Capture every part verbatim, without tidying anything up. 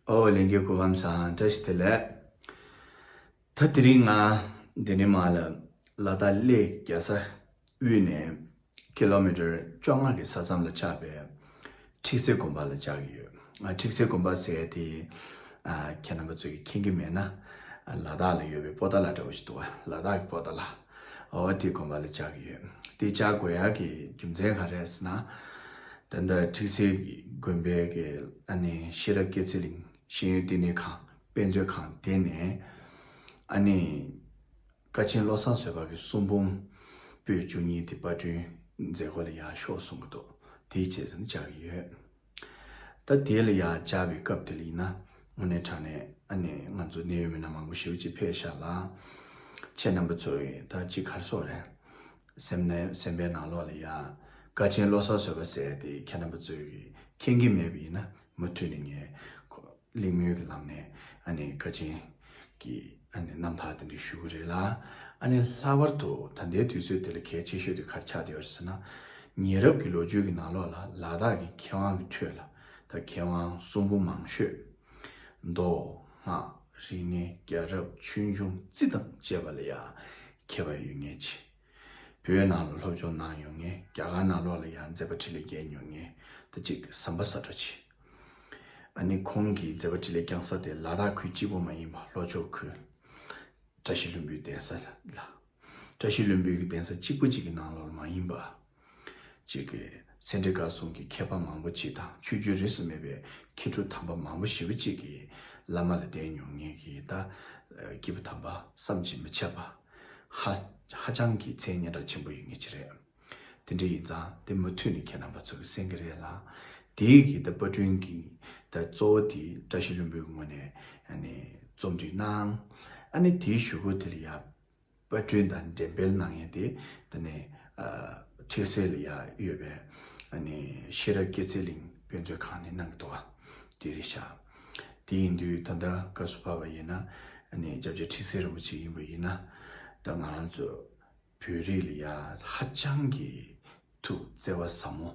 ཨོ་ལྷན་རྒྱས་སྐུ་ཁམས་བཟང་། བཀྲ་ཤིས་བདེ་ལེགས། ད་དེ་རིང་ང་འདི་ནས་མར་ལ་ལ་དྭགས་གླེ་རྒྱལ་ས་དབུས་ནས་ཀི་ལོ་མི་ཊར་བཅོ་ལྔ་གི་ས་མཚམས་ལ་ཆགས་པའི་ཁྲིག་སེ་དགོན་པ་ལ་བཅར་གྱི་ཡོད། ཨ་ཁྲིག་སེ་དགོན་པ་ཟེར་ཡ་དེ་ཨ་ཁྱེད་རྣམ་པ་ཚོས་ཀྱིས་མཁྱེན་གྱི་མེད་ན། ཨ་ལ་དྭགས་ལ་ཡོད་པའི་པོ་ཏཱ་ལ་འདྲ་བོ་ཞིག་འདུག་བ། ལ་དྭགས་ཀྱི་པོ་ཏཱ་ལ། འོ་དེ་དགོན་པ་ལ་བཅར་གྱི་ཡོད། དེ་བཅར་དགོས་ཡ་གི་རྒྱུ་མཚན་ག་རེ་རེད་ཟེར་ན། ད་ལྟ་ཁྲིག་སེ་དགོན་པའི་གི་ཨ་ནི་ཤེས་རབ་རྒྱལ་མཚན་གླིང་ཤེས་ཡོན་བསྟི་གནས་ཁང་དཔེ་མཛོད་ཁང་དེ་ནས་ཨ་ནི་དཀའ་ཆེན་བློ་བཟང་བཟོད་པ་གི་གསུང་འབུམ་པོད་བཅུ་གཉིས་དེ་པར་སྐྲུན་མཛད་སྒོ་ལ་ཡར་ཤོག་གསུང་གི་འདུག་དེའི་རྗེས་སུ་བཅར་གྱི་ཡོད། ད་དེ་ལ་ཡར་བཅར་བའི་སྐབས་དེ་ལ་ཡིན་ན་དངོས་གནས་དྲང་གནས་ཨ་ནི་ང་ཚོ་གནད་ཡོད་མི་སྣ་མང་པོ་ཞེ་པོ་ཅིག་ཕེབས་ཤག་ལ། ཁྱེད་རྣམ་པ་ཚོ་ཡིས་ད་ཅིག་ག་རེ་ཟེར་དགོས་རེད། སེམས་ནས་སེམས་པའི་ནང་ལོགས་ལ་ཡ་དཀའ་ཆེན་བློ་བཟང་བཟོད་པ་ཟེར་ཡ་དེ་ཁྱེད་རྣམ་པ་ཚོས་ཀྱིས་མཁྱེན་གྱི་མེད་པ་ཡིན་ན་མུ་མཐུད་ནས་ངས་ཁོ་གླེང་མོལ་གྱི་ལམ་ནས་ཨ་ནི་དཀའ་ཆེན་གྱི་ཨ་ནི་རྣམ་ཐར་དེ་འདྲ་ཞུ་གི་རེད་ལ། ཨ་ནི་ལྷག་པར་དུ་ད་ལྟའི་དུས་ཚོད་དེ་ལ་གལ་ཆེ་ཤོས་དེ་ག་རེ་ཆགས་བསྡད་ཡོད་རེད་ཟེར་ན། ཉེ་རབས་ཀྱི་ལོ་རྒྱུས་ཀྱི་ནང་ལོགས་ལ་ལ་དྭགས་ཀྱི་མཁས་དབང་གི་ཁྲོད་ལ་ད་མཁས་དབང་གསུང་འབུམ་མང་ཤོས་མདོ་སྔགས་རིག་གནས་རྒྱལ་རབས་ཆོས་འབྱུང་རྩིས་དང་བཅས་པ་ལ་ཡང་མཁས་པ་ཡོད་མཁན་ཅིག་བོད་ནང་ལ་སློབ་སྦྱོང་གནང་ཡོང་མཁན། རྒྱ་གར་ནང་ལོགས་ལ་ཡང་མཛད་པ་འཕྲིན་ལས་རྒྱས་མྱོང་མཁན་ད་ཅིག་ཟམ་པ་ཟ་འདྲ་ཅིག་ཨ་ནི་ཁོང་གི་མཛད་པ་འཕྲིན་ལས་རྒྱང་ས་དེ་ལ་དྭགས་ཁུལ་གཅིག་པོ་མ་ཡིན་པར་ལྷོ་ཕྱོགས་ཁུལ་བཀྲ་ཤིས་ལྷུན་པོའི་གདན་ས་ལ། བཀྲ་ཤིས་ལྷུན་པོའི་གི་གདན་ས་གཅིག་པུ་གཅིག་གི་ནང་ལོགས་མ་ཡིན་པ། གཅིག་གི་སེ་འབྲས་དགའ་གསུམ་གྱི་མཁས་པ་མང་པོ་གཅིག་དང་ཆོས་བརྒྱུད་རིས་སུ་མེད་པའི་མཁས་གྲུབ་དམ་པ་མང་པོ་ཞེ་པོ་གཅིག་གི་བླ་མ་ལ་བསྟེན་མྱོང་མཁན་གྱི་ད་སྐྱེས་བུ་དམ་པ་བསམ་གྱིས་མི་ཁྱབ་པ། ཧ་ཧ་ཅང་གི་མཚན་སྙན་གྲགས་ཆེན་པོ་ཡོད་མཁན་ཅིག་རེད། དེ་འདྲ་ཡིན་ཙང་དེ་མུ་མཐུད་ནས་ཁྱེད་རྣམ་པ་ཚོ་གིས་གསན་གྱི་རེད་ལ། དེའི་གི་ད་པར་སྐྲུན་གྱི་ད་གཙོ་བོ་དེ་བཀྲ་ཤིས་ལྷུན་པོའི་ངོས་ནས་ཨ་ནི་རྩོམ་སྒྲིག་གནང་། ཨ་ནི་དེའི་གཞུག་གུ་དེ་ལ་ཡ་པར་སྐྲུན་དང་འགྲེམས་སྤེལ་གནང་ཡས་དེ་དེ་ནས་ཁྲིག་སེ་ལ་ཡ་ཡོད་པའི་ཨ་ནི་ཤེས་རབ་རྒྱལ་མཚན་གླིང་དཔེ་མཛོད་ཁང་ནས་གནང་གི་འདུག་བ། དེ་རེད་ཤག་དེ་ཡིན་དུས་ད་ལྟ་སྐབས་སུ་བབས་པ་ཡིན་ན་ཨ་ནི་སྐྱབས་རྗེ་ཁྲིག་སེ་རིན་པོ་ཆེ་ཡིན་པ་ཡིན་ན་ད་ང་རང་ཚོ་བོད་རིགས་ལ་ཡ་ཧ་ཅང་གི་ཐུགས་བརྩེ་བ་ཟབ་མོ་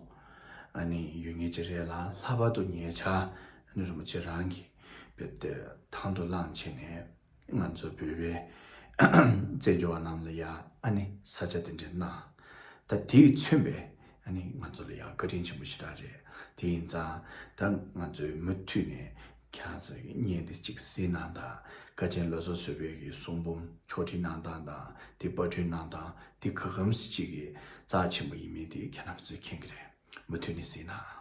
ཨ་ནི་ཡོད་མཁན་ཅིག་རེད་ལ། ལྷག་པར་དུ་ཉེ་ཆར་ཨ་ནི་རིན་པོ་ཆེ་རང་གིས་དཔེ་དེ་དང་དུ་བླངས་བྱས་ནས་ང་ཚོ་བོད་པའི་བཙན་བྱོལ་བ་རྣམས་ལ་ཡ་ཨ་ནི་ས་ཆ་དེ་འདྲ་གནང་། ད་དེས་མཚོན་པའི་ཨ་ནི་ང་ཚོ་ལ་ཡ་བཀའ་དྲིན་ཆེན་པོ་ཞེ་དྲག་རེད། དེ་ཡིན་ཙང་ད་ང་ཚོས་མུ་མཐུད་ནས་ཁྱེད་རང་ཚོ་གི་བརྙན་དེ་གཅིག་གཟིགས་གནང་དང་། དཀའ་ཆེན་བློ་བཟང་བཟོད་པའི་གི་གསུང་འབུམ་ཕྱོགས་སྒྲིག་གནང་སྟངས་དང་། དེ་པར་སྐྲུན་གནང་སྟངས་དེ་ག་གམ་ཞིག་གི་རྩ་ཆེན་པོ་ཡིན་མིན་དེ་ཁྱེད་རྣམ་ཚོས་མཁྱེན་གི་རེད། མུ་མཐུད་ནས་གཟིགས་གནང་།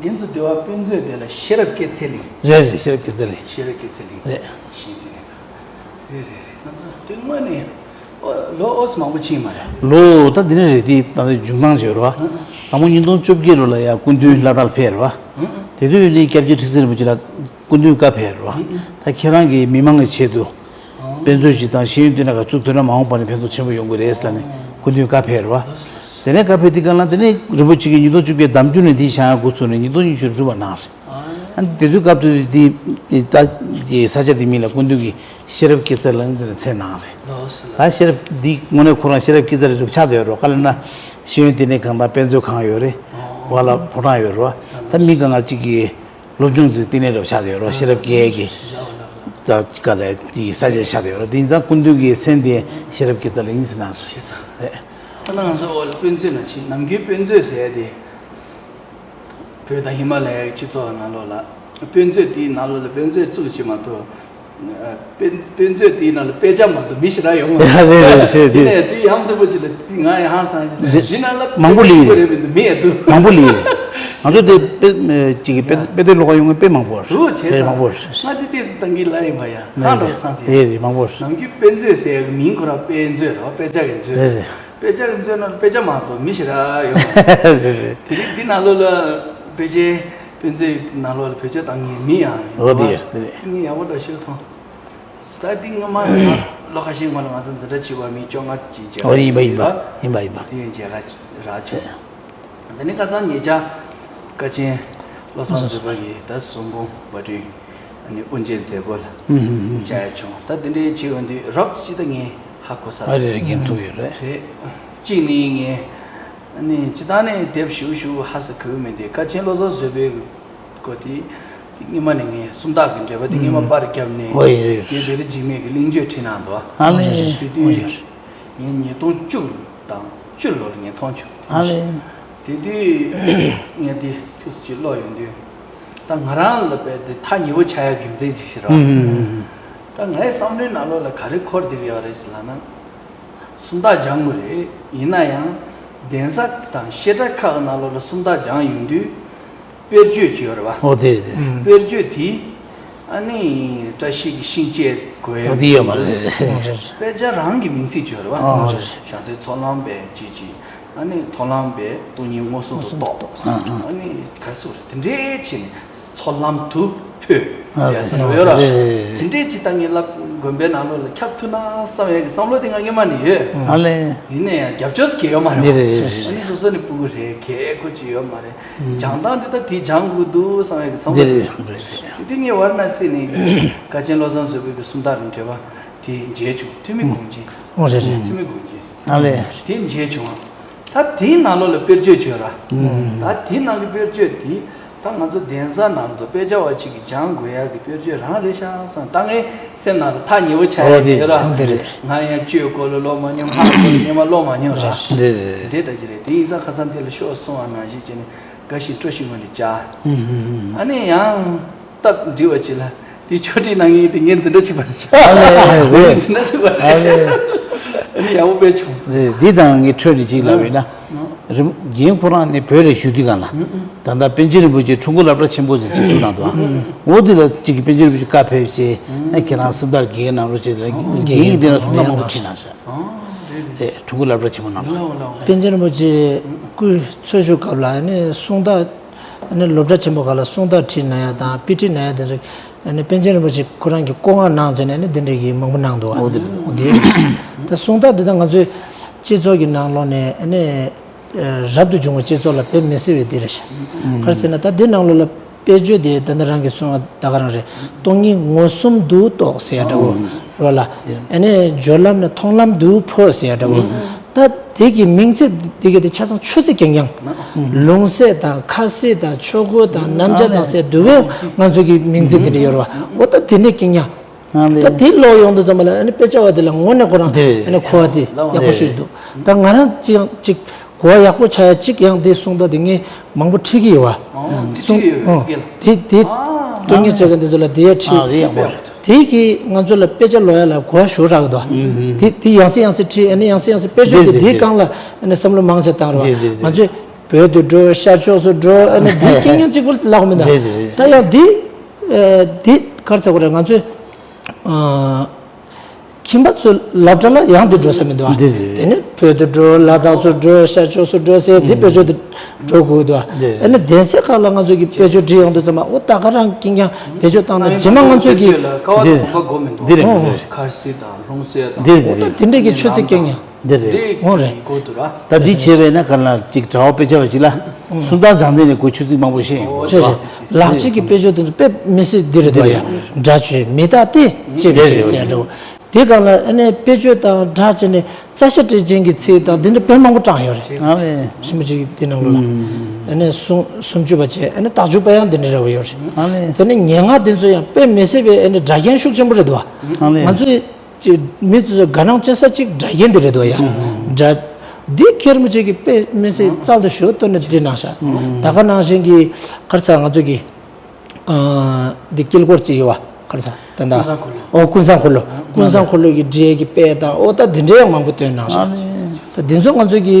རྒན་ཚོ་འདི་བ་དཔེ་མཛོད་དེ་ལ་ཤེས་རབ་རྒྱལ་མཚན་གླིང་། རེད་རེད། ཤེས་རབ་རྒྱལ་མཚན་གླིང་། ཤེས་རབ་རྒྱལ་མཚན་གླིང་། རེད། ཞེས་དེ་ནས་རེད་རེད་རེད། ང་ཚོ་དེ་སྔོན་ནས་ཨོ་ལོ་ཨོ་ཙམ་མང་པོ་ཕྱིན་མ་རེད། ལོ་ད་འདི་ནས་རེད། དེ་ད་ལྟ་འབྱུང་སྟངས་བྱོས་རོགས། དང་པོ་ཉིས་སྟོང་བཅོ་བརྒྱད་ལོ་ལ་ཡང་སྐུ་མདུན་ལ་དྭགས་ལ་ཕེབས་རེད་བ། དེ་དུས་ནི་སྐྱབས་རྗེ་ཁྲི་བཙུན་རིན་པོ་ཆེ་ལ་སྐུ་མདུན་བཀའ་ཕེབས་རེད་བ། ད་ཁྱེད་རང་གིས་མི་མང་གི་ཆེད་དུ་དཔེ་མཛོད་ཅིག་དང་ཤེས་ཡོན་བསྟི་གནས་ཁང་བཙུགས་ཐུབ་ན་མ་འོངས་པ་ནས་ཕན་ཐོགས་ཆེན་པོ་ཡོང་གི་རེད་ཟེར་ནས་སྐུ་མདུན་བཀའ་ཕེབས་རེད་བ། དེ་ནས་བཀའ་ཕེབས་དེ་ག་ལ་དེ་ནས་རིན་པོ་ཆེ་གིས་ཉིས་སྟོང་བཅུ་བརྒྱད་ཟླ་མཇུག་ནས་འདི་བཞེངས་ཡག་འགོ་ཚུགས་ནས་ཉིས་སྟོང་ཉི་ཤུ་གྲུབ་པ་གནང་རེད། ཨ་ནི་དེ་དུས་སྐབས་དུས་དེ་ད་ས་ཆ་དེ་མིང་ལ་སྐུ་མདུན་གྱིས་ཤེས་རབ་དཀྱིལ་འཛིན་གླིང་ཟེར་ནས་མཚན་གནང་རེད། ད་ཤེས་རབ་འདི་དངོས་གནས་ཁོ་རང་ཤེས་རབ་དཀྱིལ་འཛིན་གླིང་རེད་ཆགས་བསྡད་ཡོད་རེད་བ། ག་ལ་ན་ཤེས་ཡོན་བསྟི་གནས་ཁང་དང་དཔེ་མཛོད་ཁང་ཡོད་རེད། བ་ལ་ཕོ་བྲང་ཡོད་རེད་བ། ད་མི་གང་ག་ཅིག་གིས་སློབ་སྦྱོང་ཅིག་བསྟི་གནས་འདྲ་བ་ཆགས་བསྡད་ཡོད་རེད་བ། ཤེས་རབ་དཀྱིལ་གྱི་ད་ག་ལ་དེ་ས་ཆ་ཆགས་བསྡད་ཡོད་རེད། དེ་ཡིན་ཙང་སྐུ་མདུན་གྱི་མཚན་དེ་ཤེས་རབ་དཀྱིལ་འཛིན་གླིང་ཟེར་ནས་རེད། ད་ང་ཚོ་འོ་ལ་དཔེ་མཛོད་ན་ཆི་ནམ་རྒྱུན་དཔེ་མཛོད་ཟེར་ཡ་དེ། བོད་དང་ཧི་མ་ལ་ཡའི་སྤྱི་ཚོགས་ནང་ལོགས་ལ། དཔེ་མཛོད་དེའི་ནང་ལོགས་ལ་དཔེ་མཛོད་བཙུགས་ཅིག་མ་གཏོགས། དཔེ་དཔེ་མཛོད་དེའི་ནང་ལ་དཔེ་ཆ་མ་གཏོགས་མི་ཞེ་དྲག་ཡོང་མ་རེད། རེད་རེད་རེད། དེ་ནས་དེ་ཡང་ཚ་པོ་ཅིག་ལ་དེ་ང་ཡང་ཧང་སང་ཅིག་ལ་འདི་འདི་ནང་ལ་མང་པོ་ལི་རེད་མི་འདུག་མི་ཡ་འདུག་མང་པོ་ལི་རེད། ང་ཚོ་དེ་དཔེ་ཅིག་གི་དཔེ་དཔེ་དེབ་ཀློག་ག་ཡོང་མཁན་དཔེ་མང་པོ་རེད། འདུག་བྱས་རེད་ཙང་མང་པོ་རེད། ང་དེ་ཏོག་ཙམ་བཏང་གི་ལ་ཡིན་པ་ཡ་ཧང་འགྲོ་སང་ཟེར། རེད་རེད་མང་པོ་རེད། ནམ་རྒྱུན་དཔེ་མཛོད་ཟེར་ཡ་གི་མིང་ཁོ་རང་དཔེ་མཛོད་རེད་བ། དཔེ་ཆ་གི་མཛོད། རེད་རེད། དཔེ་ཆ་གི་མཛོད་ནང་དཔེ་ཆ་མ་གཏོགས་མི་ཞེ་དྲག་ཡོད་མ་རེད། རེད་རེད། དེ་རིང་འདི་ནང་ལོགས་ལ་དཔེ་ཆའི་དཔེ་མཛོད་ནང་ལོགས་ལ་བེད་སྤྱོད་བཏང་མཁན་མི་ཡང་ཡོད་འོ་དེ་པ། ཡོད་རེད། དེ་ངས་ཡག་པོ་འདྲ་ཤོད་ཐོང་། ད་འདི་སྔ་མ་ལོ་ཁ་ཤས་སྔོན་ལ་ང་ཚོ་འཛིན་གྲྭ་བཅུ་པ་མི་བཅོ་ལྔ་ཙམ་ཅིག་མཇལ་འོ་ཡིན་པ་ཡིན་པ་ཡིན་པ་ཡིན་པ། དེ་ཡང་མཇལ་ཁ་རག་བྱུང་། དེ་ནས་ཁ་སང་ཉེ་ཆར་དཀའ་ཆེན་བློ་བཟང་བཟོད་པ་གིས་ད་གསུང་འབུམ་པར་སྐྲུན་ཨ་ནི་དབུ་འབྱེད་མཛད་སྒོ་ལ་ཧུམ་ཧུམ་ཧུམ། བཅར་ཡ་བྱུང་། ད་དེ་འདྲའི་བྱེད་ཡོང་དུས་རོབ་ཙམ་ཅིག་ད་ངས་ཧ་གོ་ས་ཨ་རེ་རེ་རྒན་ཐུག་ཡོད་རེད། རེད། གཅིག་ནི་ངས་ཨ་ནི་སྤྱིར་བཏང་ནས་དེབ་ཞིབ་ཞིབ་ཧ་སེ་གོ་མི་འདུག་དཀའ་ཆེན་བློ་བཟང་བཟོད་པའི་སྐོར་དེ་ དེ་སྔོན་མ་ནས་ངས་སུམ་རྟགས་ཀྱི་འགྲེལ་པ་དེ་སྔོན་མ་པར་བརྒྱབ་ནས། ཨོ་ཡེ་རེད། དེ་བེ་རི་འཇིགས་མེད་ཀྱི་གླེང་བརྗོད་བྲིས་གནང་འདུག་ཨ་ལེ། དེ་དུས་ཨོ་ཡེ། ངས་ཉིས་སྟོང་བཅུ་དང་བཅུ་ལོ་ལ་ངས་མཐོང་བྱུང་། ཨ་ལེ། དེ་དུས་ངས་དེ་ཁྱུག་ཙམ་ཅིག་ཀློག་ཡོང་དུས། ད་ང་རང་ལ་དཔེ་དེ་ཐག་ཉེ་བོ་ཆགས་ཡག་རྒྱུ་མཚན་ཅིག་ཤི་རོགས། ཨུམ། ད་ངའི་བསམ་བློའི་ནང་ལོགས་ལ་ག་རེ་འཁོར་བསྡད་ཀྱི་ཡོད་རེད་ཟེར་ལབ་ན། སུམ་རྟགས་སྦྱང་དགོས་རེད། ཡིན་ན་ཡང་གདན་ས་དང་བཤད་གྲྭ་ཁག་གི་ནང་ལོགས་ལ་སུམ་རྟགས་སྦྱང་ཡོང་དུས། དཔེར་བརྗོད་ཅིག་ཡོད་རེད་བ། ཨོ་དེ་རེད་དེ། ཨུམ། དཔེར་བརྗོད་དེ། ཨ་ནི་བཀྲ་ཤིས་ཀྱི་ཤིང་བཅད་དགོས་ཡ། ཨོ་དེ་ཡོད་མ་རེད། དཔེ་ཆ་རང་གི་མིང་ཚིག་ཅིག་ཡོད་རེད་བ། ཨོ་རེད། བྱང་སེམས་ཚོགས་ལམ་པའི་ཅི་ཅི། ཨ་ནི་མཐོང་ལམ་པས་སྟོང་ཉིད་མངོན་སུམ་དུ་རྟོགས། ཨ་ཨ། ཨ་ནི་ག་རེ་ཟེར་དགོས་རེད། དེ་འདྲའི་ཆེ་ནས་ཚོགས་ལམ་དུ་འཕོས་ཟེར་ཡ་ཟེར་བ་ཡོད་ར། རེད། དེ་འདྲའི་ཅིག་ད་ངས་ལབ་དགོན་པའི་ནང་ལོགས་ལ་ཁྱབ་ཐུབ་ན་བསམ་ཡས་ཀྱི་བསམ་བློ་དེ་ང་སྔོན་མ་ནས་ཡོད། ཨ་ལེ། ཡིན་ན་ཡང་རྒྱབ་སྐྱོར་གྱི་ཡོད་མ་རེད། འདི་རེད། ཨ་ནི་སོ་སོ་ནས་སྤུ་གུ་རེད། གལ་ཁོ་ཅིག་ཡོད་མ་རེད། སྦྱང་སྟངས་འདི་ད་དེ་སྦྱང་དགོས་འདུག་བསམ་ཡས་ཀྱི་བསམ་བློ་འདི་དེ་རེད། རེད། དེ་ངས་ཝཱ་ར་ཎ་སི་ནས་དཀའ་ཆེན་བློ་བཟང་བཟོད་པའི་གི་སུམ་རྟགས་རིང་བྲེལ་བ་དེ་མཇལ་བྱུང་། ཐོན་མི་གུང་ཆེན། ཨོ་རེད་རེད། ཐོན་མི་གུང་ཆེན། ཨ་ལེ། དེ་མཇལ་བྱུང་། ད་དེའི་ནང་ལོགས་ལ་དཔེར་བརྗོད་བྱོས་ར། ད་དེའི་ནང་གི་དཔེར་བརྗོད་དེ་ད་ང་ཚོ་གདན་ས་ནང་དུ་དཔེ་ཆ་བ་ཅིག་གིས་སྦྱང་དགོས་ཡག་གི་དཔེར་བརྗོད་རང་རེད་ཤག་བསམ། ད་ངའི་སེམས་ནང་ལ་ཐག་ཉེ་བོ་ཆགས་ཡག་ཨོ་དེ་ཡོད་ར། ཨོ་དེ་རེད། ང་ཡང་གཅོད་སྐོར་ལ་ཀློག་མ་མྱོང་། ལྷག་སྐོར་ལ་སྔོན་མ་ཀློག་མ་མྱོང་ར། རེད་རེད། དེ་འདྲའི་འདྲ་ཅིག་རེད། དེ་ཡིན་ཙང་ཁ་སང་དེ་ལ་ཤོག་གསུང་བ་ནང་བཞིན་བྱས་ནས་དགའ་ཞིང་སྤྲོ་ཞིང་ངོ་ནས་བྱ། ཨ་ནི་ཡང་སྟབས་འགྲིག་པ་ཅིག་ལ་དེ་ཆོས་ཁྲིད་གནང་མཁན་དེ་ངའི་འཛིན་གྲྭ་གཅིག་པ་རེད་ཤག་ཨ་ལེ། ངའི་འཛིན་གྲྭ་གཅིག་པ་རེད། ཨ་ལེ། ཨ་ནི་ཡག་པོ་དཔེ་བྱུང་སོང་། རེད། འདི་དང་ངའི་འཕྲོས་ནས་གཅིག་ལབ་ཡིན་ན། རིམ་རྒན་ཁོ་རང་ནི་བོད་ལ་བཞུགས་དུས་སྒང་ལ། ད་ལྟ་པཎ་ཆེན་རིན་པོ་ཆེ་འཁྲུངས་སྐར་སློབ་གྲྭ་ཆེན་པོ་ཟེར་ཅིག་བཙུགས་གནང་འདུག་འོ་འདི་ལ་གཅིག་གིས་པཎ་ཆེན་རིན་པོ་ཆེ་བཀའ་ཕེབས་བྱས། ཨ་ཁྱེད་རང་སུམ་རྟགས་དགེ་རྒན་གནང་རོགས་བྱས་ལ་རྒན་གྱིས་འདི་ལ་སུམ་རྟགས་མང་པོ་ཁྲིད་གནང་ཤག་དེ་འཁྲུངས་སྐར་སློབ་གྲྭ་ཆེན་མོ་ནང་ལ། པཎ་ཆེན་རིན་པོ་ཆེ་སྐུའི་འཚོ་བཞུགས་སྐབས་ལ་ནི་སུམ་རྟགས། ཨ་ནི་སློབ་གྲྭ་ཆེན་པོ་ཁག་ལ་སུམ་རྟགས་ཁྲིད་གནང་ཡ་དང་དཔེ་ཁྲིད་གནང་ཡ་དེ་ཚོ། ཨ་ནི་པཎ་ཆེན་རིན་པོ་ཆེ་ཁོ་རང་གིས་བཀའ་མངགས་གནང་བྱས་ནས་ཨ་ནི་དེ་འདྲ་གི་མང་པོ་གནང་འདུག་འོ་དེ་རེད། འོ་དེ་རེད། ད་སུམ་རྟགས་འདི་ད་ང་ཚོའི་སྤྱི་ཚོགས་ཀྱི་ནང་ལོགས་ནས་ཨ་ནི་རབ་ཏུ་བྱུང་བའི་སྤྱི་ཚོགས་ལ་དཔེ་མི་སྲིད་པའི་འདི་རེད་ཤག་ག་རེ་ཟེར་ན་ད་འདི་ནང་ལོགས་ལ་དཔེ་བརྗོད་དེ་ད་ནི་རང་གིས་གསུངས་པ་ད་ག་རང་རེད། སྟོང་ཉིད་མངོན་སུམ་དུ་རྟོགས་ཟེར་ཡ་འདྲ་བོ་རོ་ལ། ཨ་ནི་སྦྱོར་ལམ་ནི་མཐོང་ལམ་དུ་འཕོ་ཟེར་ཡ་འདྲ་བོ། ད་དེ་གི་མིང་ཚིག་དེ་གི་དེ་ཆ་ཚང་ཆོས་ཚིག་རྐྱང་རྐྱང་། ལུང་ཟད་དང་ཁ་ཟེར་དང་ཆོས་གོས་དང་རྣམ་བྱ་དང་ཟེར་དུ་བས་ང་ཚོ་གི་མིང་ཚིག་དེ་འདྲ་ཡོད་རེད་བ། འོ་ད་དེ་འདྲ་རྐྱང་རྐྱང་། ད་དེ་ཀློག་ཡོང་དུས་ཙམ་པ་ལ་ཨ་ནི་དཔེ་ཆ་བ་དེ་ལ་དངོས་གནས་ཁོ་རང་ཨ་ནི་གོ་བ་དེ་ཡག་པོ་ཞིག་འདུག་ད་ང་རང་ཅིག་ཅིག་གོ་བ་ཡག་པོ་ཆགས་ཡ་ཅིག་ཡང་དེ་གསུང་ད་དེ་ངས་མང་པོ་ཁྲིད་ཀྱི་ཡོད་བ། ཨོ། དེ་གསུང་ཁྲིད་ཡོད། ཨོ། ཡོད་ཀྱི་ལ། དེ་དེ་ཨ། སྟོན་ཉིད་བྱེད་མཁན་དེ་ཚོ་ལ་དེ་ཡ་ཁྲིད། ཨ། དེ་ཡག་པོ་རེད། དེ་གིས་ང་ཚོ་ལ་དཔེ་ཆ་ཀློག་ཡ་ལ་གོ་བ་ཞུ་རག་གི་འདུག་ཨ། དེ་དེ་ཡང་སེ་ཡང་སེ་ཁྲིད། ཨ་ནི་ཡང་སེ་ཡང་སེ་དཔེ་ཆ་དེ་དེ་དེའི་སྒང་ལ་ཨ་ནི་བསམ་བློ་མང་ཆེ་བཏང་རོགས། དེ་དེ་དེ། ང་ཚོས་བོད་དུ་འགྲོ། ཤར་ཕྱོགས་སུ་འགྲོ། ཨ་ནི་དེ་རྐྱང་རྐྱང་གཅིག་པུ་ལབ་མི་འདུག་དེ་དེ་དེ། ད་ཡང་དེ་ཨ་དེ་ག་རེ་ཟེར་དགོས་རེད། ང་ཚོས་ཨ། ཁྱིམ་པ་ཚོའི་སློབ་གྲྭ་ལ་ཡང་འདི་འགྲོ་ས་མི་འདུག་ཨ། འདི་རེད། དེ་ནས་བོད་དུ་འགྲོ། ལ་དྭགས་སུ་འགྲོ། ཤར་ཕྱོགས་སུ་འགྲོ་ཟེར་དེ་དཔེ་ཆ་དེ་འགྲོ་དགོས་འདུག་ཨ། འདི་རེད། ཨ་ནི་གདན་སའི་ཁག་ལ་ང་ཚོ་གིས་དཔེ་ཆ་བྲིས་ཡོང་དུས་ཙམ་པ་འོ་ད་ག་རང་རྐྱང་རྐྱང་བེད་སྤྱོད་བཏང་ན་རྗེས་མ་ང་ཚོས་ཀྱིས། ལ་ཀ་བ་དེ་གོམ་པ་འགོ་མི་འདུག་འདི་རེད། ཨོ། འདི་རེད། ཁ་སི་དང་ལྷུང་བཟེད་དང་། འདི་རེད། འོ་ད་འདི་རེད། དེ་འདྲས་ཀྱི་ཆོས་ཚིག་རྐྱང་རྐྱང་། འདི་རེད། འདི་འོ་རེད། གོ་འདུག་ར། ད་འདི་བྱས་པས་ན་ག་ལ་ཅིག་གྲྭ་པ་དཔེ་ཆ་བ་ཅིག་ལ་སུམ་རྟགས་སྦྱང་དེ་ནས་གོ་ཆོས་ཚིག་མང་པོ་ཤེས་ཡོང་། རེད་རེད། ལག་གཅིག་གི་དཔེ་ཆ་དེ་ཚོ་དཔེ་མི་སྲིད་འདི་རེད་དོ་ཡ། འདི་རེད། སྒྲ་ཆོས་མི་རྟག་སྟེ་ཅེས་པའི་ཞེས་ཟེར་འགྲོ། དེ་གང་ལ་ཨ་ནི་དཔེ་བརྗོད་དང་སྒྲ་བྱས་ནས་རྩ་ཤེ་སྤྲད་ཅན་གྱི་ཚིག་དང་འདི་འདྲ་དཔེ་མང་པོ་དྲངས་ཡོད་རེད། ཨ་ལེ། ཞིམ་པོ་ཅིག་འདི་ནང་ལོགས་ལ། ཨ་ནི་སུམ་སུམ་ཅུ་པ་བྱས། ཨ་ནི་རྟགས་འཇུག་པ་ཡང་འདི་འདྲ་ར་བ་ཡོད་རེད། ཨ་ལེ། དེ་ནི་སྙན་ངག་འདི་ཚོ་ཡང་དཔེ་མི་སྲིད་པའི་ཨ་ནི་སྒྲ་རྒྱན་ཤུགས་ཆེན་པོ་རེད་དོ། ཨ་ལེ། ང་ཚོས། ཅིག་མི་ཚོས་དགའ་སྣང་སྐྱེ་ས་ཅིག་སྒྲ་རྒྱན་དེ་རེད་དོ་ཡ། སྒྲ། འདི་ཁེར་མོ་ཅིག་གིས་དཔེ་མི་སྲིད་རྩལ་དུ་ཞུ་སྟོན་ནས་བྲིས་གནང་ཤག་ད་ག་ནང་བཞིན་གྱི་ག་རེ་ཟེར་ང་ཚོ་གི། ཨ། འདི་དཀྱིལ་འཁོར་ཅིག་ཡོད་བ། ག་རེ་ཟེར་ད་ལྟ། ཨོ་ཀུན་བཟང་འཁོར་ལོ། ཨོ་ཀུན་བཟང་འཁོར་ལོ། ཀུན་བཟང་འཁོར་ལོ་གི་འགྲེལ་གྱི་དཔེ་དང་ཨོ་ད་འདི་འདྲའི་ཡང་མང་པོ་བཏོན་གནང་ཤག་ད་འདི་ཚོ་ང་ཚོ་གི་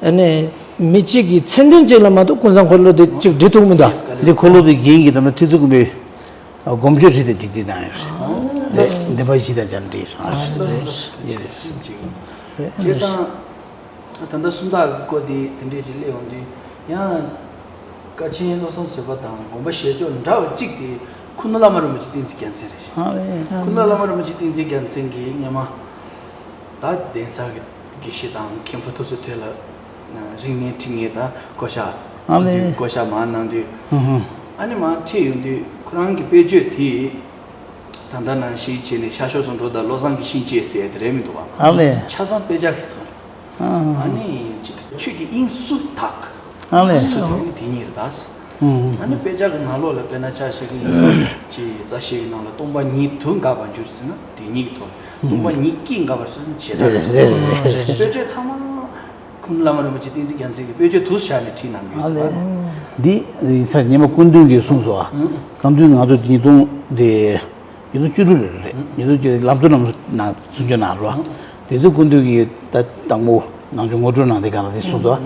ཨ་ནི་མི་གཅིག་གི་མཚན་ལྡན་ཅིག་ལ་མ་གཏོགས་ཀུན་བཟང་འཁོར་ལོ་དེ་གཅིག་འབྲི་ཐུབ་མི་འདུག་འདི་འཁོར་ལོ་དེ་རྒྱན་གྱི་ད་ལྟ་ཁྲི་ཚོ་དགོན་པའི། སྒོམ་ཆོས་ཁྲིད་དེ་གཅིག་བྲིས་གནང་ཡོད་རེད། འདི་བ་བཞི་དང་སྦྱར་བྲིས་སོང་། རེད། འདི་རེད། བྱས་ཙང་ད་ལྟ་སུམ་རྟགས་ཀྱི་སྐོར་དེ་དེ་འདྲས་ཅིག་སླེབས་ཡོང་དུས་ཡང་། དཀའ་ཆེན་བློ་བཟང་བཟོད་པ་དང་དགོངས་པ་བཞེས་ཕྱོགས་འདྲ་བ་གཅིག་དེ་ཁུ་ནུ་བླ་མ་རིན་པོ་ཆེ་བསྟན་འཛིན་རྒྱལ་མཚན་རེད། ཁུ་ནུ་བླ་མ་རིན་པོ་ཆེ་བསྟན་འཛིན་རྒྱལ་མཚན་གྱིས་སྔོན་མ། ད་གདན་ས་གི་དགེ་བཤེས་དང་མཁན་པོ་དེ་ཚོའི་གྲས་ལ་རིང་ནས་ཁྲིད་མཁན་ད་བསྐོ་བཞག་ཨ་ལེ། བསྐོ་བཞག་མར་གནང་དུས། ཧུ་ཧུ། ཨ་ནི་མར་ཁྲིད་ཡོང་དུས་ཁོ་རང་གི་དཔེ་བརྗོད་དེ་ད་ལྟ་ནང་བཞིན་བྱས་ནས་ཤར་ཕྱོགས་སུ་འགྲོ་དང་བློ་བཟང་གི་ཤིང་བཅད་ཟེར་དེ་རེད་མི་འདུག་བ། ཨ་ལེ། ཆ་ཚང་དཔེ་ཆ་གི་ཐོག་ཨ་ཨ་ནི་ཅིག་ཆོས་ཀྱི་དབྱིངས་སུ་དག་ཨ་ལེ། སུ་དེ་ནི་དེ་ཉིད་རེད་ད། ཨ་ནི་དཔེ་ཆ་གི་ནང་ལོགས་ལ་དཔེར་ན་ཆ་བཞག་གི་ཡིན་ན་ཅིག་རྩ་ཤེ་གི་ནང་ལ་སྟོང་པ་ཉིད་དུ་འགག་པར་འགྱུར་ཟེར་ན་དེ་ཉིད་ཀྱི་ཐོག་ལ། སྟོང་པ་ཉིད་ཀྱིས་འགག་པར་ཟེར་ན་བྱེད་སྟངས་རེད། དཔེ་ཆ་ཚང་མ་ཁུ་ནུ་བླ་མ་རིན་པོ་ཆེ་བསྟན་འཛིན་རྒྱལ་མཚན་གྱི་དཔེ་ཆ་དུ་བཞག་ནས་བྲིས་གནང་གི་ཡོད་ཟེར་བ། འདི་ཡིན་ས་ཉི་མ་སྐུ་མདུན་གྱིས་གསུངས་སོ། སྐུ་མདུན་ང་ཚོ་ཉིས་སྟོང་དེ། ཉིས་སྟོང་བཅུ་དྲུག་ལོ་རེད། ཉིས་སྟོང་བཅུ་དྲུག་ལམ་གཙོ་རྣམ་གསུམ་གྱི་ནང་རོ། དེ་དུས་སྐུ་མདུན་གྱིས་ད་དང་པོ་ནང་ཆོས་ངོ་སྤྲོད་གནང་དེ་ག་ལ་དེ་གསུངས་སོ།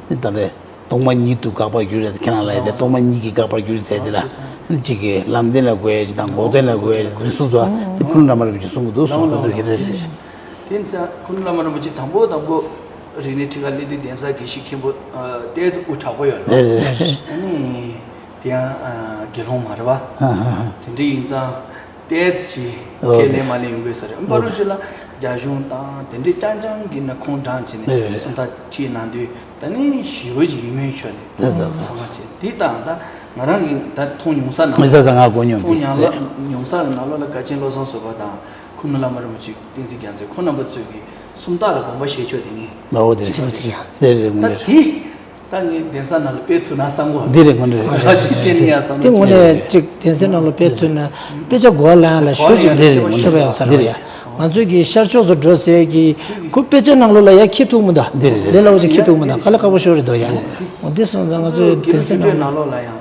དེ་ད་ལྟ་སྟོང་པ་ཉིད་དུ་འགག་པར་འགྱུར་རེད། ཁྱེད་རང་ལ་ཡ་དེ་སྟོང་པ་ཉིད་ཀྱིས་འགག་པར་འགྱུར་ཟེར་དེ་ལ། ཨ་ནི་གཅིག་གིས་ལམ་བདེན་ལ་གོ་ཡ་ཅིག་དང་འགོག་བདེན་ལ་གོ་ཡ་ཅིག་དེ་གསུངས་སོ། དེ་ཁུ་ནུ་བླ་མ་རིན་པོ་ཆེ་གསུང་གི་འདུག་གསུང་གི་འདུག་ཁྱེད་རང་རེད། དེ་ནི་ཁུ་ནུ་བླ་མ་རིན་པོ་ཆེ་དང་པོ་དང་པོ་རིག་གནས་ཁྲི་ཁ་སླེབས་དུས་གདན་ས་དགེ་བཤེས་མཁན་པོ་ཏོག་ཙམ་དབུ་དྲག་པོ་ཡོད་རེད། ཨ་ནི་དེ་ཡང་དགེ་སློང་མ་རེད་བ། དེ་འདྲ་ཡིན་ཙང་། ཏོག་ཙམ་ཞིག་ཨོ་ཁས་ལེན་མ་ལེན་ཡོང་གི་ས་རེད། ཨོ་པ་རུ་ཅི་ལ་རྒྱ་གཞུང་དང་དེ་འདྲའི་རྐྱང་རྐྱང་གི་ནི་ཁོང་འདྲ་བྱས་ནས་རེད་རེད། སུམ་རྟགས་ཁྲིད་གནང་དུས་ད་ནི་ཞི་བ་ཞིག་ཡིན་མིན་ཆོད་ནས་རེད་རེད། ཚང་མ་བྱས་འདི་དང་ད་ང་རང་གི་ད་མཐོང་མྱོང་ས་ནང་མི་ས་ས་ང་གོ་མྱོང་མཐོང་མྱོང་ལ་མྱོང་ས་ནང་ལོགས་ལ་དཀའ་ཆེན་བློ་བཟང་བཟོད་པ་དང་ཁུ་ནུ་བླ་མ་རིན་པོ་ཆེ་བསྟན་འཛིན་རྒྱལ་མཚན་ཁོང་རྣམ་པ་ཚོས་ཀྱི་སུམ་རྟགས་ལ་དགོངས་པ་བཞེས་ཕྱོགས་དེ་ནི་ལའོ་དེ་ཅི་མ་ཅི་ཡ་དེ་རེད་ངོ་ད་རེད། དེ། ད་ངས་གདན་ས་ནང་ལ་ཕེབས་ཐུབ་ན་བསམ་གོ་འདི་རེད་ངོ་འདི་རེད། ར་ཅིག་ཅན་ཡ་བསམ་དེ་ངོ་ནས་ཅིག་གདན་ས་ནང་ལ་ཕེབས་ཐུབ་ན་དཔེ་ཆ་གོ་བ་ལ་ཡང་ལ་ཤོད་ཅིག་འདི་རེད་ངོ་ཤོད་པ་ཡང་ས་འདི་རེད། ང་ཚོས་ཀྱི་ཤར་ཕྱོགས་སུ་འགྲོ་ཟེར་གྱི་ཁུ་དཔེ་ཆ་ནང་ལོགས་ལ་ཡ་ཁྱི་ཐུག་མི་འདུག་འདི་རེད་ལས་ལ་བ་ཅིག་ཁྱི་ཐུག་མི་འདུག་ག་ལ་ཁག་པོ་ཤོར་རེད་འདུག་ཡ། འོ་འདི་སོང་ཙང་ང་ཚོས་གདན་ས་ནང་ལོགས་ལ་ཡང་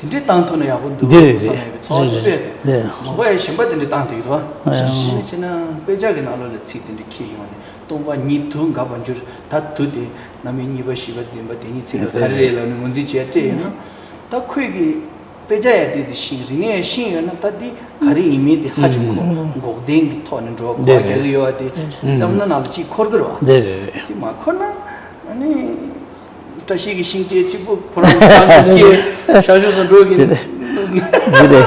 དེ་འདྲའི་བཏང་ཐུབ་ན་ཡག་པོ་འདུག་འདི་རེད་བསམ་ཡོད་པའི་ཚོར་བ་ཅིག་སྤེལ་འདུག་མ་གོ་ཡ་གཞན་པ་དེ་འདྲའི་བཏང་དེ་གི་འདུག་བ། ཤི་ཕྱིན་ན་དཔེ་ཆ་གི་ནང་ལོགས་ལ་ཚིག་དེ་འདྲའི་ཁྱི་ཡོང་ནས། སྟོང་པ་ཉིད་དུ་འགག་པར་འགྱུར། ད་དུ་དེ་རྣམ་དབྱེ་གཉིས་པ་བཞི་པ་བདུན་པ་དེ་ཉིད་ཚིག་ལ་ག་རེ་རེད་ལབ་ནས་ངོས་འཛིན་བྱས་བལྟས་ཡོད་ན། ད་ཁོས་ཀྱི་དཔེ་ཆ་ཡ་དེ་ཚེ་ཤིང་རིག་གནས་ཤིང་ཡོད་ན་ད་དེ་ག་རེ་ཡིན་མིན་དེ་ཧ་ཅང་གོ་འགོག་བདེན་གྱི་ཐོག་ནས་འགྲོ་བ་གོ་བ་རྒྱག་གི་ཡོད་བ་དེ་བསམ་བློ་ནང་ལ་ཅིག་འཁོར་གི་རེད་བ། དེ་མ་འཁོར་ན་ཨ་ནི་བཀྲ་ཤིས་ཀྱི་ཤིང་བཅས་གཅིག་པུ་ཁོ་རང་གི་སྐྱེ་ཤར་ཕྱོགས་སུ་འགྲོ་གི་འདི་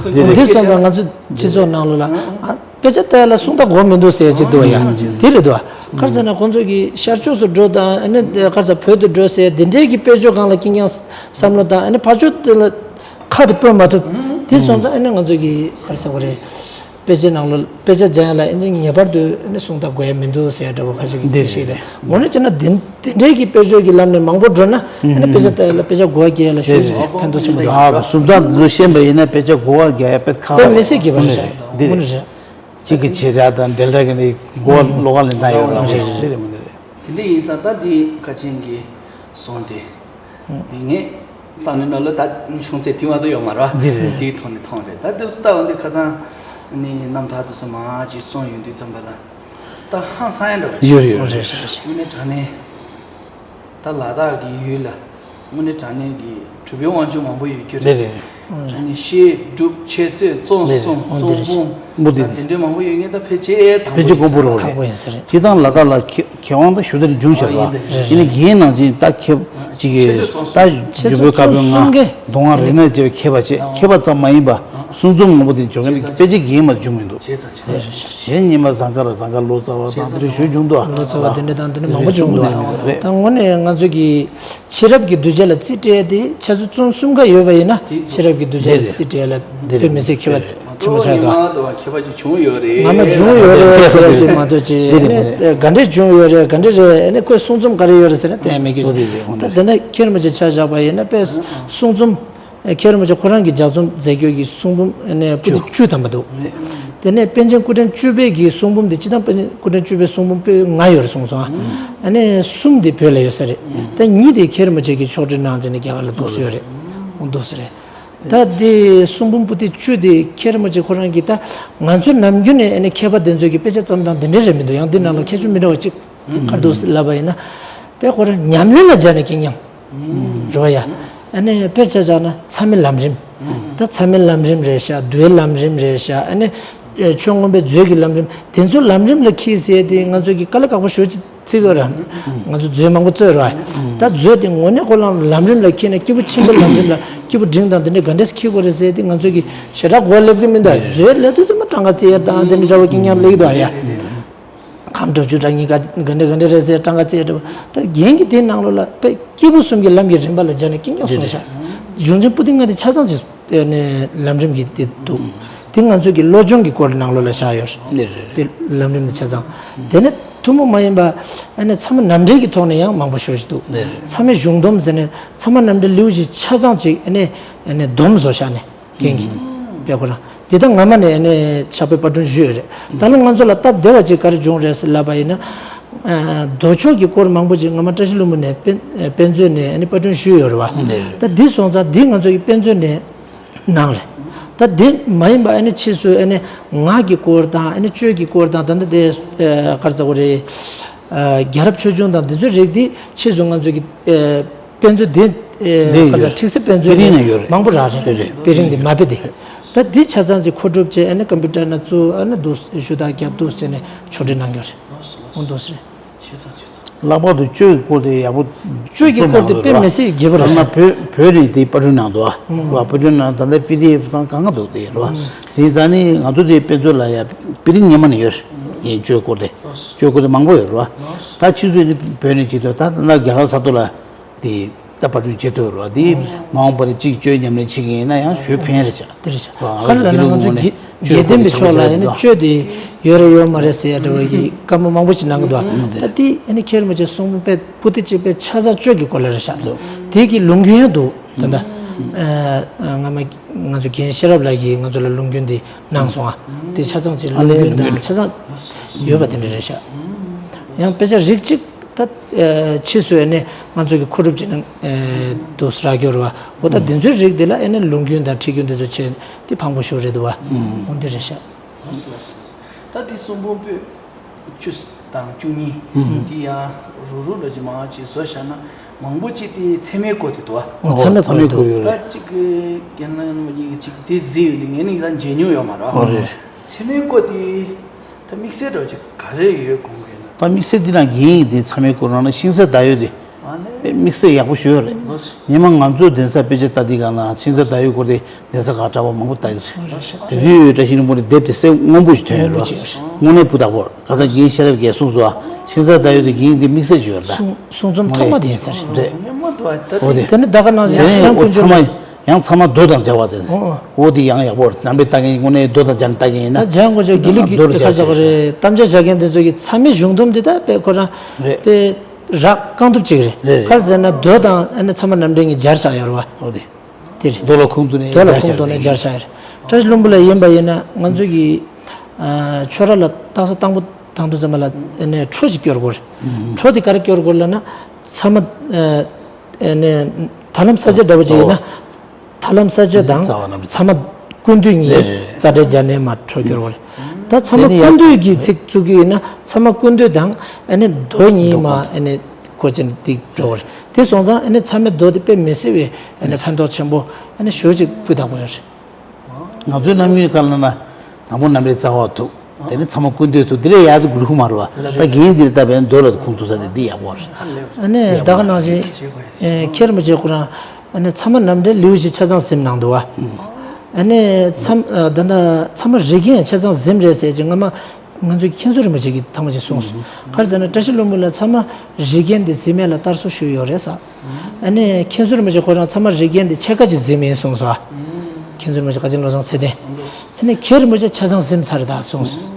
སོང་ཙང་ང་ཚོ་སྤྱི་ཚོགས་ནང་ལོགས་ལ་ཨ། དཔེ་ཆ་ལྟ་ཡ་ལ་སུམ་རྟགས་དགོས་མི་འདུག་ཟེར་ཡ་ཅིག་འདུག་ཡ། དེ་རེད་འདུག་ག་རེ་ཟེར་ན་ཁོང་ཚོ་གི་ཤར་ཕྱོགས་སུ་འགྲོ་དང་ཨ་ནི་ག་རེ་ཟེར་བོད་དུ་འགྲོ་ཟེར་དེ་འདྲའི་གི་དཔེ་བརྗོད་སྒང་ལ་ཀྱི་ཀྱང་བསམ་བློ་དང་ཨ་ནི་ཕར་ཕྱོགས་དེ་ལ་ཁ་དེ་སྤོས་མ་ཐུབ། དེ་སོང་ཙང་ཨ་ནི་ང་ཚོ་གི་ག་རེ་ཟེར་དགོས་རེད། དཔེ་ཆའི་ནང་ལ་དཔེ་ཆ་སྦྱང་ཡ་ལ་ཨ་ནི་ངེས་པར་དུ་ཨ་ནི་སུམ་རྟགས་དགོས་ཡ་མི་འདུག་ཟེར་འདྲ་པོ་ཁ་ཤས་ཀྱིས་འདི་བཤད་དེ་འོ་ན་བྱས་ན་དེ་དེ་འདྲའི་གི་དཔེ་བརྗོད་ཀྱི་ལམ་ནས་མང་པོ་འགྲོ་ན་ཨ་ནི་དཔེ་ཆ་ལྟ་ཡ་ལ་དཔེ་ཆ་གོ་བ་སྐྱེ་ཡ་ལ་ཞེ་པོ་ཕན་ཐོགས་ཆེན་པོ་འདུག་ཨ་སུམ་རྟགས་འདི་ཚོ་ཤེས་པ་ཡིན་ན་དཔེ་ཆ་གོ་བ་རྒྱག་ཡ་དཔེ་ཁག་པོ་རེད། དཔེ་མི་སྲིད་ཀྱི་བ་རེད་ཤག་འདི་རེད། གཅིག་གི་བྱེ་བྲག་དང་འབྲེལ་བ་གི་ནི་གོ་བ་ལོགས་ཀ་ལས་བཏང་ཡོད་རང་རེད་འདི་རེད་མ་རེད། དེ་འདྲ་ཡིན་ཙང་ད་འདི་ཁ་ཆེན་གྱི་སོང་སྟེ་འདི་ངས་བསམ་བློའི་ནང་ལ་ད་ཤོང་ཚད་དེ་མ་གཏོགས་ཡོད་མ་རེད་བ། འདི་རེད། དེའི་ཐོག་ནས་མཐོང་རེད། ད་འདི་སུ་ལྟ་བ་འདི་ཁ་སང་ནི་རྣམ་ཐར་དུ་སོ་མ་ཅིག་སོང་ཡོང་དུས་ཙམ་པ་ལ་ད་ཧང་སང་ཡ་འདྲ་བ་ཞིག་ཡོད་རེད་ཡོད་རེད། དངོས་གནས་དྲང་གནས། ད་ལ་དྭགས་ཀྱི་ཡུལ་ལ་དངོས་གནས་དྲང་གནས་ཀྱི་གྲུབ་པའི་དབང་ཕྱུག་མང་པོ་ཡོད་རྒྱུ་རེད། ལེ་རེད། ཨ་ནི་བཤད་སྒྲུབ་འཆད་རྩོད་རྩོམ་ལེ་རེད། གསུང་གསུང་འབུམ་འབུམ་དེ་ད་དེ་འདྲའི་མང་པོ་ཡོད་ངེས་ད་ཕལ་ཆེར་དང་ཕལ་ཆེར་དགོངས་པ་རེད། ཁག་པོ་ཡིན་ས་རེད། སྤྱིར་བཏང་ལ་དྭགས་ལ་མཁས་མཁས་དབང་ད་ཞུ་དེར་འབྱུང་ཤར་བ། ཨ་ཡིན་ད་ཡིན་ད་ཡིན་ན་རྗེས་ད་མཁས་ཅིག་གི་ད་འཆད་རྩོད་རྩོམ་གསུང་གི་འཇུ་བོད་དཀར་པོའི་ང་གདོང་ལྔ་རིག་གནས་ཅེས་པའི་མཁས་པ་བཅས་མཁས་པ་ཙམ་མ་ཡིན་པ་གསུང་རྩོམ་ངོ་བོ་དེ་འཇོག་མཁན་གྱི་དཔེ་ཆ་གིས་མ་འབྱུང་མི་འདུག་གཞན་ཉི་མ་ཟངས་དཀར་ཟངས་དཀར་ལོ་ཙཱ་བ་དང་དེ་འདྲ་ཞུ་བྱུང་འདུག་ལོ་ཙཱ་བ་དེ་འདྲ་དང་དེ་འདྲ་མང་པོ་བྱུང་འདུག་ད་དངོས་གནས་ང་ཚོ་གི་ཤེས་རབ་ཀྱི་གདུལ་བྱ་ལ་རྩིས་སྤྲད་དེ་འཆད་རྩོད་རྩོམ་གསུམ་ཀ་ཡོད་པ་ཡིན་ན་ཤེས་རབ་ཀྱི་གདུལ་བྱ་ལ་རྩིས་སྤྲད་ལ་དཔེ་མི་སྲིད་མཁས་པ་ཆེན་པོ་ཆགས་འདུག་ང་མ་བྱུང་ཡོད་རེད་ཟེར་ཅིག་མ་གཏོགས་ཅིག་ཨ་ནི་ག་འདྲས་བྱུང་ཡོད་རེད་ག་འདྲས་རེད་ཨ་ནི་ཁོའི་གསུང་རྩོམ་ག་རེ་ཡོད་རེད་ཟེར་ན་དེ་མེད་ཀི་ད་དེ་ནས་མཁན་རིན་པོ་ཆེ་ཆ་བཞག་པ་ཡིན་ན་དཔེ་གསུང་རྩོམ། མཁན་རིན་པོ་ཆེ་ཁོ་རང་གི་ལྗགས་རྩོམ་མཛད་རྒྱུ་གི་གསུང་འབུམ་ཨ་ནི་པོ་ཏི་བཅུ་ཐམ་པ་འདུག་དེ་ནས་པཎ་ཆེན་སྐུ་ཕྲེང་བཅུ་པའི་གི་གསུང་འབུམ་དེ་སྤྱིར་བཏང་པཎ་ཆེན་སྐུ་ཕྲེང་བཅུ་པའི་གསུང་འབུམ་པོད་ལྔ་ཡོད་རེད་གསུངས་སོང་ཨ། ཨ་ནི་གསུམ་དེ་བོད་ལ་ཡོད་ས་རེད། ད་གཉིས་དེ་མཁན་རིན་པོ་ཆེ་གི་ཕྱོགས་སྒྲིག་གནང་མཛད་ནས་རྒྱ་གར་ལ་འདུག་སེ་ཡོད་རེད། འོ་འདུག་སེ་རེད། ད་དེ་གསུང་འབུམ་པོ་ཏི་བཅུ་དེ་མཁན་རིན་པོ་ཆེ་ཁོ་རང་གིས་ད་ང་ཚོ་ནམ་རྒྱུན་ནས་ཨ་ནི་མཁས་པ་དེ་ཚོ་གི་དཔེ་ཆ་བརྩམས་སྟངས་དེ་འདྲ་རེད་མི་འདུག་ཡང་འདི་ནང་ལ་ཁྱད་ཆོས་མི་འདྲ་བ་གཅིག་ག་རེ་འདུག་ལབ་པ་ཡིན་ན། དཔེ་ཁོ་རང་ཉམས་ལེན་ལ་སྦྱར་ནས་ཀྱི་ཉམས། རེད་བ་ཡ། ཨ་ནི་དཔེ་ཆ་བཞག་ན་མཚམས་མེད་ལམ་རིམ། ད་མཚམས་མེད་ལམ་རིམ་རེད་ཤག་མདོའི་ལམ་རིམ་རེད་ཤག་ཨ་ནི། ཆོས་མངོན་པའི་མཛོད་ཀྱི་ལམ་རིམ་དེ་ཚོ་ལམ་རིམ་ལ་འཁྱེར་ཟེར་ཏེ་ང་ཚོ་གི་དཀའ་ལས་ཁག་པོ་ཞེ་པོ་ཅིག་བརྩི་གི་རེད། ང་ཚོ་མཛོད་མང་པོ་རྩོད་རེད་བ། ད་མཛོད་དེ་དངོས་གནས་ཁོ་རང་ལམ་རིམ་ལ་འཁྱེར་ན་སྐྱེས་བུ་ཆེན་པོའི་ལམ་རིམ་ལ་སྐྱེས་བུ་འབྲིང་དང་དེ་འདྲས་ག་འདྲས་འཁྱེར་དགོས་རེད་ཟེར་ཏེ་ང་ཚོ་གི་ཞེ་དྲག་གོ་སླེབས་ཀྱི་མི་འདུག་མཛོད་ལས་དུས་ཚོད་མ་གྲངས་ཀ་བརྩི་ཡ་དང་དེ་འདྲ་འདྲ་བོ་ཀྱི་ཉམས་ལེགས་འདུག་ཡ། ཁམས་དྲུག་ཅུ་རེ་གཉིས་ཀ་ག་འདྲ་ག་འདྲ་རེད་ཟེར་གྲངས་ཀ་བརྩིས་འགྲོ། ད་རྒན་གྱིས་དེའི་ནང་ལོགས་ལ་དཔེ་སྐྱེས་བུ་གསུམ་གྱི་ལམ་གྱི་རིམ་པ་ལ་སྦྱར་ནས་ཀྱི་ཀྱང་གསུངས་ཤག་གཞུང་ཆེན་པོ་ཏི་ལྔ་དེ་ཆ་ཚང་ཅིག་ནས་ལམ་རིམ་གྱི་དེ་འདུག་དེ་ང་ཚོ་གི་བློ་སྦྱོང་གི་སྐོར་ནང་ལོགས་ལ་བཞག་ཡོད་རེད། དེ་ལམ་རིམ་དེ་ཆ་ཚང་། དེ་ནས་ ཐུན་མོང་མ་ཡིན་པ་ཨ་ནི་ཚང་མ་ནང་འདྲེན་གྱི་ཐོག་ནས་ཡང་མང་པོ་ཤོར་བཞིན་འདུག་ཚང་མས་གཞུང་སྡོམ་ཟེར་ནས་ཚང་མ་ནང་འདྲེན་ལེའུ་བཞི་ཆ་ཚང་ཅིག་ཨ་ནི་ཨ་ནི་སྡོམ་བཟོ་བཞག་ནས་རྒན་གྱིས་དཔེ་ཁོ་རང་འདི་ལྟར་སྔ་མ་ནས་ཨ་ནི་ཕྱག་དཔེ་པར་སྐྲུན་ཞུས་ཡོད་རེད། ད་ལོ་ང་ཚོ་ལ་སྟབས་བདེ་བ་ཅིག་ག་རེ་བྱུང་རེད་ཟེར་ལབ་པ་ཡིན་ན། མདོ་ཕྱོགས་ཀྱི་སྐོར་མང་པོ་ཅིག་སྔ་མ་བཀྲ་ཤིས་ལྷུན་པོ་ནས་དཔེ་དཔེ་མཛོད་ནས་ཨ་ནི་པར་སྐྲུན་ཞུས་ཡོད་རེད་བ། ད་འདི་སོང་ཙང་འདི་ང་ཚོ་ཡི་དཔེ་མཛོད་ནས་གནང་རེད། ད་འདི་མ་ཡིན་པ་ཨ་ནི་ཕྱིས་སུ་ཨ་ནི་ངག་གི་སྐོར་དང་ཨ་ནི་གཅོད་ཀྱི་སྐོར་དང་ད་ལྟ་དེ་ག་རེ་ཟེར་དགོས་རེད། རྒྱལ་རབས་ཆོས་འབྱུང་དང་འདི་ཚོའི་རིགས་འདི་ཕྱིས་སུ་ང་ཚོ་གི་དཔེ་མཛོད་འདི་འདི་ག་ཡོད་ཚོད་ཁྲིག་སེ་དཔེ་མཛོད་པེ་རིང་ནས་ཡོད་རེད། མང་པོ་རག་རེད། རེད་རེད། པེ་རིང་འདི་མ་དཔེ་དེ་ད་འདི་ཆ་ཚང་ཅིག་མཁོ་སྒྲུབ་བྱས་ཨ་ནི་ཀམ་པུ་ཊར་ནང་བཙུགས་ཨ་ནི་འདུག་ཞུ་དག་རྒྱབ་འདུག་ཟེར་ནས་ཕྱོགས་སྒྲིག་གནང་གི་ཡོད་རེད། འོ་འདུག་ཟེར། ལྷག་པར་དུ་གཅོད་ཀྱི་སྐོར་དེ་ཡག་པོ་གཅོད་ཀྱི་སྐོར་དེ་དཔེ་མི་སྲིད་རྒྱས་པོ་རེད་ཤག་ད་ནང་བོད་བོད་ནས་དེ་པར་སྐྲུན་གནང་འདུག་ཨ། པར་སྐྲུན་གནང་ད་ལྟ་པི་ཌི་ཨེཕ་དང་གང་ག་འདུག་དེ་རེད་བ། དེ་ཡིན་ཙང་ནི་ང་ཚོ་དེ་དཔེ་མཛོད་ལ་ཡ་པི་ཌི་ཨེཕ་སྔོན་མ་ནས་ཡོད་རེད། ཡིན་གཅོད་སྐོར་དེ་གཅོད་སྐོར་དེ་མང་པོ་ཡོད་རེད་བ། ད་ཕྱིས་སུ་ནི་བོད་ནས་བྱེད་དུས་ད་ད་ལྟ་རྒྱ་གར་ས་ཐོག་ལ་དེ་ད་པར་སྐྲུན་བྱེད་ཐུབ་རེད་བ། དེ་མ་འོངས་པར་གཅིག་གཅོད་ཉམས་ལེན་བྱེད་ཀྱི་ཡིན་ན་ཡང་ཞུ་ཕན་རེད་ཤག་དེ་རེད་ཤག་ག་རེ་ལབ་ན་ང་ཚོ་དགེ་དགེ་ལྡན་པའི་ཕྱོགས་ལ་ཡ་ནི་གཅོད་དེ་ཡོད་རེད་ཡོད་མ་རེད་ཟེར་ཡ་འདྲ་བ་ཡི་བཀའ་མོལ་མང་པོ་ཞིག་གནང་གི་འདུག་ད་དེ་ཡ་ནི་མཁན་རིན་པོ་ཆེ་གསུང་པའི་པོ་ཏི་གཅིག་པའི་ཆ་ཚང་གཅོད་ཀྱི་སྐོར་ལ་རེད་ཤག་དེ་གི་ལུང་རྒྱུན་ཡང་འདུག་ད་ལྟ་སྔ་མ་ང་ཚོ་རྒན་ཤེས་རབ་ལགས་ཀྱིས་ང་ཚོ་ལ་ལུང་རྒྱུན་དེ་གནང་སོང་ཨ། དེ་ཆ་ཚང་གཅིག་ལུང་རྒྱུན་དང་ཆ་ཚང་ཡོད་པ་དེ་འདྲ་རེད་ཤག་ཡང་དཔེ་ཆ་རིགས་གཅིག་ད་ཕྱིས་སུ་ཨེ་ནས་ང་ཚོ་གི་མཁོ་སྒྲུབ་བྱས་ན་དུ་རག་གི་ཡོད་རེད་བ། འོ་ད་དེ་ཚོའི་རིགས་དེ་ལ་ཨེ་ནས་ལུང་རྒྱུན་དང་ཁྲིད་རྒྱུན་དེ་ཚོ་བྱས་དེ་ཕངས་པོ་ཤོར་རེད་འདུག་བ། འོ་འདི་རེད་ཤག་ད་དེ་གསུང་འབུམ་པོད་བཅུ་དང་བཅུ་གཉིས་དེ་ཡང་རུག་རུག་ལ་ཅིག་མང་ཅིག་བཟོ་བཞག་ན་མང་པོ་ཅིག་དེ་ཚད་མའི་སྐོར་དེ་འདུག་བ། འོ་ཚད་མའི་སྐོར་ཡོད་རེད། ད་ཅིག་རྒན་ལགས་ཅིག་དེ་གཟིགས་ཡོད་ནི་ངས་ནི་ད་མཇལ་མྱོང་ཡོད་མ་རེད་བ། ཚད་མའི་སྐོར་དེ། ད་དམིགས་བསལ་འདྲ་ཅིག་ག་རེ་ཡོད་དགོངས་ཀྱི་ཡོད་ན། ད་དམིགས་བསལ་འདི་ནང་རྒན་ཡིན་དེ་ཚང་མའི་སྐོར་ནང་ན་ཤིང་བཟའ་ཟླ་འོད་དེ་ཨ་ནི་དམིགས་བསལ་ཡག་པོ་ཞུ་ཡོད་རེད། ཉི་མ་ང་ཚོའི་གདན་ས་དཔེ་ཆ་ལྟ་དུས་གང་ལ་ཤིང་བཟའ་ཟླ་འོད་སྐོར་དེ་གདན་ས་ཁག་གྲྭ་པ་མང་པོ་ལྟ་གི་རེད། དེ་དུས་བཀྲ་ཤིས་ལྷུན་པོ་ནས་དེབ་དེ་གསལ་སྔོན་པོ་ཞིག་ཐོན་ཡོད་རེད། དངོས་གནས་སྤུས་དག་པོ་ག་ས་རྒན་ཤེས་རབ་རྒྱས་གསུངས་སོ། ཤིང་བཟའ་ཟླ་འོད་དེ་རྒན་ཡིན་དེ་དམིགས་བསལ་ཞུ་ཡོད་རེད། གསུང་གསུང་རྩོམ་ཐོག་མ་དེ་ཡིན་ས་རེད། རེད། འོ་དེ། དེ་ནི་ད་ག་ནང་བཞིན་དེ་ནས་ཡང་འོ་ཚང་མ་ཡང་ཚང་མ་རྡོ་དང་སྦྱར་བ་ཟེར། འོ་འོ་དེ་ཡང་ཡག་པོ་རེད། ནང་པའི་ལྟ་མཁན་དངོས་གནས་རྡོ་དང་སྦྱར་ནས་ལྟ་མཁན་ཡིན་ན་ད་སྦྱང་དགོས་ཆོག་དགེ་ལུགས་ཀྱི་རྡོ་དང་སྦྱར་ཁ་བྱ་བ་རེད། གཏམ་བྱ་བྱ་མཁན་དེ་ཚོ་གི་ཚང་མའི་གཞུང་དོན་དེ་ད་དཔེ་ཁོ་རང་རེད། དཔེ་རག་རྐང་ཐུབ་ཅིག་རེད། རེད། ག་རེ་ཟེར་ན་རྡོ་དང་ཨ་ནི་ཚང་མ་རྣམ་འདྲེན་གྱི་སྦྱར་བཞག་ཡོད་རེད་བ། འོ་དེ། དེ་རེད། རྡོ་ལ་ཁུངས་གཏུགས་ནས་རྡོ་ལ་སྦྱར་ཁུངས་བཞག་གཏུགས་ནས་དེ་སྦྱར་བཞག་ཡོད་རེད། བཀྲ་ཤིས་ལྷུན་པོ་ལ་ཡིན་པ་ཡིན་ན་ང་ཚོ་གི་ཨ་ཆོས་ར་ལ་རྟགས་གསལ་དང་པོ་དང་དུ་ཙམ་པ་ལ་ཨ་ནི་འཕྲོ་ཅིག་སྐྱོར་དགོས་རེད། འཕྲོ་དེ་ག་རེ་སྐྱོར་དགོས་ལབ་ན་ཚད་མ་ཨ་ཨ་ནི་ཐར་ལམ་ས་བཅད་འདྲ་པོ་ཅིག་ཡིན་ན། ཐར་ལམ་ས་བཅད་དང་རྩ་བ་རྣམ་འགྲེལ། ཚད་མ་ཀུན་བཏུས་གཉིས་རེད་རེད་རྩ་འགྲེལ་སྦྱར་ནས་མར་འཕྲོ་སྐྱོར་བ་རེད། ད་ཚད་མ་དེ་ནི་ཡང་ཀུན་བཏུས་ཀྱི་ཚིག་བཙུགས་ཀྱི་ཡིན་ན་ཚད་མ་ཀུན་བཏུས་དང་ཨ་ནི་མདོ་གཉིས་མ་མདོ་ཨ་ནི་གོ་ཅན་འདི་འགྲོ་བ་རེད། དེ་སོང་ཙང་ཨ་ནི་ཚད་མའི་མདོ་དེ་དཔེ་མི་སྲིད་པའི་ཨ་ནི་ཕན་ཐོགས་ཆེན་པོ་ཨ་ནི་ཞེ་ཅིག་སྤུས་དག་པོ་ཡོད་རེད། ང་ཚོའི་རྣམ་ངེས་སྐབས་ལ་ན་དང་པོ་རྣམ་འགྲེལ་རྩ་བ་ཐུག་དེ་ནི་ཚད་མ་ཀུན་བཏུས་ཐུག་དེ་ལས་ཡག་ཏུ་འགྲོ་གི་མ་རེད་བ། ད་རྒན་འདིར་ལྟ་བའི་མདོ་ལ་ཁུངས་གཏུགས་ས་དེ་འདི་ཡག་པོ་རེད། ཨ་ནི་ད་ག་ནང་བཞིན་མཁན་རིན་པོ་ཆེ་ཁོ་རང་ཨ་ནི་ཚད་མ་རྣམ་འགྲེལ་ལེའུ་བཞི་ཆ་ཚང་གཟིགས་གནང་འདུག་བ། ཨ་ནི་ཚད་ད་ལྟ་ཚད་མ་རིགས་རྒྱན་ཆ་ཚང་གཟིགས་རེད་ཟེར་གྱི་སྔ་མ་ང་ཚོའི་མཁན་ཟུར་རིན་པོ་ཆེ་གིས་ཐེངས་མ་ཅིག་གསུངས་སོང་། ག་རེ་ཟེར་ན་བཀྲ་ཤིས་ལྷུན་པོ་ལ་ཚད་མ་རིགས་རྒྱན་འདི་གཟིགས་མེད་ལ་བསྟར་སྲུང་ཞུས་ཡོད་རེད་ཟེར། ཨ་ནི་མཁན་ཟུར་རིན་པོ་ཆེ་ཁོ་རང་ཚད་མ་རིགས་རྒྱན་འདི་ཕྱེད་ཀ་ཅིག་གཟིགས་མེད་གསུངས་སོང་། མཁན་ཟུར་རིན་པོ་ཆེ་བཀའ་བརྒྱུད་བློ་བཟང་ཚེ་བརྟན། ཨ་ནི་མཁན་རིན་པོ་ཆེ་ཆ་ཚང་གཟིགས་ཚར་ད་གསུངས་སོང་།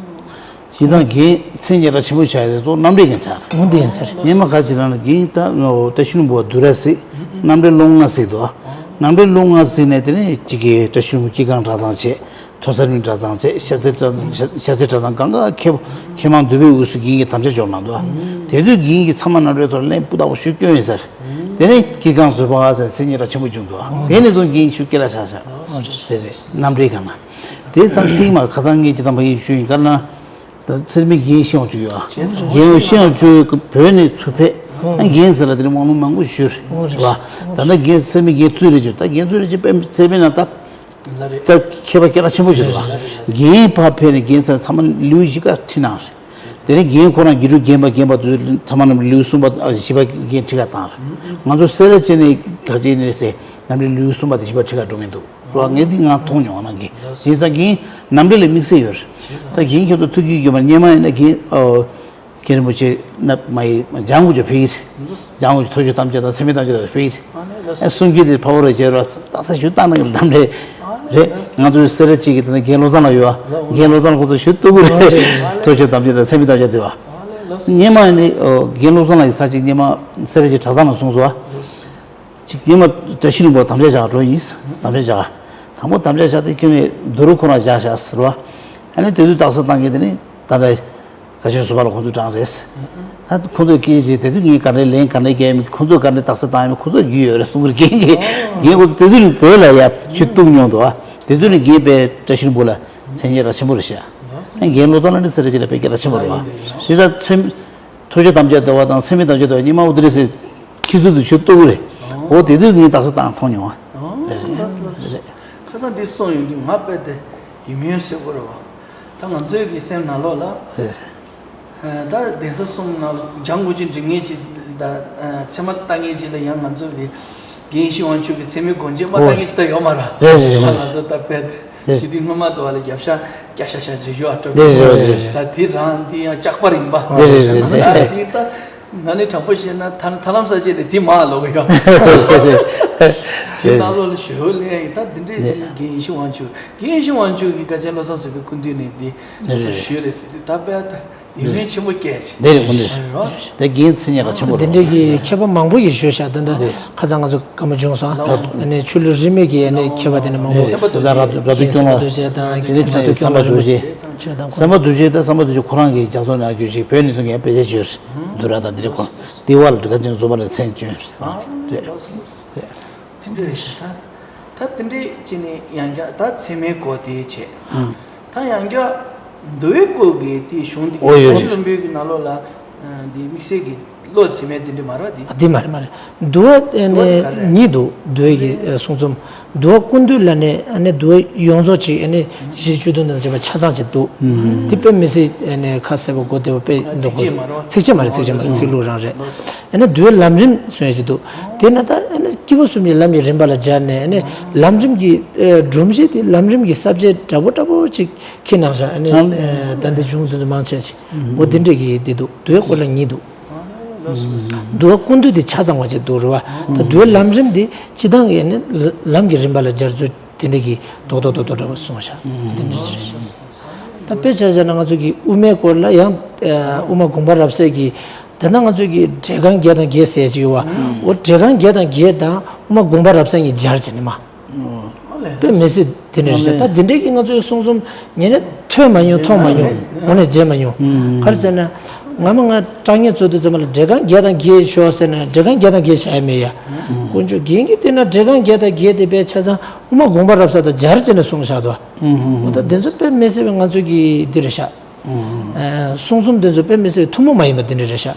ཞེ་དྲག་རྒན་མཚན་ཉེ་དྲག་ཆེན་པོ་བྱ་ཡ་དེ་ཚོ་རྣམ་འགྲེལ་རྒན་ཚར། འོ་འདི་ཡིན་ཚར། སྙན་མ་ག་ཅི་རང་ལ་རྒན་ད་བཀྲ་ཤིས་ལྷུན་པོ་བ་བསྡུས་ར་གཟིགས། རྣམ་འགྲེལ་ལུང་ལྔ་གཟིགས་འདུག་རྣམ་འགྲེལ་ལུང་ལྔ་གཟིགས་ནས་དེ་ནས་གཅིག་གིས་བཀྲ་ཤིས་ལྷུན་པོ་དཀྱིལ་ཁང་གྲྭ་ཚང་བྱས། ཐོས་བསམ་གླིང་གྲྭ་ཚང་བྱས། ཤར་རྩེ་གྲྭ་ཤར་རྩེ་གྲྭ་ཚང་གང་ག་མཁས་མཁས་མང་འདུས་པའི་དབུས་སུ་རྒན་གྱིས་དམ་བཅའ་འཇོག་གནང་འདུག་དེ་དུས་རྒན་གྱིས་ཚད་མ་རྣམ་འགྲེལ་ཐོག་གླེང་སྤུས་དག་པོ་ཞིག་བསྐྱོན་ཡོད་ཟེར། དེ་ནས་དཀྱིལ་ཁང་བཟོད་པ་ཟེར་མཚན་ཉིད་ར་ཆེན་པོ་བྱུང་འདུག་དེ་ནས་བཟུང་རྒན་ཤུགས་སྐྱེད་ལ་ཆགས་ཤག་དེ་རེད། རྣམ་འགྲེལ་གང་ན། དེ་ཙམ་ཚིག་མ་ཁ་སང་ངས་ཅི་དང་པ་ཡིན་ཞུས་ཡིན་ག་ན། ད་ཚེ་རིང་མའི་རྒན་ཤེས་ཡོན་ཅིག་ཡོད། རྒན་ཡོད་ཤེས་ཡོན་ཅིག་བོད་ནས་ཚུར་ཕེབས། ཨ་རྒན་ཟེར་ལ་དེ་ནས་དབང་ལུང་མང་པོ་ཞུས་རེད་བ། ད་ལྟ་རྒན་ཚེ་རིང་མའི་རྒན་ཚུལ་རེད་ཅེས་ད་རྒན་ཚུལ་རེད་ཅེས་དཔེ་ཚེ་རིང་མའི་ནང་ད། ད་མཁས་པ་སྐད་གྲགས་ཆེན་པོ་ཞིག་རེད་བ། རྒན་ཕར་ཕེབས་ནས་རྒན་ཚར་ཚང་མ་ལེའུ་བཞི་ཀ་ཁྲིད་གནང་རེད། དེ་ནས་རྒན་ཁོ་རང་དགེ་ཕྲུག་རྒན་པ་རྒན་པ་དེ་ཚོ་ཚང་མ་རྣམས་ལེའུ་གསུམ་པ་བཞི་པ་རྒན་ཁྲིད་ག་བཏང་རེད། ང་ཚོ་སེ་ར་བྱེས་ནས་ག་ཅི་ནས་ཟེར་རྣམ་འགྲེལ་ལེའུ་གསུམ་པ་དེ་བཞི་པ་ཁྲིད་ག་འགྲོ་མཁན་འདུག་རེད་བ། ངས་འདི་ང་མཐོང་མྱོང་ང་རང་གིས། དེ་ཙང་རྒན་རྣམ་འགྲེལ་ལ་དམིགས་བསལ་ཡོད་རེད། ད་རྒན་ཁྱོད་ཚོ་ཐུགས་རྒྱུས་ཡོད་མ་རེད། སྔོན་མ་ཡིན་ན་རྒན་ཨོ། རྒན་རིན་པོ་ཆེ་རྣམ་མ་ཡི་འཇང་དགུ་ཅོ་ཕེབས་ཀྱི་རེད། འཇང་དགུ་ཅོ་ཐོས་བརྗོད་གཏམ་བརྗོད་དང་ཚད་མའི་གཏམ་བརྗོད་དང་ཕེབས་ཀྱི་རེད། ཨ་གསུང་རྒྱུ་དེ་ཕ་བོ་རེ་བྱས་རོགས་ད་ས་ཞུ་བཏང་ན་གི་ལམ་རེད། རེད། ང་ཚོའི་སེ་ར་བྱེས་ཀྱི་དེ་ནས་རྒན་བློ་བཟང་ལགས་ཡོད་ཨ། རྒན་བློ་བཟང་ལགས་ཁོ་ཚོ་ཞུ་ཏུ་གུ་རེད། ཐོས་བརྗོད་གཏམ་བརྗོད་དང་ཚད་མའི་གཏམ་བརྗོད་དེ་བ། སྔོན་མ་ནི་རྒན་བློ་བཟང་ལགས་ཀྱིས་ཚར་གཅིག་སྔོན་མ་སེ་ར་བྱེས་གྲྭ་ཚང་ལ་གསུངས་སོང་བ། གཅིག་སྔོན་མ་བཀྲ་ཤིས་ལྷུན་པོ་དམ་བཅའ་བཞག་འགྲོ་ཡིན། དམ་བཅའ་བཞག་དང་པོ་དམ་བཅའ་བཞག་དེ་ཁྱོན་ནས་རྡོ་རུ་ཁོ་རང་བཞག་བཞག་ཟེར་བ། ཨ་ནི་དེ་དུས་རྟགས་གསལ་བཏང་མཁན་དེ་ནི་ད་ལྟ་ག་ཆེན་ཟུར་པ་ལ་ཁོང་ཚོས་དྲངས་རེད། ད་ཁོང་ཚོས་སྐད་ཆ་དེ་དུས་ངས་ག་འདྲའི་ལན་ག་འདྲའི་བརྒྱབ་མིན། ཁོང་ཚོས་ག་འདྲའི་རྟགས་གསལ་བཏང་ཡོད་མིན་ཁོང་ཚོས་རྒྱུས་ཡོད་རེད་གསུང་གི་རེད། རྒན་གྱིས་རྒན་ཁོང་དེ་དུས་ནི་བོད་ལ་ཡ་ཆུ་གཏུག་མྱོང་འདུག་ཨ། དེ་དུས་ནི་རྒན་དཔེ་བཀྲ་ཤིས་ལྷུན་པོ་ལ་མཚན་སྙན་རག་ཆེན་པོ་རེད་ཤག་ཨ་རྒན་བློ་བཟང་ལགས་ནི་སེ་ར་བྱེས་ལ་དཔེ་སྐད་རག་ཆེན་པོ་རེད་བ། དེ་ད་མཚན་ཐུགས་རྗེ་དམ་བཅའ་ཟླ་བ་དང་མཚན་མོའི་དམ་བཅའ་ཟླ་བ་གཉིས་མ་འུ་དེ་རེད་ཟེར། ཁྱེད་ཚོ་དུ་ཆུ་གཏུག་གི་རེད། འོ་དེ་དུས་ངས་རྟགས་གསལ་བཏང་མཐོང་མྱོང་བ། ཨོ་ལགས་སོ་ལགས་སོ། ཁ་སང་འདི་གསུངས་ཡོང་དུས་ང་དཔེ་དེ་ཡིད་སྨོན་སེ་གོ་རེད་བ། ད་ང་ཚོའི་གི་སེམས་ནང་ལོགས་ལ། ད་གདན་ས་གསུམ་ནང་ལ་སྦྱང་དགོས་ཀྱི་འདྲི་ངེས་ཅིག་ད་ཚད་མ་ལྟ་ངེས་ཅིག་ལ་ཡང་ང་ཚོ་གི་རྒན་ཡེ་ཤེས་དབང་ཕྱུག་གི་ཚད་མའི་སྒོ་འབྱེད་མ་ལྟ་ངེས་ཅིག་ད་ཡོད་མ་རེད། རེད་རེད་རེད། ད་ང་ཚོ་ད་དཔེ་དེ་དེ་དུས་སྔོན་མ་དུ་བ་ལ་རྒྱབ་ཤ་སྐྱ་ཤ་ཤ་ཇེ་ཞུ་ཨ་སྤྲོ། རེད་རེད་རེད། ད་དེ་རང་དེ་ཡང་ལྕགས་པ་རིང་པ་རེད་རེད་རེད། དེ་ད། ང་ནི་དྲང་པོ་བཤད་ན་ཐ་ཐ་ལམ་ས་ཆེད་ནས་དེ་མ་ལོག་གི་ཡོད། དེ་ནང་ལོགས་ལ་ཞོལ་ལས་ཡིན་ད་འདི་འདྲས་ཞིག་རྒན་ཡེ་ཤེས་དབང་ཕྱུག་རྒན་ཡེ་ཤེས་དབང་ཕྱུག་གི་དཀའ་ཆེན་བློ་བཟང་བཟོད་པའི་སྐུ་མདུན་ནས་འདི་སོ་སོ་ཞོལ་ལས་ཟེར་དུས་ད་དཔེ་ད་ཡིད་སྨོན་ཆེན་པོ་སྐྱེས་ཤིང་འདི་རེད་འདི་རེད། དེ་རྒན་མཚན་སྙན་རག་ཆེན་པོ་འདི་འདྲས་ཀྱི་མཁས་པ་མང་པོ་ཡིས་ཞོལ་བཞག་ད་ད་ཁ་སང་ང་ཚོ་བཀའ་མོལ་བྱུང་སོང་། ཨ་ནི་ཆོས་ལུགས་རིས་མེད་ཀྱི་ཨ་ནི་མཁས་པ་དེ་ནས་མང་པོ་རྒན་སེམས་དཔའ་རྡོ་རྗེ་དང་དེ་ནས་ཆོས་ལུགས་སེམས་དཔའ་རྡོ་རྗེ། སེམས་དཔའ་རྡོ་རྗེ་ད་སེམས་དཔའ་རྡོ་རྗེ་ཁོ་རང་གི་ལྗགས་རྩོམ་ནང་བརྗོད་ཅིག་བོད་ནས་ཐོན་མཁན་དཔེ་ཆ་བརྗོད་རེད། འདུ་ར་དང་དེ་འདྲ་ཁོ་དེ་བ་ལ་འདྲི་ཁ་ཅན་བཟོ་བ་ལ་མཚན་བྱོན་རེད། དེ་འདྲ་རེད་ཤག་ད་ད་དེ་འདྲའི་ཅི་ནས་ཡང་བསྐྱར་ད་ཚད་མའི་སྐོར་དེའི་ཆེད་ད་ཡང་བསྐྱར་འདུལ་བའི་སྐོར་གྱི་དེ་གཞུང་དེ་ཨོ་ཡོད་ཞི་རེད། ལུམ་བུའི་གི་ནང་ལོགས་ལ་འདི་དམིགས་བསལ་གྱི་བློ་ཚད་མའི་དེ་འདྲ་མ་རེད་དེ། ཨ་དེ་མ་རེད་མ་རེད། འདུལ་བ་ནས་གཉིས་འདུག་འདུལ་བའི་གི་གསུང་རྩོམ། འདུལ་བ་ཀུན་བཏུས་ལ་ནི་ཨ་ནི་འདུལ་བ་ཡོངས་རྫོགས་ཅིག་ཨ་ནི་གཞི་བཅུ་བདུན་དང་བཅས་པ་ཆ་ཚང་ཅིག་འདུག་དེ་དཔེ་མི་སྲིད་ཨ་ནི་ཁ་གསལ་པོ་གོ་བདེ་བོ་དཔེ་འདུག་ཚིགས་བཅད་མ་རེད་བ། ཚིགས་བཅད་མ་རེད་ཚིགས་བཅད་མ་རེད་ཚིག་ལྷུག་རང་རེད། ཨ་ནི་འདུལ་བའི་ལམ་རིམ་གསུང་ཡ་ཅིག་འདུག་དེ་ན་ད་ཨ་ནི་སྐྱེས་བུ་གསུམ་གྱི་ལམ་གྱི་རིམ་པ་ལ་སྦྱར་ནས་ཨ་ནི་ལམ་རིམ་གྱི་སྒྲོམ་གཞི་དེ་ལམ་རིམ་གྱི་ས་བཅད་འདྲ་པོ་འདྲ་པོ་ཅིག་ཁྱེད་ནང་བཞག་ཨ་ནི་ད་འདི་གཞུང་དེ་ཚོ་མང་ཆེ་ཅིག་འོ་དེ་འདྲས་ཀྱི་དེ་འདུག་འདུལ་བའི་སྐོར་ལ་གཉིས་འདུག་འདུལ་བ་ཀུན་བཏུས་དེ་ཆ་ཚང་བ་ཅིག་འདུག་རེད་བ། ད་འདུལ་བའི་ལམ་རིམ་དེ་སྤྱི་བཏང་གི་ནི་ལམ་གྱི་རིམ་པ་ལ་སྦྱར་ཚུལ་དེ་འདྲ་གི་རྡོག་རྡོག་རྡོག་རྡོག་འདྲ་བ་གསུངས་ཤག་དེ་འདྲ་ཅིག་རེད། ད་དཔེ་ཆ་བཞག་ན་ང་ཚོ་གི་དབུ་མའི་སྐོར་ལ་ཡང་དབུ་མ་དགོངས་པ་རབ་གསལ་གྱི་ད་ལྟ་ང་ཚོ་གི་འགྲེལ་རྐང་བརྒྱད་དང་བརྒྱད་ཟེར་ཅིག་ཡོད་བ། འོ་འགྲེལ་རྐང་བརྒྱད་དང་བརྒྱད་དང་དབུ་མ་དགོངས་པ་རབ་གསལ་གཉིས་སྦྱར་བྱས་ནས་མ། དཔེ་མི་སྲིད་དེ་འདྲ་རེད་ཤག་ད་དེ་འདྲའི་གི་ང་ཚོའི་གསུང་རྩོམ་ངས་ནི་ཐོས་མ་མྱོང་མཐོང་མ་མྱོང་དངོས་གནས་མཇལ་མ་མྱོང་། ག་རེ་ཟེར་ན། ང་མ་ང་སྐྲག་ཉེས་ཚོ་དུས་ཙམ་པ་ལ་འགྲེལ་རྐང་བརྒྱད་དང་བརྒྱད་ཤོག་ཟེར་ན་འགྲེལ་རྐང་བརྒྱད་དང་བརྒྱད་བྱ་ཡ་མེད་ཡ། དཀོན་མཆོག་རྒན་གྱིས་བལྟས་ན་འགྲེལ་རྐང་བརྒྱད་དང་བརྒྱད་དེ་དཔེ་ཆ་ཚང་དབུ་མ་དགོངས་པ་རབ་གསལ་དང་སྦྱར་བྱས་ནས་གསུངས་བཞག་འདུག་འོ་ད་དེ་ཚོ་དཔེ་མི་སྲིད་པའི་ང་ཚོ་གི་འདི་རེད་ཤག་གསུང་རྩོམ་དེ་ཚོ་དཔེ་མི་སྲིད་པའི་ཐུན་མོང་མ་ཡིན་པ་དེ་འདྲ་རེད་ཤག་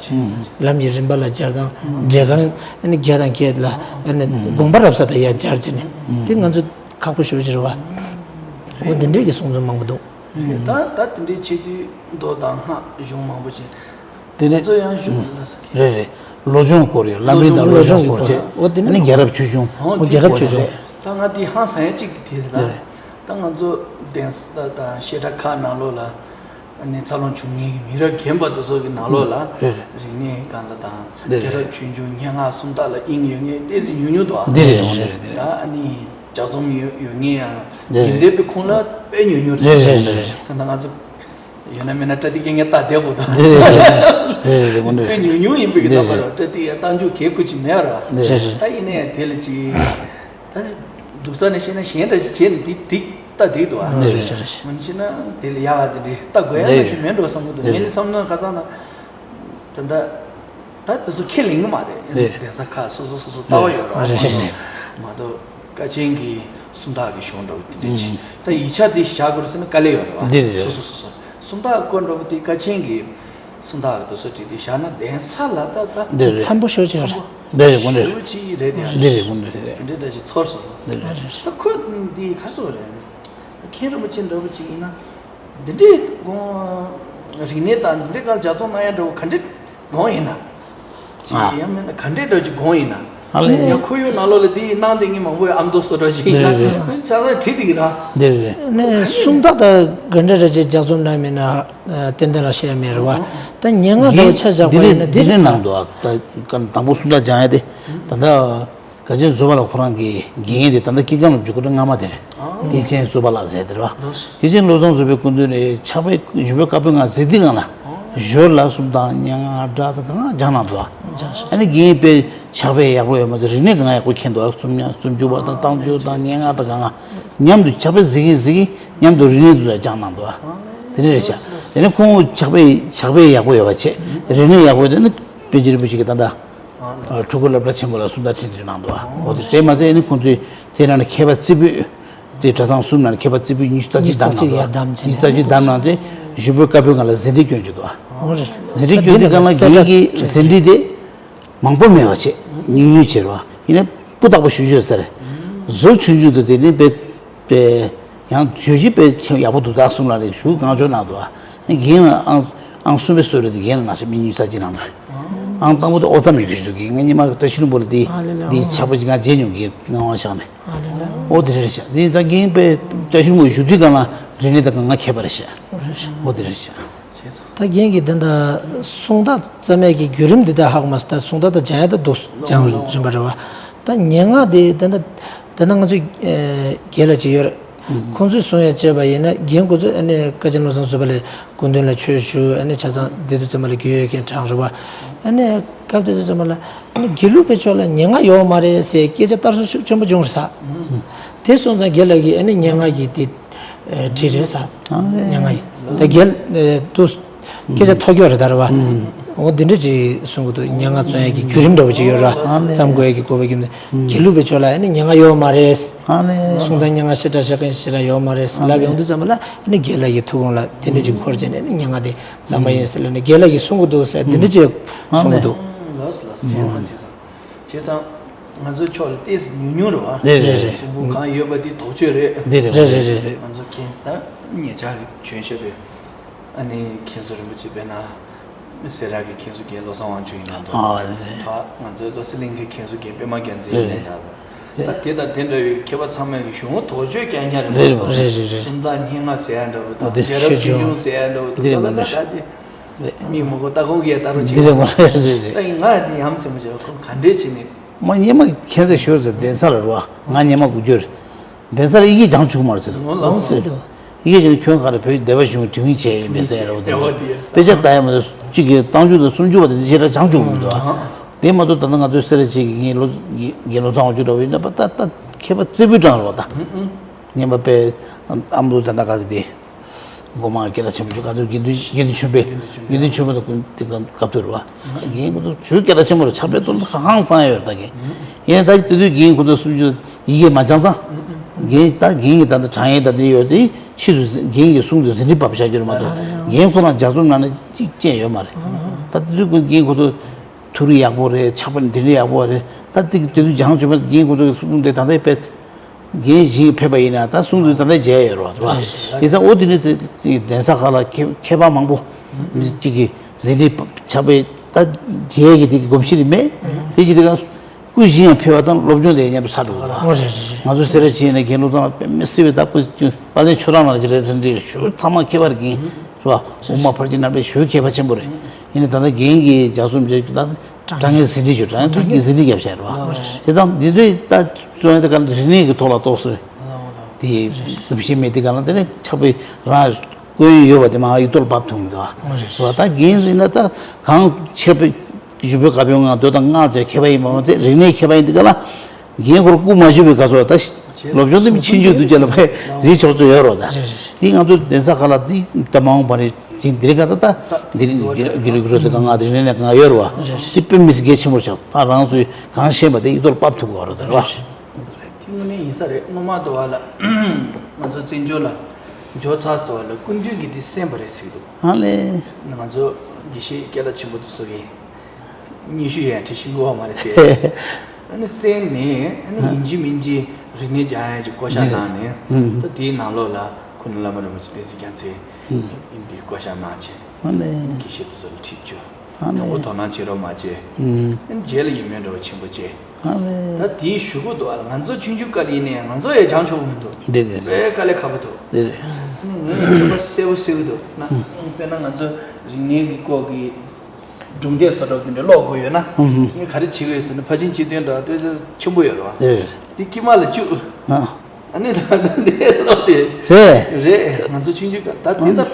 ལམ་གྱི་རིམ་པ་ལ་སྦྱར་དང་འགྲེལ་རྐང་ཨ་ནི་བརྒྱ་དང་བརྒྱད་ལ་ཨ་ནི་དགོངས་པ་རབ་གསལ་དང་ཡར་སྦྱར་བྱས་ནས་དེ་ང་ཚོ་ཁག་པོ་ཞེ་པོ་ཅིག་རེད་བ། འོ་དེ་འདྲའི་གི་གསུང་རྩོམ་མང་པོ་འདུག་ད་ད་དེ་འདྲའི་བྱེད་དུས་མདོ་དང་སྔགས་གཞུང་མང་པོ་ཅིག་དེ་ནས་ང་ཚོ་ཡང་གཞུང་ལ་ས་ཁྱེར། རེད་རེད། བློ་སྦྱོང་སྐོར་ཡོད་ལམ་རིམ་དང་བློ་སྦྱོང་སྐོར་བྱས་འོ་དེ་ནས་རྒྱལ་རབས་ཆོས་འབྱུང་འོ་རྒྱལ་རབས་ཆོས་འབྱུང་། ད་ང་དེ་ཧང་སང་ཡ་གཅིག་དེ་དེ་རེད་ལ། རེད། ད་ང་ཚོ་གདན་ས་དང་བཤད་གྲྭ་ཁག་ནང་ལོགས་ལ། ཨ་ནི་འཚར་ལོངས་བྱུང་མཁན་གྱི་མི་རབས་རྒན་པ་དེ་ཚོ་གི་ནང་ལོགས་ལ་རེད་རེད། རིག་གནས་སྒང་ལ་དང་རེད་རྒྱལ་རབས་རེད། ཆོས་འབྱུང་སྙན་ངག་སུམ་རྟགས་ལ་དབྱིངས་ཡོད་མཁན་ཏོག་ཙམ་ཉུང་ཉུང་འདུག་ཨ། འདི་རེད་འོ་འདི་རེད་འདི་རེད། ད་ཨ་ནི་ལྗགས་རྩོམ་ཡོད་ཡོད་མཁན་ཡང་རེད་རྒན་རེད། དེ་པའི་ཁོང་ལ་དཔེ་ཉུང་ཉུང་རེད་རེད་རེད་རེད། ད་ང་ཚོ་ཡོད་ན་མེད་ན་པྲ་ཏི་སྐད་ངས་ལྟ་བསྡད་དགོས་དང་འདི་རེད་རེད་རེད་རེད་འོ་འདི་དཔེ་རེད། ཉུང་ཉུང་ཡིན་པའི་གི་འདི་ལྟ་བ་རེད། རེད་པྲ་ཏི་ཡ་རྟགས་འཇུག་གལ་ཁུ་ཅིག་མེད་ར། འདི་རེད་རེད། ད་ཡིན་ན་ཡང་དེ་ལ་ཅི། ད་སྡུག་ས་ནས་བཤད་ན་གཞན་འདྲ་ཞིག་བྱས་ནས་འདི་འདི་ལྟ་འདི་འདུག་ཨ། འདི་རེད་རེད་རེད། མ་ནི་བྱས་ན་དེ་ལ་ཡག་ག་དེ་འདྲའི་ལྟ་དགོས་ཡ་འདི་ལ་ཞིག་མེད་འགྲོ་བསམ་གི་འདུག་འདི་ངས་ནི་རེད། བསམ་ན་ཁ་སང་ན་ད་ལྟ་ད་དེ་ཚོ་ཁས་ལེན་གི་མ་རེད། འདི་གདན་ས་ཁག་སོ་སོ་སོ་སོ་ལྟ་བ་ཡོད་རེད་བ། རེད་རེད་རེད། མ་གཏོགས་ཀ་ཆེན་གྱི་སུམ་རྟགས་ཀྱི་གཞུང་འདྲ་བོ་དེ་འདྲ་ཅིག་ད་ཡིག་ཆ་འདི་བཞག་དགོས་རེད་ཟེར་ན་དཀའ་ལས་ཡོད་རེད་བ། འདི་རེད། སོ་སོ་སོ་སོ་སུམ་རྟགས་སྐོར་འདྲ་བོ་དེ་ཀ་ཆེན་གྱི་སུམ་རྟགས་ཀྱི་དེ་ཚོ་བྲིས་ཏེ་བཞག་ན་གདན་ས་ལ་ད་ད་འདི་རེད། འཚམ་པོ་ཤོར་ཅིག་ཡོད་རེད། འདི་རེད་དགོངས་རེད། ཞེ་པོ་ཅིག་རེད་དེ། འདི་རེད་དགོངས་རེད་རེད། དེ་འདྲའི་འདྲ་ཞིག་ཚོར་སོང་། འདི་རེད་རེད། ད་ཁོ་འདི་ག་རེ་ཟེར་དགོས་རེད། མཁན་རིན་པོ་ཆེ་འདྲ་བོ་ཅིག་ཡིན་ན། འདི་འདྲའི་དགོངས་རིག་གནས་དང་འདི་འདྲའི་སྒང་ལྗགས་རྩོམ་གནང་ཡ་འདྲ་བོ་ག་འདྲའི་དགོངས་ཡིན་ན། ཅིག་ཨ། ཡང་མིན་ན་ག་འདྲའི་འདྲ་ཅིག་དགོངས་ཡིན་ན། ཨ་ལས། ཡང་ཁོར་ཡུག་ནང་ལོགས་ལ་འདི་གནང་བསྡད་མཁན་མང་པོ་ཡོད་ཨ་མདོ་སོ་འདྲ་ཞིག་ཡིན་ན། འདི་རེད། ཆ་ཚང་བྲིས་བསྡད་ཀྱི་ར། འདི་རེད། ནས་སུམ་རྟགས་དང་ག་འདྲ་འདྲ་ཅིག་ལྗགས་རྩོམ་གནང་མིན་ན་ཏན་ཏན་རང་བཤད་ཡ་མེད་རེད་བ། ད་སྙན་ངག་འདྲ་བོ་ཆ་བཞག་པ་ཡིན་ན་འདི་འདི་རེད་ནང་དུ་ཨ་ད་དང་པོ་སུམ་རྟགས་སྦྱང་ཡ་དེ་ད་ལྟ། སྐལ་ཆེན་བཟོད་པ་ལགས་ཁོ་རང་གི་དགེ་རྒན་དེ་ད་ལྟ་སྐྱེ་ཁམས་ལ་འཇུག་སྐུ་དྲིན་སྔ་མ་དེ་རེད། ཨ། སྐལ་ཆེན་བཟོད་པ་ལགས་ཟེར་དེ་རེད་བ། ལགས་སོ། སྐལ་ཆེན་བློ་བཟང་བཟོད་པའི་སྐུ་མདུན་ནས་ཕྱག་དཔེ་ཞུ་བའི་བཀའ་པོད་ང་ཟེར་དུས་སྒང་ལ། ཨ། ཞོར་ལ་གསུམ་དང་སྙན་ངག་སྒྲ་དང་གང་སྦྱངས་གནང་འདུག་ཨ་ནི་རྒན་པས་ཕྱག་དཔེ་ཡག་པོ་ཡོད་མ་ཚད་རིག་གནས་གང་ཡག་པོ་མཁྱེན་འདུག་གསུམ་ཉག་གསུམ་བཅུ་པ་དང་རྟགས་འཇུག་དང་སྙན་ངག་དང་གང་མཉམ་དུ་ཕྱག་དཔེ་གཟིགས་ཀྱིན་གཟིགས་ཀྱིན་མཉམ་དུ་རིག་གནས་འདུག་སྦྱངས་གནང་འདུག་དེ་ནས་རེད་ཤག་དེ་ནས་ཁོང་ཕྱག་དཔེ་ཕྱག་དཔེ་ཡག་པོ་ཡོད་པ་བྱས་རིག་གནས་ཡག་པོ་ཡོད་དེ་ནི་པཎ་ཆེན་རིན་པོ་ཆེ་གི་ད་ལྟ་ཕྲུ་གུ་སློབ་གྲྭ་ཆེན་མོ་ལ་སུམ་རྟགས་འཕྲིན་བཅོལ་གནང་འདུག་འོ་དེ་དེ་མ་ཟད་ནི་ཁོང་ཚོས་དེ་ནང་ནས་མཁས་པ་རྩེ་ཕུད་དེ་གྲྭ་ཚང་གསུམ་ནང་ནས་མཁས་པ་རྩེ་ཕུད་ཉི་ཤུ་རྩ་གཅིག་བདམས་གནང་འདུག་ཉི་ཤུ་རྩ་གཅིག་བདམས་གནང་སྟེ་ཞུ་འབོད་བཀའ་པོད་ལྔ་ལ་ཟིན་བྲིས་བསྐྱོན་བཅུག་འདུག་འོ་རེད། ཟིན་བྲིས་བསྐྱོན་དུས་སྒང་ལ་རྒན་གྱི་ཟིན་བྲིས་དེ་མང་པོ་མེད་པ་བྱས་ཉུང་ཉུང་བྱས་རེད་བ། ཡིན་ནའི་སྤུས་དག་པོ་ཞེ་པོ་ཅིག་ཟེར། གཟུགས་ཆུང་ཆུང་དུ་དེ་ནི་དཔེ་དཔེ་ཡང་བརྗོད་གཞི་དཔེ་ཆེན་ཡག་པོ་འདུག་ད་གསུམ་ལ་ནི་ཞུ་གང་ཆོག་གནང་འདུག་བ། རྒན་ལ་ཨང་ཨང་གསུམ་པའི་སྲོལ་རེད་དེ་རྒན་ལ་ནང་བཞིན་མི་ཉུང་ཙག་ཅིག་གནང་རེད། ཨང་དང་པོ་དེ་ཨོ་ཙམ་ཡོད་རྒྱུ་ཞིག་འདུག་གི་ང་ཉི་མ་བཀྲ་ཤིས་ལྷུན་པོ་ལ་དེ་འདི་ཕྱག་དཔེ་ཅིག་ང་མཇལ་མྱོང་གི་ངག་དབང་ཤག་ནས། ཨོ་དེ་རེད་ཤག་དེ་ཡིན་ཙང་རྒན་དཔེ་བཀྲ་ཤིས་ལྷུན་པོ་བཞུགས་དུས་སྒང་ལ་རིག་གནས་དང་ང་མཁས་པ་རེད་ཤག་ཨོ་དེ་རེད་ཤག་ད་རྒན་གྱིས་དེ་འདྲ་གསུང་སྟངས་རྩ་མེད་ཀྱི་བརྒྱུད་རིམ་འདི་དག་ཧ་གོ་མ་སོང་། ད་གསུང་སྟངས་དང་སྦྱང་ཡ་ད་འདུག་སྦྱང་རིམ་པ་རེད་བ། ད་སྙན་ངག་འདི་ད་ད་ད་ང་ཚོས་རྒན་ལགས་ཅིག་ཡོད་རེད། ཁོང་ཚོས་གསུང་ཡ་བྱས་པ་ཡིན་ན་རྒན་ཁོང་ཚོས་ཨ་ནི་བཀའ་བཅག་བློ་བཟང་བཟོད་པ་ལགས་སྐུ་མདུན་ལ་ཆོས་ཞུ། ཨ་ནི་ཆ་ཚང་བདེ་སྡུག་ཚང་མ་ལ་རྒྱུས་ཡོད་མཁན་གྲས་རེད་བ། ཨ་ནི་སྐབས་དེ་ཚོ་ཚང་མ་ལ་ཨ་ནི་དགེ་ལུགས་པའི་ཕྱོགས་ལ་སྙན་ངག་ཡོད་མ་རེད་ཟེར་སྐད་ཆ་བསྟར་སྲོལ་ཤུགས་ཆེན་པོ་བྱུང་རེད་ས། དེ་སོང་ཙང་རྒན་ལགས་ཀྱིས་ཨ་ནི་སྙན་ངག་གི་དེ་བྲིས་རེད་ས། སྙན་ངག་ཡིན་ད་རྒན་དུ་སྐད་ཆ་ཐོས་རྒྱུ་རེད་ད་རེད་བ། འོ་འདི་འདྲ་ཅིག་གསུང་གི་འདུག་སྙན་ངག་རྩོམ་ཡས་ཀྱི་བརྒྱུད་རིམ་འདྲ་བོ་ཅིག་ཡོད་ར། བརྩམ་དགོས་ཡས་ཀྱི་དགོས་པ་རྒྱུ་མཚན་དགེ་ལུགས་པའི་ཕྱོགས་ལ་ཨ་ནི་སྙན་ངག་ཡོད་མ་རེད། གསུང་དང་སྙན་ངག་བཤད་གྲྭ་བཤད་མཁན་ཞེ་དྲག་ཡོད་མ་རེད་ལབ་ཡོང་དུས་ཙམ་པ་ལ་ཨ་ནི་རྒན་ལགས་ཀྱི་ཐུགས་དགོངས་ལ་དེ་འདྲ་ཅིག་འཁོར་བྱས་ནས་ཨ་ནི་སྙན་ངག་དེ་བརྩམས་པ་ཡིན་ཟེར་ལབ་ནས་རྒན་ལགས་ཀྱིས་གསུང་གི་འདུག་ཟེར་དེ་འདྲ་ཅིག་གསུང་གི་འདུག་ལགས་སོ་ལགས་སོ། བྱས་ཙང་བྱས་ཙང་བྱས་ཙང་ང་ཚོའི་ཕྱོགས་ལ་ཏོག་ཙམ་ཉུང་ཉུང་རེད་བ། རེད་རེད་རེད། གསུང་འབུམ་གང་ཡོད་པ་དེ་དོགས་གཅོད་རེད། འདི་རེད་རེད་རེད་རེད། ང་ཚོ་མཁན་ད་ཉེ་ཆར་གྱོན་ཤོར་བའི་ཨ་ནི་མཁན་ཟུར་རིན་པོ་ཆེ་དཔེར་ན་སེ་ར་གི་མཁན་ཟུར་རྒན་བློ་བཟང་དབང་ཕྱུག་ཡིན་ན་འདུག་ཨ་རེད་རེད། ད་ང་ཚོའི་བློ་གསལ་གླིང་གི་མཁན་ཟུར་རྒན་པད་མ་རྒྱལ་མཚན་ཡིན་ན་འདྲ་བ། ད་དེ་དང་དེ་འདྲ་བའི་མཁས་པ་ཚང་མས་གཞུང་དོགས་གཅོད་རྐྱང་རྐྱང་རེད་མ་གཏོགས། རེད་རེད་རེད། གསུང་སྟངས་སྙན་ངག་ཟེར་ཡ་འདྲ་བོ་དང་རྒྱལ་རབས་ཆོས་འབྱུང་ཟེར་ཡ་འདྲ་བོ་འདུག་འདི་རེད་ད་མ་ལ་རེད། ད་ཅི་མི་མང་པོ་ལྟ་སྐོར་གྱི་ལྟ་རོགས་བྱེད་འདི་རེད་མ་རེད་རེད་རེད། ད་ཡིན་ང་དེ་ཡམ་ཆེན་པོ་བྱས་པ་ཁོང་ག་འདྲས་བྱས་ནས། མ་སྙེ་མ་ཁྱེད་ཚོས་ཤོར་ཟེར་གདན་ས་ལ་རོ། ང་སྙེ་མ་དགུ་འགྱུར། གདན་ས་ལ་ཡི་གེ་སྦྱང་བཅུག་མ་རེད་ཟེར། ལོ་ལོ་ཟེར་དུ། ཡི་གེ་ཀྱང་ཁྱོད་ག་རེ་བོད་སྡེ་པ་གཞུང་དྲི་བ་བྱས་ཡིན་པས་ཟེར་རོ་དེ། དཔེ་ཆ་ལྟ་ཡ་མ་གཏོགས་གཅིག་གི་རྟགས་འཇུག་དང་སུམ་ཅུ་པ་དེ་ཞེ་དྲག་སྦྱང་བཅུག་མི་འདུག་ཨ། དེ་མ་གཏོགས་ད་ལྟ་ང་ཚོའི་སེ་ར་བྱེས་ཀྱི་ངའི་ལོ་ངའི་ལོ་ཚང་བ་བཅུ་འདྲ་བ་ཡིན་ན་པ་ད་ད་མཁས་པ་རྩེ་ཕུད་གྲངས་རེད་བ་ད། སྙེ་མ་པས་ཨ་མདོ་ད་ལྟ་ག་ཟེར་དེ། སྒོ་མང་སྐད་གྲགས་ཆེན་པོ་ཞིག་ག་ཚོད་དགེ་འདུན་དགེ་འདུན་ཆོས་འཕེལ། དགེ་འདུན་ཆོས་འཕེལ་དང་ཀུན་དེ་ག་སྐབས་དུ་རེད་བ། རྒན་ཀུན་ཏུ་ཆོས་སྐད་གྲགས་ཆེན་པོ་རེད། ཕྱག་དཔེ་གཏོང་ཧང་སང་ཡོད་རེད་ད་རྒན། ཡིན་ད་དེ་དུས་རྒན་ཀུན་ཏུ་སུམ་ཅུ་ཡི་གེ་མ་སྦྱངས་ཙང་། རྒན་ད་རྒན་གྱི་ད་ལྟ་དྲང་ཡིག་ད་དེ་ཡོད་དེ་ཕྱིས་སུ་རྒན་གྱི་གསུང་དུ་ཟིན་བྲིས་ཕབ་བཞག་རྒྱུ་རེད་མ་གཏོགས་རྒན་ཁོ་རང་ལྗགས་རྩོམ་ནང་ནས་གཅིག་ཅན་ཡོད་མ་རེད། ད་དེ་དུས་རྒན་ཀུན་ཏུ་ཐུགས་རིག་ཡག་པོ་རེད། ཕྱག་དཔེ་འདི་འདྲ་ཡག་པོ་རེད། ད་དེ་དེ་དུས་སྦྱངས་བྱུང་བ་རྒན་ཀུན་ཏུ་གི་གསུང་དེ་ད་ལྟ་དཔེ། རྒན་ཞིག་ཕེབས་པ་ཡིན་ན་ད་གསུང་དུས་ད་ལྟ་མཇལ་ཡོད་རེད་བ། དེ་ཚ་འོ་དེ་ནི་གདན་ས་ཁག་ལ་མཁས་མཁས་པ་མང་པོ་མི་གཅིག་གིས་ཟིན་བྲིས་ཕབ་ཕྱག་དཔེ་ད་མཇལ་གྱི་དེ་གི་གོམས་གཤིས་དེ་མེད། དེ་ཅི་དེ་ག་སྐུ་བཞེངས་ཡང་ཕེབས་པ་དང་སློབ་སྦྱོང་དེ་མཉམ་དུ་ཚར་འགྲོ་གི་འདུག་ང་ཚོ་སེ་ར་བྱེས་ནས་རྒན་བློ་བཟང་ལགས་དཔེ་མི་སྲིད་པའི་ད་སྐུ་དཔལ་ལྡན་ཆོས་གྲགས་ལགས་ཀྱི་རེད་ཟིན་བྲིས་ཞུ་ཚང་མ་མཁས་པ་རེད་རྒན་རེད་བ། དབུ་མ་ཕར་གྱི་རྣམ་པའི་ཞུ་མཁས་པ་ཆེན་པོ་རེད། ཡིན་ནའི་ད་ལྟ་རྒན་གྱིས་ལྗགས་རྩོམ་མཇལ་རྒྱུ་ད། དྲང་ངེས་ཟིན་བྲིས་ཞུ་དྲང་ངེས་ཟིན་བྲིས་རྒྱབ་བཞག་རེད་བ། དེ་དང་འདི་འདྲའི་ད་རྩོམ་ཡ་དེ་ག་རིག་གནས་ཀྱི་ཐོག་ལ་གཏོགས་སོ། དེ་གོམས་གཤིས་མེད་དེ་ག་ལ་དེ་ནས་ཕྱག་དཔེ་རང་བཀོད་ཡོད་པ་དེ་མ་ཡིག་ཐོག་ལ་ཕབ་ཐུབ་མི་འདུག་བ། ད་རྒན་ཟིན་ན་ད་གང་ཆེ་བའི་ཞུ་བོད་བཀའ་པོད་ལྔ་མདོ་དང་སྔགས་བཅས་མཁས་པ་ཡིན་པ་མ་ཚད་རིག་གནས་མཁས་པ་ཡིན་དེ་ག་ལ། རྒན་ཁོར་སྐུ་མ་བཞུགས་པའི་སྐབས་སུ་ད་སློབ་སྦྱོང་དེ་མི་ཆེན་ཆུང་དུ་བྱས་ལ་ཕེ་གཟིགས་ཆོག་ཚོད་ཡོད་རོགས་ད། འདི་ང་ཚོ་གདན་ས་ཁག་ལ་འདི་ད་མ་འོངས་པ་ནས་ཅིག་འདིར་ག་ད་ད་འདིར་རྒྱུ་རིག་རོ་དེ་གང་ང་དེ་རིག་གནས་གང་ཡོད་རོགས་འདི་དཔེ་མི་སྲིད་གལ་ཆེན་པོ་ཆགས་ད་རང་ཚོས་གང་ཤེས་པ་དེ་ཡིད་རྟོན་ཕབ་ཐུབ་དགོས་རོགས་ད་རོགས། དེ་དངོས་གནས་ཡིན་ས་རེད། སྔོན་མ་དུ་བ་ལ་ང་ཚོ་བཙན་བྱོལ་ལ་འབྱོར་ཚར་དུ་བ་ལ་སྐུ་མདུན་གྱིས་འདི་གསན་པ་རེད་ཟེར་གྱི་འདུག་ཨ་ལེ། ང་ཚོ་དགེ་བཤེས་སྐལ་བ་ཆེན་པོ་དེ་ཚོ་གིས། ཉི་ཤུ་ཡན་ཁྲི་ཤིང་གོ་མ་རེད་ཟེར། ཨ་ནི་གསན་ནས་ཨ་ནི་ཡིན་གཅིག་མིན་གཅིག་རིག་གནས་སྦྱང་ཡ་ཅིག་བསྐོ་བཞག་གནང་ནས་ད་དེའི་ནང་ལོགས་ལ་ཁུ་ནུ་བླ་མ་རིན་པོ་ཆེ་བསྟན་འཛིན་རྒྱལ་མཚན་ཡིན་པའི་བསྐོ་བཞག་གནང་བྱས། དགེ་བཤེས་དེ་ཚོ་ལ་ཁྲིད་བཅུག་དང་པོ་དོ་སྣང་བྱེད་རོགས་མ་བྱས། ཨ་ནི་རྗེས་ལ་ཡིད་སྨོན་འདྲ་བོ་ཆེན་པོ་བྱས། ད་དེའི་གཞུག་གུ་དུ་ང་ཚོ་ཆུང་ཆུང་སྐབས་ཡིན་ནའི་ང་ཚོ་ཡང་སྦྱང་ཆོག་གི་མི་འདུག་འདི་རེད། དཔེ་དཀའ་ལས་ཁག་པོ་འདུག་འདི་རེད། ཨ་ནི་ངས་ཁྱོད་པ་གསལ་པོ་གསལ་པོ་འདུག་ན་དཔེར་ན་ང་ཚོ་རིག་གནས་ཀྱི་སྐོར་གྱི། སྒྲུང་དེབ་སོགས་འདྲ་པོ་དེ་འདྲ་ཀློག་དགོས་ཡོད་ན། ངས་ག་རེ་བྱེད་དགོས་ཟེར་ན་ཕར་ཕྱིན་སྤྱི་དོན་འདྲ་པོ་དེ་ཆེན་པོ་ཡོད་རེད་བ། རེད། དེ་དཀྱིལ་མ་ལ་བཅུག་ཨ་ནི་ད་ལྟ་འདི་ཀློག་དེ། རེད། རེད། ང་ཚོ་ཆུང་ཆུང་སྐབས་ད་དེ་ལྟར་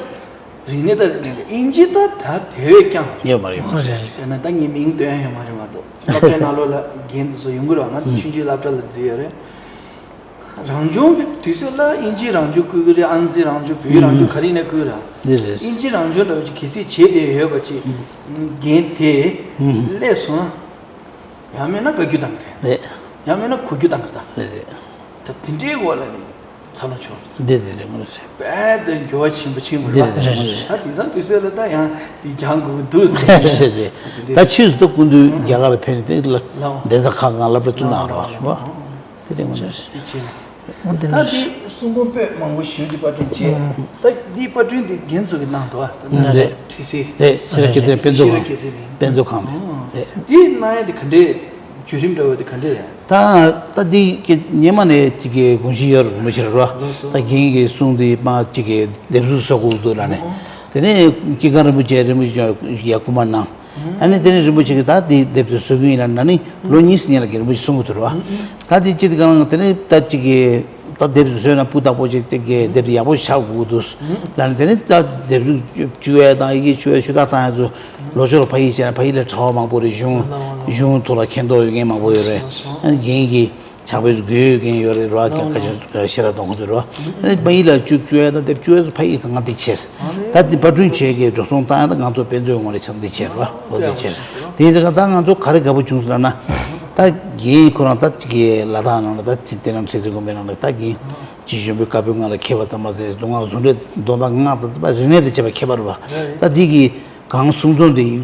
རིག་གནས་དང་རིག་གནས་དབྱིན་ཇི་ད་ད་དེ་བས་ཀྱང་ཡོད་མ་རེད། ཡོད་མ་རེད། དཔེར་ན་ད་ངས་མིང་བཏོན་ཡ་ཡོད་མ་རེད་མ་གཏོགས། སློབ་གྲྭའི་ནང་ལོགས་ལ་རྒན་དེ་ཚོ་ཡོང་གི་རེད་བ། ང་ཚོ་ཆུང་ཆུང་སློབ་གྲྭ་ལ་འཛུལ་ཡོད་རེད། རང་སྦྱོང་གི་དུས་ཚོད་ལ་དབྱིན་ཇི་རང་སྦྱོང་བསྐུལ་གི་རེད། ཨང་རྩིས་རང་སྦྱོང་། བོད་ཡིག་རང་སྦྱོང་། ག་རེ་ཡིན་ན་བསྐུལ་ར། འདི་རེད། དབྱིན་ཇི་རང་སྦྱོང་འདྲ་བོ་ཅིག་གལ་སྲིད་བྱས་བསྡད་ཡོད་པ་ཅིག་རྒན་དེ་སླེབས་སོང་ན། ཡང་མིན་ན་དགའ་རྒྱུ་བཏང་གི་རེད། རེད། ཡང་མིན་ན་གོ་རྒྱུ་བཏང་གི་རེད། རེད་རེད། ད་དེ་འདྲའི་འོག་ལ་ནི་འཚར་ལོངས་བྱུང་རེད། འདི་འདི་རེད། དངོས་གནས་རེད། རྦད་དེ་འགྱུར་བ་ཆེན་པོ་ཕྱིན་པ་འདི་རེད་རེད། དངོས་གནས་རེད། ད་དེང་སང་དུས་ཚོད་ལ་ད་ཡང་དེ་སྦྱང་དགོས་ཀྱི་འདུག་ཟེར། རེད་རེད་རེད། ད་ཆོས་སུ་ད་སྐུ་མདུན་རྒྱ་གར་ལ་ཕེབས་ནས་དེ་ལ་ལའོ། གདན་ས་ཁག་ཁག་སློབ་གྲྭ་བཙུགས་གནང་རོགས་ཞུ་བ། དེ་རེད། དངོས་གནས་རེད། དེ་ཕྱིན། འོ་དེ་ད་ནི་དེ་གསུང་འབུམ་པོད་མང་པོ་ཞེ་ཅིག་པར་སྐྲུན་བྱས། ད་འདིའི་པར་སྐྲུན་དེ་རྒན་ཚོ་གིས་གནང་འདུག་བ། ད་ནི་རེད། ཁྲི་སི། རེད། ཤེས་རབ་སྐྱེད་ཚལ་དཔེ་མཛོད་ཤེས་རབ་སྐྱེད་ཚལ་ནས། དཔེ་མཛོད་ཁང་ནས། རེད། འདི་གནང་ཡ་དེ་ག་འདྲས་བརྒྱུད་རིམ་འདྲ་བོ་དེ་ག་འདྲས་རེད། ད་ད་འདི་གི་སྔོན་མ་ནས་ཅིག་གི་དགོངས་གཞི་ཡོད་རེད། མི་ཤེས་ར། ལགས་སོ། ད་རྒན་གྱི་གསུང་འདི་མ་ཅིག་གི་དེབ་གཟུགས་བཟོ་དགོས་འདུག་ལབ་ནས། དེ་ནས་སྐྱེས་སྒང་རིན་པོ་ཆེ། རིན་པོ་ཆེ་ཡ་སྐུལ་མ་གནང་། ཨ་ནི་དེ་ནས་རིན་པོ་ཆེ་གིས་ད་འདི་དེབ་དེ་བཟོ་གི་ཡིན་ལབ་ནས་ནི་ལོ་གཉིས་སྔོན་ལ་རྒན་རིན་པོ་ཆེ་གསུང་གི་འདུག་ར། ད་འདི་ཅི་སྟེ་གང་དེ་ནས་ད་ཅིག་གི་ད་དེབ་དེ་བཟོས་ན་སྤུས་དག་པོ་ཅིག་ཅིག་གི་དེབ་དེ་ཡག་པོ་ཆགས་དགོས་འདུག་ལབ་ནས། དེ་ནས་ད་དེབ་གཟུགས་བཅུག་ཡ་དང་ཡི་གེ་བཅུག་ཡ་ཞུ་དག་བཏང་ཡ་ཚོ་ལོ་ཕྱོགས་ལ་ཕ་ཡུལ་བྱས་ན་ཕ་ཡུལ་ལ་གྲྭ་པ་མང་པོ་རེ་གཞུང་གཞུང་ཐོག་ལ་མཁྱེན་རྟོགས་ཡོད་མཁན་མང་པོ་ཡོད་རེད། ཨ་ནི་རྒན་གྱི་ཕྱག་དཔེ་དགོས་ཡོད་མཁན་ཡོད་རེད་ར། ཁ་ཆེ་ཤེས་རབ་གཏོང་གི་འདུག་ར། ཨ་ནི་ཕ་ཡུལ་ལ་བཅུག་བཅུག་ཡ་དང་དེབ་བཅུག་ཡ་ཚོ་ཕ་ཡུལ་གང་ག་དེ་ཆེར། ད་དེ་པར་སྐྲུན་བྱས་གི་འགྲོ་སོང་བཏང་ཡ་ད་ང་ཚོ་དཔེ་མཛོད་ངོས་ནས་ཆ་འདི་ཆེར་ར། འོ་དེ་ཆེར། དེ་ཡིན་ཙང་ད་ང་ཚོ་ག་རེ་དགའ་པོ་བྱུང་ཟེར་ན། ད་རྒན་ཁོ་རང་ད་ཅིག་གི་ལ་དྭགས་ནང་ལ་ད་ཅིག་དེ་རིང་ཁྲི་སི་དགོན་པའི་ནང་ལ་ད་རྒན་ཅིག་གཞོན་པའི་བཀའ་པོད་ལྔ་ལ་མཁས་པ་གཙང་མ་ཟེར། མདོ་སྔགས་ཟུང་འབྲེལ་སྡོམ་པ་ལྔ་དང་རིག་གནས་དང་བཅས་པ་ཁྱད་པར་བ། ད་འདི་གི་གང་གསུང་རྩོམ་འདི་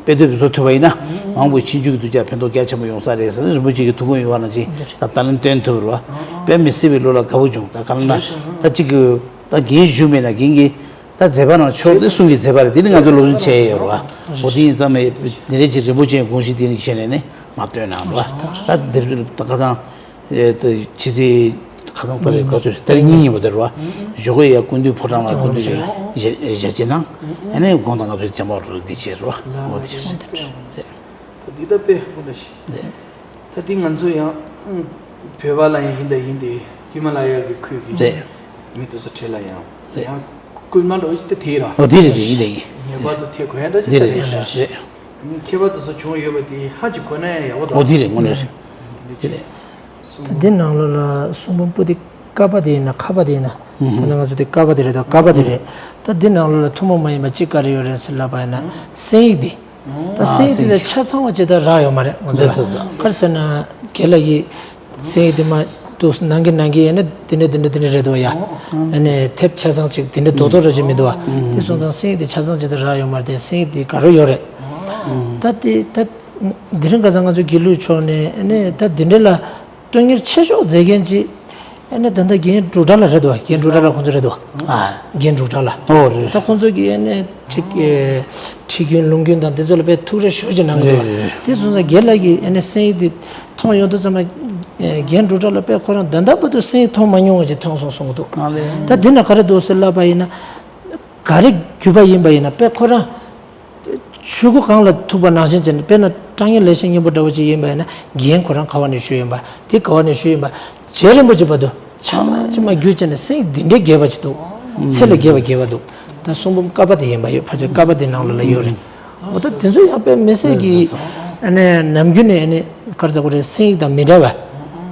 དཔེ་དེབ་བཟོ་ཐུབ་པ་ཡིན་ན་མང་པོས་ཕྱིན་ཆད་ཀྱི་གདུལ་བྱ་ཕན་ཐོགས་རྒྱ་ཆེན་པོ་ཡོང་ས་རེད་ཟེར་ནས་རིན་པོ་ཆེ་གི་ཐུགས་དགོངས་ཡོད་པ་ནང་བཞིན་ད་ད་ལན་བཏོན་ཐུབ་རེད་བ། དཔེ་མི་སྲིད་པའི་བློ་ལ་དགའ་པོ་བྱུང་། ད་གང་ལབ་ན་ད་གཅིག་གི་ད་རྒན་བཞུགས་མེད་ན་རྒན་གྱི་ད་མཛད་པ་ནང་ཕྱོགས་དེ་གསུང་གི་མཛད་པ་རེད། དེ་ནི་ང་ཚོ་སློབ་སྦྱོང་བྱས་ཡོད་རེད་བ། འོ་དེ་ཡིན་ཙང་མེད་དེ་རེད་ཅེས་རིན་པོ་ཆེའི་དགོངས་གཞི་དེ་ནི་བྱས་ནས་ནི་མ་བཏོན་གནང་རེད་བ། ད་འདིར་ད་ཁ་སང་། ཨེ་ད་ཕྱི་ཚེས་ཁ་སང་ད་རེས་ག་ཚོད་རེད། ད་རེས་གཉིས་ཉིན་མོ་དེ་རེད་བ། ཞོགས་ཀས་ཡར་སྐུ་མདུན་ཕོ་བྲང་ལ་སྐུ་མདུན་གྱི་ཞལ་ཞལ་ཕྱེ་གནང་། ཨ་ནི་དགོང་དག་ང་ཚོའི་ཐེམ་པ་རུ་འདི་བྱས་རེད་བ། འོ་དེ་བྱས་རེད། ད་འདི་ད་དཔེ་དགོངས་དག་ཞིག་ད་འདི་ང་ཚོ་ཡང་བོད་པ་ལ་ཡང་ཡིན་ད་ཡིན་ཏེ་ཧི་མ་ལ་ཡ་གི་ཁུལ་གྱི་མི་དེ་ཚོ་གྲས་ལ་ཡང་ཡང་སྐུལ་མ་འགྲོ་ཞིག་ད་དེ་ར། འོ་དེ་རེད། དེ་ཡིན་དེ་ཡིན། ངེས་པར་དུ་ཐེག་དགོས་ཡ་ད་ཅིག་ད་རེད། རེད་རེད། ཁྱད་པར་དུ་སོ་བྱུང་ཡོད་པ་དེ་ཧ་ཅིག་གོ་ན་ཡང་ཡག་པོ་འདུག་འོ་དེ་རེད། དངོས་གནས་རེད། དེ་འདྲ་ཅིག་ད་འདི་ནང་ལོགས་ལ་གསུང་འབུམ་པོ་ཏི་ཀ་པ་དེ་ཡིན་ན་ཁ་པ་དེ་ཡིན་ན། ད་ནི་ང་ཚོ་དེ་ཀ་པ་དེ་རེད་དོ། ཀ་པ་དེ་རེད། ད་འདི་ནང་ལོགས་ལ་ཐུན་མོང་མ་ཡིན་པ་གཅིག་ག་རེ་ཡོད་རེད་ཟེར་ལབ་པ་ཡིན་ན་གསན་ཡིག་འདི། ད་གསན་ཡིག་འདི་ལ་ཆ་ཚང་བ་ཅིག་ད་རག་ཡོད་མ་རེད་ང་ཚོ་ལ། ག་རེ་ཟེར་ན་རྒན་ལགས་ཀྱིས། གསན་ཡིག་དེ་མ་འདུག་ནང་གི་ནང་གི་ཡིན་ན་འདི་འདྲ་འདི་འདྲ་འདི་འདྲ་རེད་འདུག་ཡ། ཨ་ནི་དེབ་ཆ་ཚང་ཅིག་འདི་འདྲ་རྡོག་རྡོག་རེ་ཅིག་མི་འདུག་བ། དེ་སོང་ཙང་གསན་ཡིག་དེ་ཆ་ཚང་ཅིག་ད་རག་ཡོད་མ་རེད་དེ། གསན་ཡིག་དེ་ག་རེ་ཡོད་རེད། ད་དེ་ད་དེ་རིང་ཁ་སང་ང་ཚོ་དགེ་ལུགས་ཕྱོགས་ནས་ཨ་ནི་ད་འདི་འདྲ་ལ་དོན་གཉེར་ཆེ་ཤོས་མཛད་མཁན་ཅིག་ཨ་ནི་ད་ལྟ་རྒན་འབྲུག་གྲགས་ལགས་རེད་འདུག་བ། རྒན་འབྲུག་གྲགས་ལགས་ཁོང་ཚོ་རེད་འདུག་བ། རྒན་འབྲུག་གྲགས་ལགས། ཨོ་རེད། ད་ཁོང་ཚོ་གིས་ཨ་ནི་ཅིག་ཁྲིད་རྒྱུན་ལུང་རྒྱུན་དང་དེ་ཚོ་ལ་དཔེ་ཐུགས་རེ་ཞེ་པོ་ཅིག་གནང་གི་འདུག་བ། རེད་རེད་རེད། དེ་སོང་ཙང་རྒན་ལགས་ཀྱིས་ཨ་ནི་གསན་ཡིག་དེ། མཐོང་ཡོང་དུས་ཙམ་ལ། རྒན་འབྲུག་གྲགས་ལགས་དཔེ་ཁོ་རང་ད་ལྟ་བར་དུ་གསན་ཡིག་མཐོང་མ་མྱོང་བ་ཞིག་མཐོང་སོང་གསུང་གི་འདུག་ཨ་ལེ། ད་འདི་ན་ག་རེ་འདུག་ཟེར་ལབ་པ་ཡིན་ན། ག་རེ་བརྒྱུད་པ་ཡིན་པ་ཡིན་ན་དཔེ་ཁོ་རང་། ཆོས་སྒོ་གང་ལ་ཐུག་པ་ནང་བཞིན་བྱས་ནས། དཔེར་ན་དྲང་ངེས་ལེགས་བཤད་སྙིང་པོ་འདྲ་བོ་ཅིག་ཡིན་པ་ཡིན་ན་རྒན་ཁོ་རང་ག་བ་ནས་ཞུས་ཡིན་པ། དེ་ག་བ་ནས་ཞུས་ཡིན་པ། རྗེ་རིན་པོ་ཆེ་བར་དུ་ཆ་ཚང་ཅིག་མར་བརྒྱུད་བྱས་ནས་གསན་ཡིག་འདི་འདྲའི་རྒྱས་པ་ཅིག་འདུག་ཚད་ལས་བརྒལ་བ་རྒྱས་པ་འདུག་ད་གསུང་འབུམ་ཀ་པ་དེ་ཡིན་པ་ཡོད། ཕལ་ཆེར་ཀ་པ་དེ་ནང་ལོགས་ལ་ཡོད་རེད། འོ་ད་དེ་ཚོ་ཡང་དཔེ་མི་སྲིད་ཀྱི། ཨ་ནི་ནམ་རྒྱུན་ནས་ཨ་ནི་ག་རེ་ཟེར་དགོས་རེད། གསན་ཡིག་དང་མི་འདྲ་བ།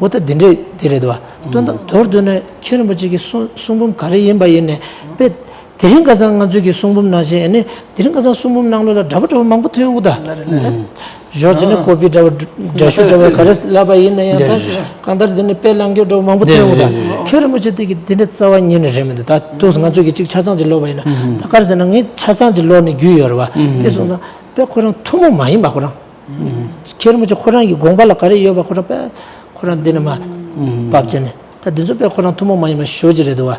འོ་ད་འདི་འདྲས་དེ་རེད་འདུག་བ། དོན་དག་མདོར་བསྡུས་ན་མཁན་རིན་པོ་ཆེ་གི་གསུང་གསུང་འབུམ་ག་རེ་ཡིན་པ་ཡིན་ནའི་དཔེ། དེ་རིང་ཁ་སང་ང་ཚོའི་གི་གསུང་འབུམ་ནང་བཞིན་ཨ་ནི་དེ་རིང་ཁ་སང་གསུང་འབུམ་ནང་ལོགས་ལ་འདྲ་པོ་འདྲ་པོ་མང་པོ་ཐོན་ཡོང་གི་ད། ད་ཞོར་བྱས་ན་ཀོ་པི་འདྲ་པོ་འདྲ་ཤོས་འདྲ་པོ་ག་རེ་ལབ་པ་ཡིན་ན་ཡང་ད་གང་ལྟར་དེ་ནི་དཔེ་བླང་རྒྱུ་འདྲ་པོ་མང་པོ་ཐོན་ཡོང་གི་ད། མཁན་རིན་པོ་ཆེ་དེ་གི་དེ་འདྲ་རྩ་བ་ཉིད་ནས་རེད་མི་འདུག་ད་དུས་ང་ཚོ་གི་གཅིག་ཆ་ཚང་གཅིག་ཀློག་པ་ཡིན་ན་ད་ག་རེ་ཟེར་ན་ངས་ཆ་ཚང་གཅིག་ཀློག་ནས་རྒྱུས་ཡོད་རེད་བ། དེ་སོང་ཙང་དཔེ་ཁོ་རང་ཐུན་མོང་མ་ཡིན་པ་ཁོ་རང་། མཁན་རིན་པོ་ཆེ་ཁོ་རང་གི་དགོངས་པ་ལ་ག་རེ་ཡོད་པ་ཁོ་རང་དཔེ་ཁོ་རང་འདི་ནས་མར་ཕབ་བྱས་ནས་ད་འདི་ཚོ་དཔེ་ཁོ་རང་ཐུན་མོང་མ་ཡིན་པ་ཞེ་པོ་ཅིག་རེད་འདུག་བ།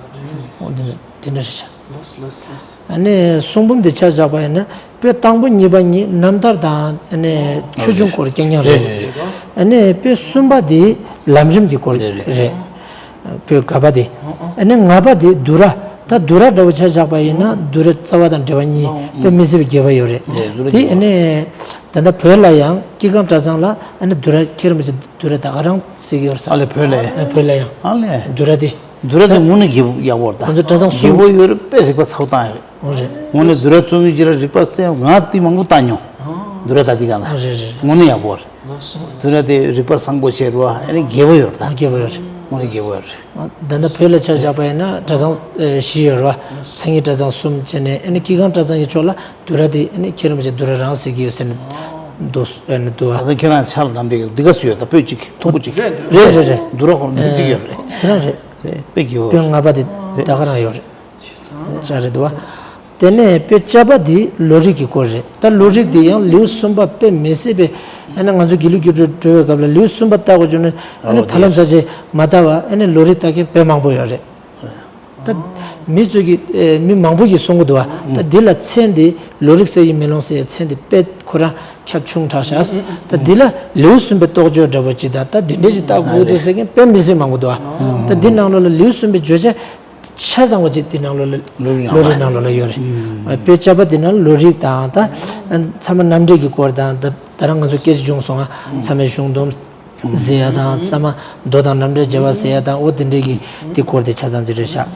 འོ་འདི་འདི་འདྲ་རེད་ཤག་ལགས་སོ་ལགས་སོ་ལགས་སོ། ཨ་ནི་གསུང་འབུམ་འདི་ཆ་བཞག་པ་ཡིན་ན་དཔེ་དང་པོ་གཉིས་པ་གཉིས་རྣམ་ཐར་དང་ཨ་ནི་ཆོས་འབྱུང་སྐོར་རྐྱང་རྐྱང་རེད། རེད་རེད། ཨ་ནི་དཔེ་གསུམ་པ་འདི་ལམ་རིམ་གྱི་སྐོར་རེད་རེད། རེད། བོད་ག་པ་དེ། ཨ་ནི་ང་པ་དེ་དུ་ར། ད་དུ་ར་འདྲ་བོ་ཆ་བཞག་པ་ཡིན་ན་དུ་ར་རྩ་བ་དང་འབྲེལ་བ་གཉིས་དཔེ་མི་སྲིད་པའི་རྒྱས་པ་ཡོད་རེད། དེ་ཨ་ནི་ད་ལྟ་བོད་ལ་ཡང་སྐྱེ་ཁམས་གྲྭ་ཚང་ལ་ཨ་ནི་དུ་ར་མཁན་རིན་པོ་ཆེ་དུ་ར་ད་ག་རང་ཟེར་གྱི་ཡོད་རེད་ས། ཨ་ལེ་བོད་ལ་ཡང་། ཨ་བོད་ལ་ཡང་། ཨ་ལེ། དུ་ར་དེ། འདུ་ར་དེ་དངོས་གནས་རྒྱས་པོ་ཡག་པོ་རེད་ད། ང་ཚོ་གྲྭ་ཚང་གསུམ། རྒྱས་པོ་ཡོད་རེད། དཔེ་རིག་པ་ཚ་བོ་བཏང་ཡོད་རེད། འོ་རེད། དངོས་གནས་འདུ་ར་རྩོམ་མཁན་ཅིག་ལ་རིག་པ་གསལ། ང་དེ་མང་པོ་བཏང་མྱོང་། འདུ་ར་ད་དེ་ག་ལ། འོ་རེད་རེད་རེད། དངོས་གནས་ཡག་པོ་རེད། འདུ་ར་དེ་རིག་པ་བཟང་པོ་བྱས་རེད་བ། ཨ་ནི་རྒྱས་པོ་ཡོད་རེད་ད། རྒྱས་པོ་ཡོད་རེད། དངོས་གནས་རྒྱས་པོ་ཡོད་རེད། ད་ལྟ་བོད་ལ་ཆ་བཞག་པ་ཡིན་ན་གྲྭ་ཚང་ཨེ་བཞི་ཡོད་རེད་བ། མཚན་ཉིད་གྲྭ་ཚང་གསུམ་བྱས་ནས་ཨ་ནི་སྐྱེ་རྒང་གྲྭ་ཚང་གི་ཕྱོགས་ལ་འདུ་ར་དེ་ཨ་ནི་ཁྱེད་རང་ཚོ་འདུ་ར་རང་ཟེར་གྱི་ཡོད་ཟེར་ནས་འདུག་ཨ་ནི་འདུག་བ། ད་ལྟ་ཁྱེད་རང་ཆ་ལ་ལམ་པའི་འདི་ག་སུ་ཡོད་ད། པོད་གཅིག་ཐུག་པོ་གཅིག་རེད་རེད་རེད་རེད། འདུ་ར་ཁོ་རང་མི་གཅིག་ཡོད་རེད། དེ་རང་རེད། དེ་དཔེ་རྒྱས་པོ་པོད་ལྔ་པ་དེ་རེད། ད་ག་རང་ཡོད་རེད། ཤ་རེད་འདུག་བ། དེ་ནས་པོད་བཅུ་པ་འདི་ལོ་རིགས་ཀྱི་སྐོར་རེད། ད་ལོ་རིགས་འདི་ཡང་ལེའུ་གསུམ་པ་དཔེ་མི་སྲིད་པའི། ཨ་ནི་ང་ཚོ་དགེ་ལུགས་རྒྱུགས་སྤྲོད་འགྲོ་བའི་སྐབས་ལ་ལེའུ་གསུམ་པ་ལྟ་དགོས་བྱུང་ན་ཨ་ནི་ཨོ་ད་ལམ་ས་ཆེ་མ་ལྟ་བ་ཨ་ནི་ལོ་རིགས་ལྟ་མཁན་དཔེ་མང་པོ་ཡོད་རེད། ད་མི་ཚོས་ཀྱི་ཨེ་མི་མང་པོ་ཞིག་གསུང་གི་འདུག་བ། ད་འདི་ལ་མཚན་འདི་ལོ་རིགས་ཟེར་ཡི་མེ་ལོང་ཟེར་ཡི་མཚན་འདི་དཔེ་ཁོ་རང་ཁྱབ་ཆུང་དྲགས་ཤག་ད་འདི་ལ་ལེའུ་གསུམ་པའི་རྟོགས་བརྗོད་འདྲ་པོ་ཅིག་དང་། ད་འདི་འདྲས་ཞིག་ལྟ་དགོས་འདུག་ཟེར་མཁན་དཔེ་མི་སྲིད་མང་པོ་འདུག་བ། ད་འདི་ནང་ལོགས་ལ་ལེའུ་གསུམ་པའི་བརྗོད་བྱ་ཆ་ཚང་བ་ཅིག་འདི་ནང་ལོགས་ལ། ལོ་རིགས་ནང་ལོགས་ལ་ཡོད་རེད། པོད་བཅུ་པ་འདི་ནང་ལོ་རིགས་དང་། ད་ཚད་མ་རྣམ་འགྲེལ་གྱི་སྐོར་དང་། ད་ད་རང་ང་ཚོ་སྐད་ཆ་བྱུང་སོང་ང་། ཚད་མའི་གཞུང་སྡོམ་ཟེར་ཡ་དང་། ཚད་མ་མདོ་དང་རྣམ་འགྲེལ་བྱ་བ་ཟེར་ཡ་དང་། འོ་དེ་འདྲའི་གི་དེ་སྐོར་དེ་ཆ་ཚང་ཅིག་རེད་ཤག་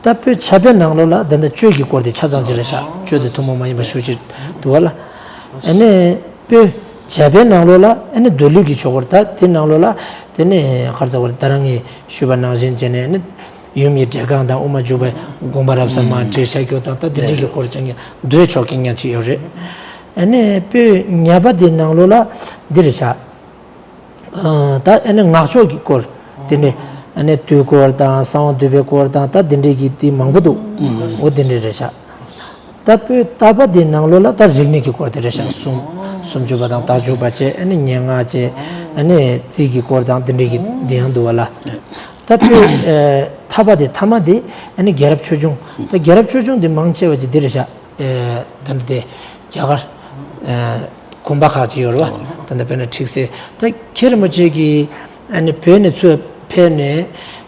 ད་པོད་བཅུ་པའི་ནང་ལོགས་ལ་ད་ལྟ་གཅོད་ཀྱི་སྐོར་དེ་ཆ་ཚང་ཅིག་རེད་ཤག་གཅོད་དེ་ཐུན་མོང་མ་ཡིན་པ་ཞུ་ཅིག་འདུག་བ་ལ། ཨ་ནི་པོད་བརྒྱད་པའི་ནང་ལོགས་ལ་ཨ་ནི་མདོ་ལུགས་ཀྱི་ཆོས་སྐོར། ད་དེ་ནང་ལོགས་ལ་དེ་ནི་ག་རེ་ཟེར་དགོས་རེད། ད་རང་གིས་ཞུས་པ་ནང་བཞིན་བྱས་ནས་ཨ་ནི་ཡུམ་གྱི་གྲལ་ཁང་དང་། དབུ་མ་འཇུག་པའི་དགོངས་པ་རབ་གསལ་མར་བྲིས་བཞག་རྒྱུ་དང་། ད་དེ་འདྲའི་གི་སྐོར་ཅན་གྱི་མདོའི་ཕྱོགས་ཀྱི་ཉག་གཅིག་ཡོད་རེད། ཨ་ནི་པོད་ལྔ་པ་དེ་ནང་ལོགས་ལ་འདི་རེད་ཤག་ཨ། ད་ཨ་ནི་སྔགས་ཕྱོགས་ཀྱི་སྐོར་དེ་འདྲས། ཨ་ནི་དུས་འཁོར་དང་། གསང་བ་འདུས་པའི་སྐོར་དང་། ད་དེ་འདྲས་ཀྱི་དེ་མང་པོ་འདུག་འོ་དེ་འདྲས་རེད་ཤག་ད་པོད་ལྔ་པ་དེ་ནང་ལོགས་ལ་ད་རིག་གནས་ཀྱི་སྐོར་དེ་རེད་ཤག་སུམ་སུམ་ཅུ་པ་དང་། རྟགས་འཇུག་པ་བཅས། ཨ་ནི་སྙན་ངག་བཅས། ཨ་ནི་རྩིས་ཀྱི་སྐོར་དང་། དེ་འདྲས་ཀྱི་དེ་ཡང་འདུག་བ་ལ། ད་པོད་ཨ་ཐ་པ་དེ། ཐ་མ་དེ་ཨ་ནི་རྒྱལ་རབས་ཆོས་འབྱུང་། ད་རྒྱལ་རབས་ཆོས་འབྱུང་དེ་མང་ཆེ་བ་ཅིག་འདི་རེད་ཤག་ཨེ། ད་ལྟ་དེ་རྒྱ་གར་ཨེ་དགོན་པ་ཁག་ཅིག་ཡོད་རེད་བ། ད་ལྟ་དཔེར་ན་ཁྲིག་སེ། ད་མཁན་རིན་པོ་ཆེ་གིས་ཨ་ནི་བོད་ནས་ཚུར་ཕེབས་ནས།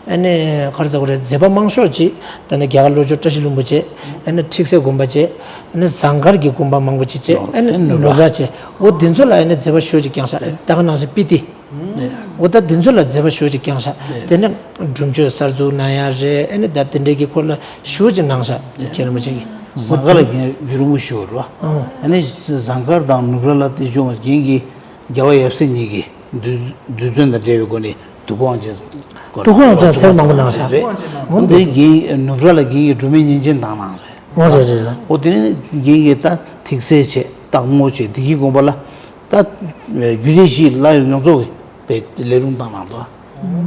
ཨ་ནི་ག་རེ་ཟེར་དགོས་རེད། མཛད་པ་མང་ཤོས་ཅིག་ད་ནི་རྒྱ་གར་ལྷོ་ཕྱོགས་བཀྲ་ཤིས་ལྷུན་པོ་བྱས། ཨ་ནི་ཁྲིག་སེ་དགོན་པ་བྱས། ཨ་ནི་ཟངས་དཀར་གྱི་དགོན་པ་མང་པོ་ཅིག་བྱས། ཨ་ནི་ནུབ་ར་བྱས། འོ་འདི་ཚོ་ལ་ཨ་ནི་མཛད་པ་ཞེ་པོ་ཅིག་བསྐྱངས་ཤག་ད་ག་ནང་བཞིན་སྤི་ཏི། འོ་ད་འདི་ཚོ་ལ་མཛད་པ་ཞེ་པོ་ཅིག་བསྐྱངས་ཤག་དེ་ནས་སྒྲུབ་མཆོད་གསར་འཛུགས་གནང་ཡ་རེད། ཨ་ནི་ད་དེ་འདྲའི་གི་སྐོར་ལ་ཞེ་པོ་ཅིག་གནང་ཤག་མཁན་རིན་པོ་ཆེ་གིས། ཟངས་དཀར་ལ་རྒན་རྒྱུན་རིང་པོ་ཞིག་ཡོད་རེད་བ། ཨ་ནི་ཟངས་དཀར་དང་ནུབ་ར་ལ་དེ་བྱུང་བ་རྒན་གྱིས་རྒྱལ་བ་ཡབ་སྲས་གཉིས་ཀྱི་རྡུལ་རྡུལ་ཚོན་དང་འབྲེལ་བའི་སྒོ་ནས་དུས་འཁོར་དབང་ཆེན། དུས་འཁོར་དབང་ཆེན་ཚད་མང་པོ་གནང་ཤག་རེད། འོ་འདི་རྒན་ནུབ་ར་ལ་རྒན་གྱིས་སྒྲོལ་མའི་བསྙེན་ཆེན་བཏང་གནང་རེད། འོ་རེད་རེད་རེད། འོ་དེ་ནས་རྒན་གྱིས་ད་ཐིག་གསལ་བྱས། སྟག་མོ་བྱས། བདེ་སྐྱིད་དགོན་པ་ལ་ད་རྒྱུད་སྡེ་བཞི་སླར་ཡང་ཡོངས་རྫོགས་ཀྱི་དཔེ་ལས་རུང་བཏང་གནང་འདུག་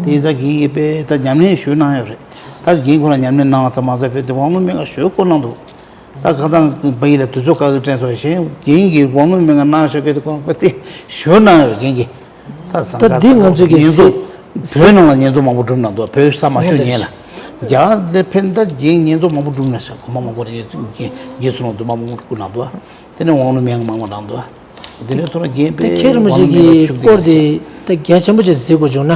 དེ་ཡིན་ཙང་རྒན་གྱིས་དཔེ་ད་ཉམས་ལེན་ཞེ་པོ་གནང་ཡོད་རེད། ད་རྒན་ཁོ་རང་ཉམས་ལེན་གནང་བ་ཙམ་མ་ཟད་དཔེ་དེ་དབང་ལུང་མན་ངག་ཞེ་པོ་བསྐུར་གནང་འདུག་ད་ཁ་སང་ཕ་གི་ལ་དུས་ཚོད་དཀའ་ངལ་འཕྲད་སོང་། གཞན་རྒན་གྱིས་དབང་ལུང་མན་ངག་གནང་བཞག་གི་དེ་ཁོ་རང་དཔེ་དེ་ཞེ་པོ་གནང་ཡོད་རེད་རྒན་གྱིས། ད་ཟངས་ད་དཀར་འདི་ང་ཚོ་གི་བསྙེན་རྫོགས། བོད་ནང་ལ་བསྙེན་རྫོགས་མང་པོ་སྒྲུབ་གནང་འདུག་བོད་ས་མ་ཤོར་ཉེན་ལ། རྒྱ་གར་ལ་ཕེབས་ད་རྒན་བསྙེན་རྫོགས་མང་པོ་སྒྲུབ་གནང་ཤག་དགོན་པ་མང་པོ་ལ་རྒན་ཚུལ་ལུང་དུ་མ་མང་པོ་བསྐུར་གནང་འདུག་དེ་ནས་དབང་ལུང་མན་ངག་མང་པོ་གནང་འདུག་དེ་ནས་ཐོག་ལ་རྒན་དཔེ་དེ་མཁན་རིན་པོ་ཆེ་དབང་ལུང་མན་ངག་གི་ཕྱུག་སྐོར་དེ་ད་རྒྱ་ཆེན་པོ་ཅིག་གཟིགས་དགོས་བྱུང་ན།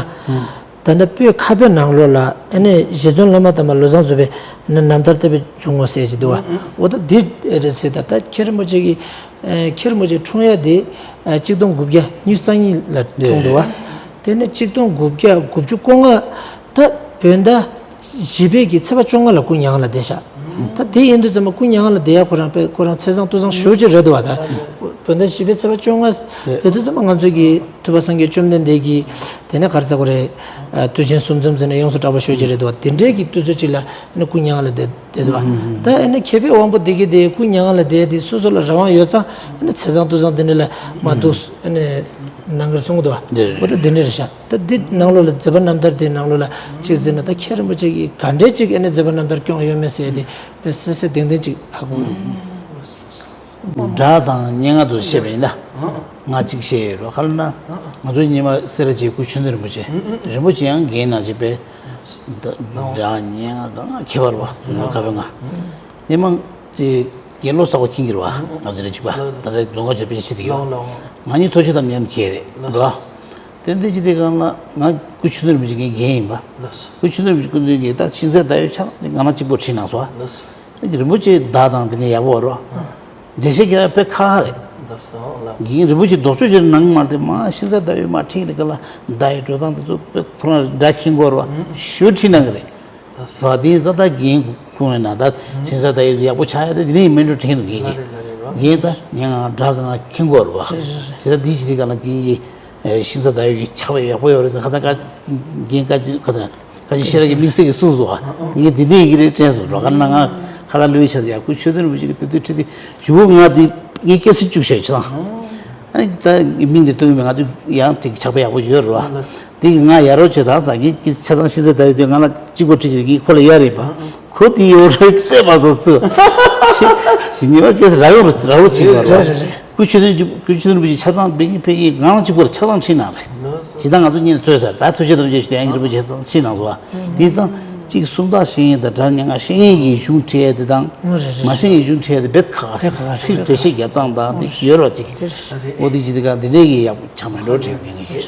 ད་ལྟ་པོད་ཁ་པའི་ནང་ལོགས་ལ་ཨ་ནི་རྗེ་བཙུན་བླ་མ་དམ་པ་བློ་བཟང་རྫོགས་པའི་རྣམ་ཐར་ལྟ་བུའི་འཇུག་ངོགས་ཟེར་ཞིག་འདུག་བ། འོ་ད་འདི་རེད་ཟེར། ད་ད་མཁན་རིན་པོ་ཆེ་གི་མཁན་རིན་པོ་ཆེ་འཁྲུངས་ཡ་དེ་གཅིག་སྟོང་དགུ་བརྒྱ་ཉི་ཤུ་རྩ་གཉིས་ལ་འཁྲུངས་འདུག་བ། དེ་ནས་གཅིག་སྟོང་དགུ་བརྒྱ་དགུ་བཅུ་གོ་ལྔ། ད་བོད་ཟླ་བཞི་པའི་གི་ཚེས་པ་བཅོ་ལྔ་ལ་སྐུ་མྱ་ངན་ལ་བསྡད་ཤག་ད་དེ་ཡིན་དུས་ཙམ་པ་སྐུ་མྱ་ངན་ལ་བསྡད་ཡ་ཁོ་རང་དཔེ་ཁོ་རང་ཚེས་བཟང་ལྟོ་བཟང་ཞེ་པོ་ཅིག་རེད་འདུག་བ། ད་བོད་ཟླ་བཞི་པའི་ཚེས་པ་བཅོ་ལྔ་ཟེར་དུས་ཙམ་པ་ང་ཚོ་གི་ཐུབ་པ་སངས་རྒྱས་བཅོམ་ལྡན་འདས་ཀྱི་དེ་ནས་ག་རེ་ཟེར་དགོས་རེད། དུས་ཆེན་གསུམ་འཛོམས་ཟེར་ནས་ཡོངས་སུ་གྲགས་པ་ཞེ་པོ་ཅིག་རེད་འདུག་བ། དེ་འདྲའི་གི་དུས་ཚོད་ཅིག་ལ་ཨ་ནི་སྐུ་མྱ་ངན་ལ་བསྡད་བསྡད་འདུག་བ། ད་ཨ་ནི་མཁས་པའི་དབང་པོ་དེ་གི་དེ་སྐུ་མྱ་ངན་ལ་བསྡད་དེ་སོ་སོ་ལ་རང་དབང་ཡོད་ཙང་ཨ་ནི་ཚེས་བཟང་ལྟོ་བཟང་དེ་འདྲ་ལ་མ་འདུག་ཨ་ནི་གནང་གི་རེད་གསུང་གི་འདུག་བ། འོ་ད་དེ་འདྲ་རེད་ཤག་ད་འདི་ནང་ལོགས་ལ་མཛད་པ་རྣམ་ཐར་དེའི་ནང་ལོགས་ལ་ཅིག་ཟེར་ན། ད་མཁན་རིན་པོ་ཆེ་གིས་ག་འདྲས་ཅིག་ཨ་ནི་མཛད་པ་རྣམ་ཐར་སྐྱོང་ཡོད་མེད་ཟེར་དེ་དཔེ་གསལ་གསལ་ཏན་ཏན་ཅིག་ཧ་གོ་གི་འདུག་སྒྲ་དང་སྙན་ངག་ཏུ་བཤད་པ་ཡིན་ན། ང་གཅིག་བཤད་ཡོད་རོགས། ག་ལ་ན། ང་ཚོའི་སྔོན་མ་སེ་ར་བྱེས་སྐུ་ཆོས་སྡིངས་རིན་པོ་ཆེ། རིན་པོ་ཆེ་ཡང་རྒན་ནང་བཞིན་པའི་སྒྲ་སྙན་ངག་གང་ང་ཁྱད་པར་བ་ལོ་ཁ་བའི་ང་། སྔོན་མ་དེ་རྒན་བློ་བཟང་པོ་མཁྱེན་གྱི་རེད་བ། ང་ཚོ་ལས་གཅིག་པ་ད་ལྟ་རྫོང་ཁ་ཆོས་དཔེ་ཆ་ཁྲིད་ཀྱི་ཡོད། ང་གཉིས་མཐོ་ཤོས་དང་མཉམ་མཁྱེན་རེད་རོ། དེ་འདི་ཅི་དེ་གང་ལ་ང་སྐུ་ཆོས་སྡིངས་རིན་པོ་ཆེ་རྒན་ཡིན་པ། སྐུ་ཆོས་སྡིངས་རིན་པོ་ཆེ་སྐུ་མདུན་གྱིས་ད་ཤིང་བཟའ་ཟླ་འོད་ཆ་ང་རང་གཅིག་པོ་ཁྲིད་གནང་སོང་། རིན་པོ་ཆེའི་བརྡ་དང་དེ་ནས་ཡག་པོ་རོ། འགྲེལ་བཤད་རྒྱག་ཡ་དཔེ་ཁག་ཁག་རེད། རྒན་རིན་པོ་ཆེ་ལྡོག་ཕྱོགས་ཅིག་ནང་མ་རེད་དེ། མ་ཤིང་བཟའ་ཟླ་འོད་མ་ཁྲིད་དེ་ག་ལ་བརྡ་ཡི་འགྲོ་སྟངས་དེ་ཚོ་དཔེ་ཁོ་རང་སྒྲ་མཁྱེན་གོ་རོ། ཞུ་ཁྲིད་གནང་གི་རེད། ར་དེ་ས་ད་རྒན་ཁུངས་ནས་ན་ད་ཤིང་ས་ད་ཡག་པོ་ཆགས་ཡ་ད་དེ་ནས་མེ་འགྲོ་དྲན་འདུག་རྒན་གྱིས། རྒན་ད་ཉན་ང་འདྲ་གང་མཁྱེན་གོ་ར་བ། ཞེ་ད་དེ་ཞིག་དེ་ག་ལ་རྒན་གྱིས། ཨེ་ཤིང་ཚ་ད་ཡོད་ཀྱི་ཆགས་པ་ཡག་པོ་ཡོད་རེད་ཟེར། ཁ་ཚ་ཁ་རྒན་ཁ་ཅིག་ཁ་ཚ་ཁ་ཅིག་ཤེས་རབ་ཀྱི་དམིགས་བསལ་གྱི་གསུངས་སོང་བ། ངས་འདི་འདྲ་ཡིན་གྱི་རེད་དྲན་སོང་། རོགས་ཁ་ན་ང་ཁ་ལག་ལོས་བྱས་ཡག་ཁུ་ཆོས་དོན་རིན་པོ་ཆེ་གི་དེ་དུས་ཁྲིད་དེ་ཞུ་བོ་ང་དེ་ངས་སྐད་ཆ་བཅུག་བཤད་ཆོག་དང་། ཨ་ནི་ད་མིང་དེ་བཏོན་མེད། ང་ཚོ་ཡང་ཅིག་ཆགས་པ་ཡག་པོ་ཡོད་རེད་བ། དེ་གི་ང་ཡ་རོགས་བྱེད་དང་ཟ་ངས་ཀྱི་ཆ་ཚང་ཤིང་ཚ་ད་ཡོད་དུས་ང་ལ་གཅིག་པོ་ཁྲིད་བྱེད་ངས་ཁོ་ལ་ཡ་རེད་པ། ཁོ་དེ་ཡོད་རེད་བཤད་པ་སོ་སོ། ཞི་ཉི་མ་སྐད་ཆ་ར་ཡོང་ར་བོ་ཅིག་པ་རེད། ཁུ་ཆོས་དོན་ཁུ་ཆོས་དོན་རིན་པོ་ཆེ་ཆ་ཚང་འབད་ཉིན་ཕེབས་ཡིན་ང་རང་གཅིག་པོ་ལ་ཆ་ཚང་ཁྲིད་གནང་རེད། ཇི་ལྟར་ང་ཚོ་གཉིས་ལ་རྩོད་ཟེར་ད་ཐུགས་རྗེ་དམ་བཅའ་ཞུ་དེ་ཡང་རིན་པོ་ཆེ་ཆ་ཚང་ཁྲིད་གནང་སོང་བ། དེ་ཙང་གཅིག་སུམ་རྟགས་ཤེས་ཡིན་དང་འདྲ་ཉན་ང་ཤེས་ཡིན་གྱི་གཞུང་ཁྲིད་ཡ་དེ་དང་། མ་ཤེས་ཡིན་གཞུང་ཁྲིད་ཡ་དེ་རྦད་ཁག་ཁག་ཚིག་འགྲེལ་བཤད་རྒྱབ་སྟངས་དང་དེ་ཡོད་རོགས་ཅིག་འོ་དེ་ཇི་ལྟར་ག་འདི་འདྲའི་གི་ཡག་པོ་ཆགས་མེད་འགྲོ་དྲན་ཡོད་ངེས་ཀྱི།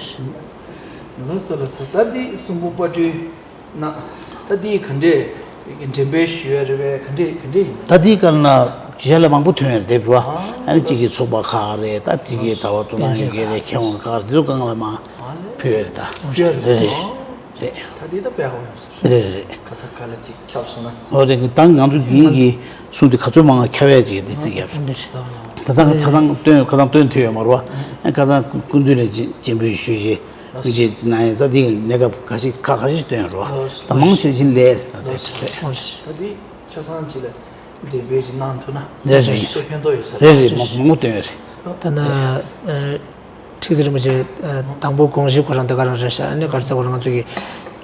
ལགས་སོ་ལགས་སོ། ད་འདི་གསུང་འབུམ་དཔར་སྐྲུན་གནང་། ད་འདི་ག་འདྲས་འགྲེམས་སྤེལ་ཞུ་ཡ་རེད་པས། ག་འདྲས་ག་འདྲས་ཡིན། ད་འདི་སྐབས་ན་ཇི་ལ་མང་པོ་ཐོན་ཡོད་རེད་དེ་བ། ཨ་ནི་གཅིག་གི་ཚོགས་པ་ཁག་རེད། ད་གཅིག་གི་ད་བར་དུ་ན་ཡོད་མཁན་རེད། མཁས་དབང་ཁག་རེད། དེ་ཚོ་སྒང་ལ་མ་ཕུལ་ཡོད་རེད་ད། ཕུལ་ཡོད་རེད། རེད་རེད། རེད། ད་འདི་ད་དཔེ་ཧ་གོ་ཡོང་སོང་། རེད་རེད། ཁ་ས་ཁ་ལ་གཅིག་ཁྱབ་སོང་ན། འོ་རེད། ད་ང་ཚོ་རྒན་གྱི་གསུང་དེ་ག་ཚོད་མང་ང་ཁྱབ་ཡ་ཅིག་འདི་རྩིས་ཡ་རེད། ད་ད་ང་ཆ་ཚང་སྟོན་ཁ་ཚང་སྟོན་ཐུབ་ཡོད་མ་རེད་བ། ཁ་ཚང་སྐུ་མདུན་ནས་སྤྱན་འབུལ་ཞུས་རྗེས། དབུ་འབྱེད་ཅིག་གནང་ཡས་ས་དེ་གི་གནས་སྐབས་ཁ་ཤས་ཁ་ཁ་ཤས་ཤིག་སྟོན་རོགས། ད་མང་ཆེ་ཞིག་ལས་ད་དེ་ཁ་ད་དེ་ཆ་ཚང་ཅིག་ལ་འགྲེམས་སྤེལ་ཅིག་གནང་ཐུབ་ན་རེད་རེད། ཕན་ཐོགས་ཡོད་ས་རེད། རེད་རེད། མང་མང་པོ་སྟོན་ཡོད་རེད། ད་ན་ཁྲིག་ཟེར་མི་ཆེ་དང་པོ་དགོངས་གཞི་ཁོ་རང་དེ་ག་རང་རེད་ཤག་ཨ་ནི་ག་རེ་ཟེར་ཁོ་རང་ང་ཚོ་གི་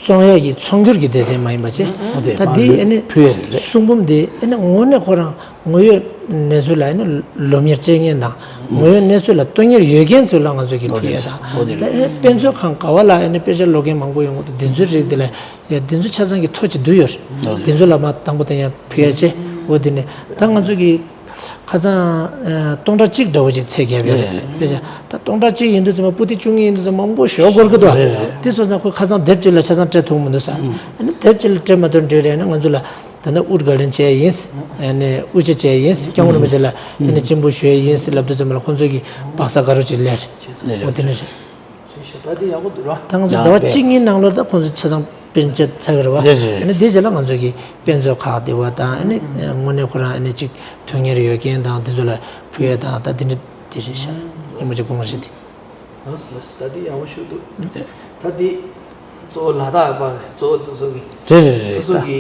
བཙོང་ཡས་ཀྱི་ཚོང་སྒྱུར་གྱི་སྡེ་ཚན་མ་ཡིན་པ་བྱས། ད་འདི་ཨ་ནི་ཕུལ་ཡས་རེད། གསུང་འབུམ་འདི་ཨ་ནི་དངོས་གནས་ཁོ་རང་དངོས་ཡོད་གནས་ཚུལ་ལ་ཨ་ནི་སློབ་གཉེར་སྤྲད་མཁན་དང་། དངོས་ཡོད་གནས་ཚུལ་ལ་བསྟོད་གཉེར་ཡོད་མཁན་ཚོ་ལ་ང་ཚོ་གིས་ཕུལ་ཡས་དང་། ད་ཨ་ནི་དཔེ་མཛོད་ཁང་ག་བ་ལ་ཨ་ནི་དཔེ་ཆ་ཀློག་མཁན་མང་པོ་ཡོང་གི་འདུག་འདི་ཚོའི་རིགས་འདི་ལ་ཡ་འདི་ཚོ་ཆ་ཚང་གི་ཐོ་ཅིག་བསྡུས་ཡོད་རེད། འདི་ཚོ་ལ་མ་དང་པོ་དེ་ཡང་ཕུལ་ཡས་བྱས། འོ་འདི་ནས་ད་ང་ཚོ་གིས་ཁ་སང་ཨ་སྟོང་ཕྲག་གཅིག་འདྲ་བོ་ཅིག་ཚད་བརྒྱབ་ཡོད་རེད། དཔེ་ཆ་ད་སྟོང་ཕྲག་གཅིག་ཡིན་དུས་ཙམ་པ་པོ་ཏི་བཅུ་གཉིས་ཡིན་དུས་ཙམ་མང་པོ་ཞེ་པོ་འགོར་གི་འདུག་དེ་སོང་ཙང་ཁོས་ཁ་སང་དེབ་ཅིག་ལ་ཆ་ཚང་སྤྲད་ཐུབ་མི་འདུག་ས། ཨ་ནི་དེབ་ཅིག་ལ་སྤྲད་མ་ཐུབ་འདྲ་རེད། ཨ་ནི་ང་ཚོ་ལ་ད་ནི་དབུ་དགའ་ལན་བྱས་ཡིན། ཨ་ནི་དབུ་ཆ་བྱས་ཡིན། སྐྱབས་མགོན་རིན་པོ་ཆེ་ལ་ཨ་ནི་སྤྱན་འབུལ་ཞུ་ཡས་ཡིན་ཟེར་ལབ་དུས་ཙམ་པ་ལ་ཁོང་ཚོ་གིས་སྦག་ས་དགའ་རབ་ཅིག་སླེབས་རེད། འོ་དེ་ནི་རེད། ཞེས་ཞུ་ད་དེ་ཡག་པོ་འདུག་ར། ད་ང་ཚོ་ཟླ་བ་གཅིག་གཉིས་ནང་ལོགས་ད་ཁོང་ཚོ་ཆ་ཚང་དཔེ་མཛོད་ཚར་གི་རེད་བ། རེད་རེད། ཨ་ནི་དེ་རྗེས་ལ་ང་ཚོ་གི་དཔེ་མཛོད་ཁག་དེ་བ་དང་ཨ་ནི་དངོས་གནས་ཁོ་རང་ཨ་ནི་ཅིག་དོན་གཉེར་ཡོད་མཁན་དང་དེ་ཚོ་ལ་ཕུལ་ཡས་དང་ད་དེ་འདྲ་དེ་རེད་ཤག་ཨ་མ་ཅིག་དགོངས་བཞེས་དེ། ལགས་སོ་ལགས་སོ། ད་དེ་ཡག་པོ་ཞིག་འདུག་ད་དེ་གཙོ་བོ་ལ་དྭགས་པ་གཙོ་བོ་དེ་ཚོ་གི་རེད་རེད་རེད། སོ་སོ་གི་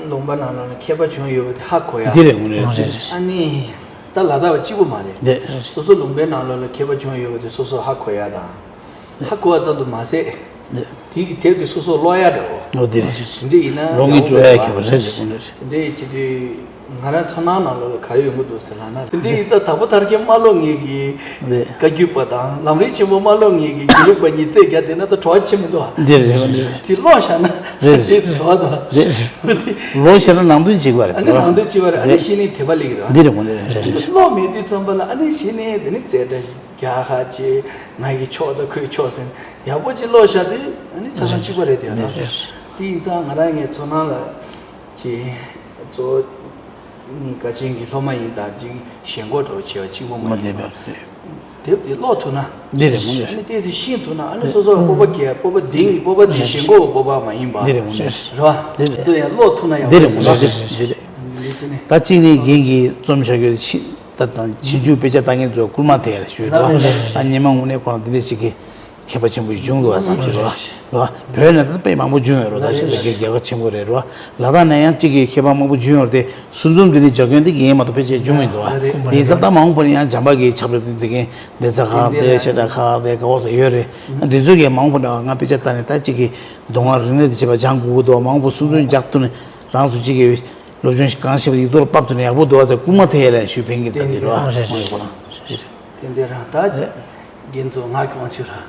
ལུང་པ་ནང་ལོགས་ལ་མཁས་པ་བྱུང་ཡོད་པ་དེ་ཧ་གོ་ཡ། འདི་རེད་འོ་རེད་རེད། ཨ་ནི་ད་ལ་དྭགས་པ་གཅིག་པུ་མ་རེད། འདི་སོ་སོ་ལུང་པའི་ནང་ལོགས་ལ་མཁས་པ་བྱུང་ཡོད་པ་དེ་སོ་སོ་ཧ་གོ་ཡ་དང་། ཧ་གོ་བ་ཙམ་དུ་མ་ཟད། དེ་གི་དེབ་དེ་སོ་སོ་ཀློག་ཡ་འདྲ་བོ། ཨོ་དེ་རེད། དེ་འདྲ་ཡིན་ན་ཀློག་མཁན་ཡག་པོ་སྤྲོ་བ་ཡ་ཡོད་མཁས་པ་རེད་རེད་དགོས་རེད། དེ་འདྲ་ཡིན་བྱེད་དུས་ང་རང་ཚོ་ནང་ནང་ལོགས་ལ་ག་རེ་ཡོང་གི་འདུག་ཟེར་ལབ་ན། དེ་འདྲ་ཡིན་ཙང་དྭགས་པོ་དར་རྒྱས་རྨ་ལོ་ལྔའི་གི་བཀའ་བརྒྱུད་པ་དང་ལམ་རིམ་ཆེན་པོ་རྨ་ལོ་ལྔའི་གི་དགེ་ལུགས་པ་གཉིས་རྩོད་རྒྱག་བསྡད་ན་ད་བྲོ་བ་ཆེ་མི་འདུག་ཨ། འདི་རེད་རེད། དེ་ཀློག་བཞག་ན་རེད་རེད། དེ་ཚོ་བྲོ་བ་འདུག་ཨ། རེད་རེད། ཀློག་བཞག་ན་ནང་དོན་གཅིག་པ་རེད། ཨ་ནི་ནང་དོན་གཅིག་པ་རེད། ཨ་ནི་ཤེས་ནས་དད་པ་སླེབས་ཀྱི་རེད། འདི་རེད་འོ་ནི་རེད། ཀློག་མེད་དུས་ཙམ་པ་ལ་ཨ་ནི་ཤེས་ནས་དེ་ནི་རྩོད་འདྲ་ཞིག་རྒྱག་ཁ་ཅིག་ང་ཡི་ཕྱོགས་དང་ཁོའི་ཕྱོགས་ཟེར་ཡག་པོ་ཅིག་ཀློག་བཞག་དུས་ཨ་ནི་ཆ་ཚང་གཅིག་པ་རེད་དེ་ཡང་ན། དེ་ཡིན་ཙང་ང་རང་ངའི་ཚོར་སྣང་ལ་ཅིག་གཙོ་བོ་ནི་དགའ་ཆེན་གྱི་སློབ་མ་ཡིན་དང་ཅིག་ཞེན་ཁོག་འདྲ་བོ་བྱེད་པ་གཅིག་པོ་མ་ཡིན་པ། དེབ་དེ་ཀློག་ཐུབ་ན། འདི་རེད་མོ་ནི། ཨ་ནི་ཏོག་ཙམ་ཤེས་ཐུབ་ན་ཨ་ནི་སོ་སོ་ལ་སྤོབས་པ་སྐྱེ། སྤོབས་པ་ལྡིང་། སྤོབས་པ་དེ་ཞེན་ཁོག་གི་སྤོབས་པ་མ་ཡིན་པ། འདི་རེད་མོ་ནི། རེད་བ། འདི་རེད། ཚོ་ཡང་ཀློག་ཐུབ་ན་ཡག་འདི་རེད་པོ་མོ་ནི། རེད། འདི་རེད། འདི་ནི། ད་གཅིག་ནི་རྒན་གྱིས་རྩོམ་བཞག་རྒྱུ་ཆེ། ད་དང་ཕྱིན་ཆད་དཔེ་ཆ་ལྟ་མཁན་ཚོ་སྐུལ་མ་དེ་ཡར་ཞུས་རོགས། ཨ་ཉི་མ་དངོས་གནས་ཁོ་རང་འདི་འདྲ་ཞིག་གི་མཁས་པ་ཆེན་པོ་ཞིག་བྱུང་འདུག་བསམ་གྱི་རོགས། རོགས། བོད་ནས་ད་དཔེ་མང་པོ་བྱུང་ཡོད་རོགས། ད་ཞིག་ལ་རྒྱལ་ཁ་ཆེན་པོ་རེད་རོགས། ལ་དྭགས་ནས་ཡང་གཅིག་གི་མཁས་པ་མང་པོ་བྱུང་ཡོད་རེད་དེ། ཟུར་འཛོམས་འདི་ནི་རྒྱ་ཁྱོན་འདི་གི་ཡིན་མ་གཏོགས་ཕལ་ཆེར་བྱུང་མི་འདུག་ཨ། དེ་ཙམ་ད་མང་པོ་ནས་ཡང་བྱམས་པ་གི་ཆབ་ར་འདི་འཛིན་མཁན་བདེ་རྩ་ཁག་དེ་ཤ་ཁྲག་ཁག་དེ་ག་བ་ཟེར་ཡོད་རེད། འདི་ཚོ་གི་མང་པོ་ནས་ང་དཔེ་ཆ་ལྟ་ནས་ད་གཅིག་གི་སྡུག་བསྔལ་རིག་གནས་དེ་བྱེད་པ་སྦྱང་དགོས་ཀྱི་འདུག་མང་པོ་སུན་གཙེར་རྒྱག་ཐུབ་ནས་རང་ཚོ་གཅིག་གི་སློབ་སྦྱོང་ཞིག་གང་ཤེས་པ་ཡིག་ཐོག་ལ་ཕབ་ཐུབ་ན་ཡག་པོ་འདུག་བ་ཟེར་སྐུལ་མ་དེ་ཡས་ལ་ཞུ་ཕན་གྱི་ད་དེ་རོ། ཨ་རེད་རེད། དེ་འདྲ་རང་ད་རྒན་ཚོ་ང་གི་དབང་ཕྱུག་ར།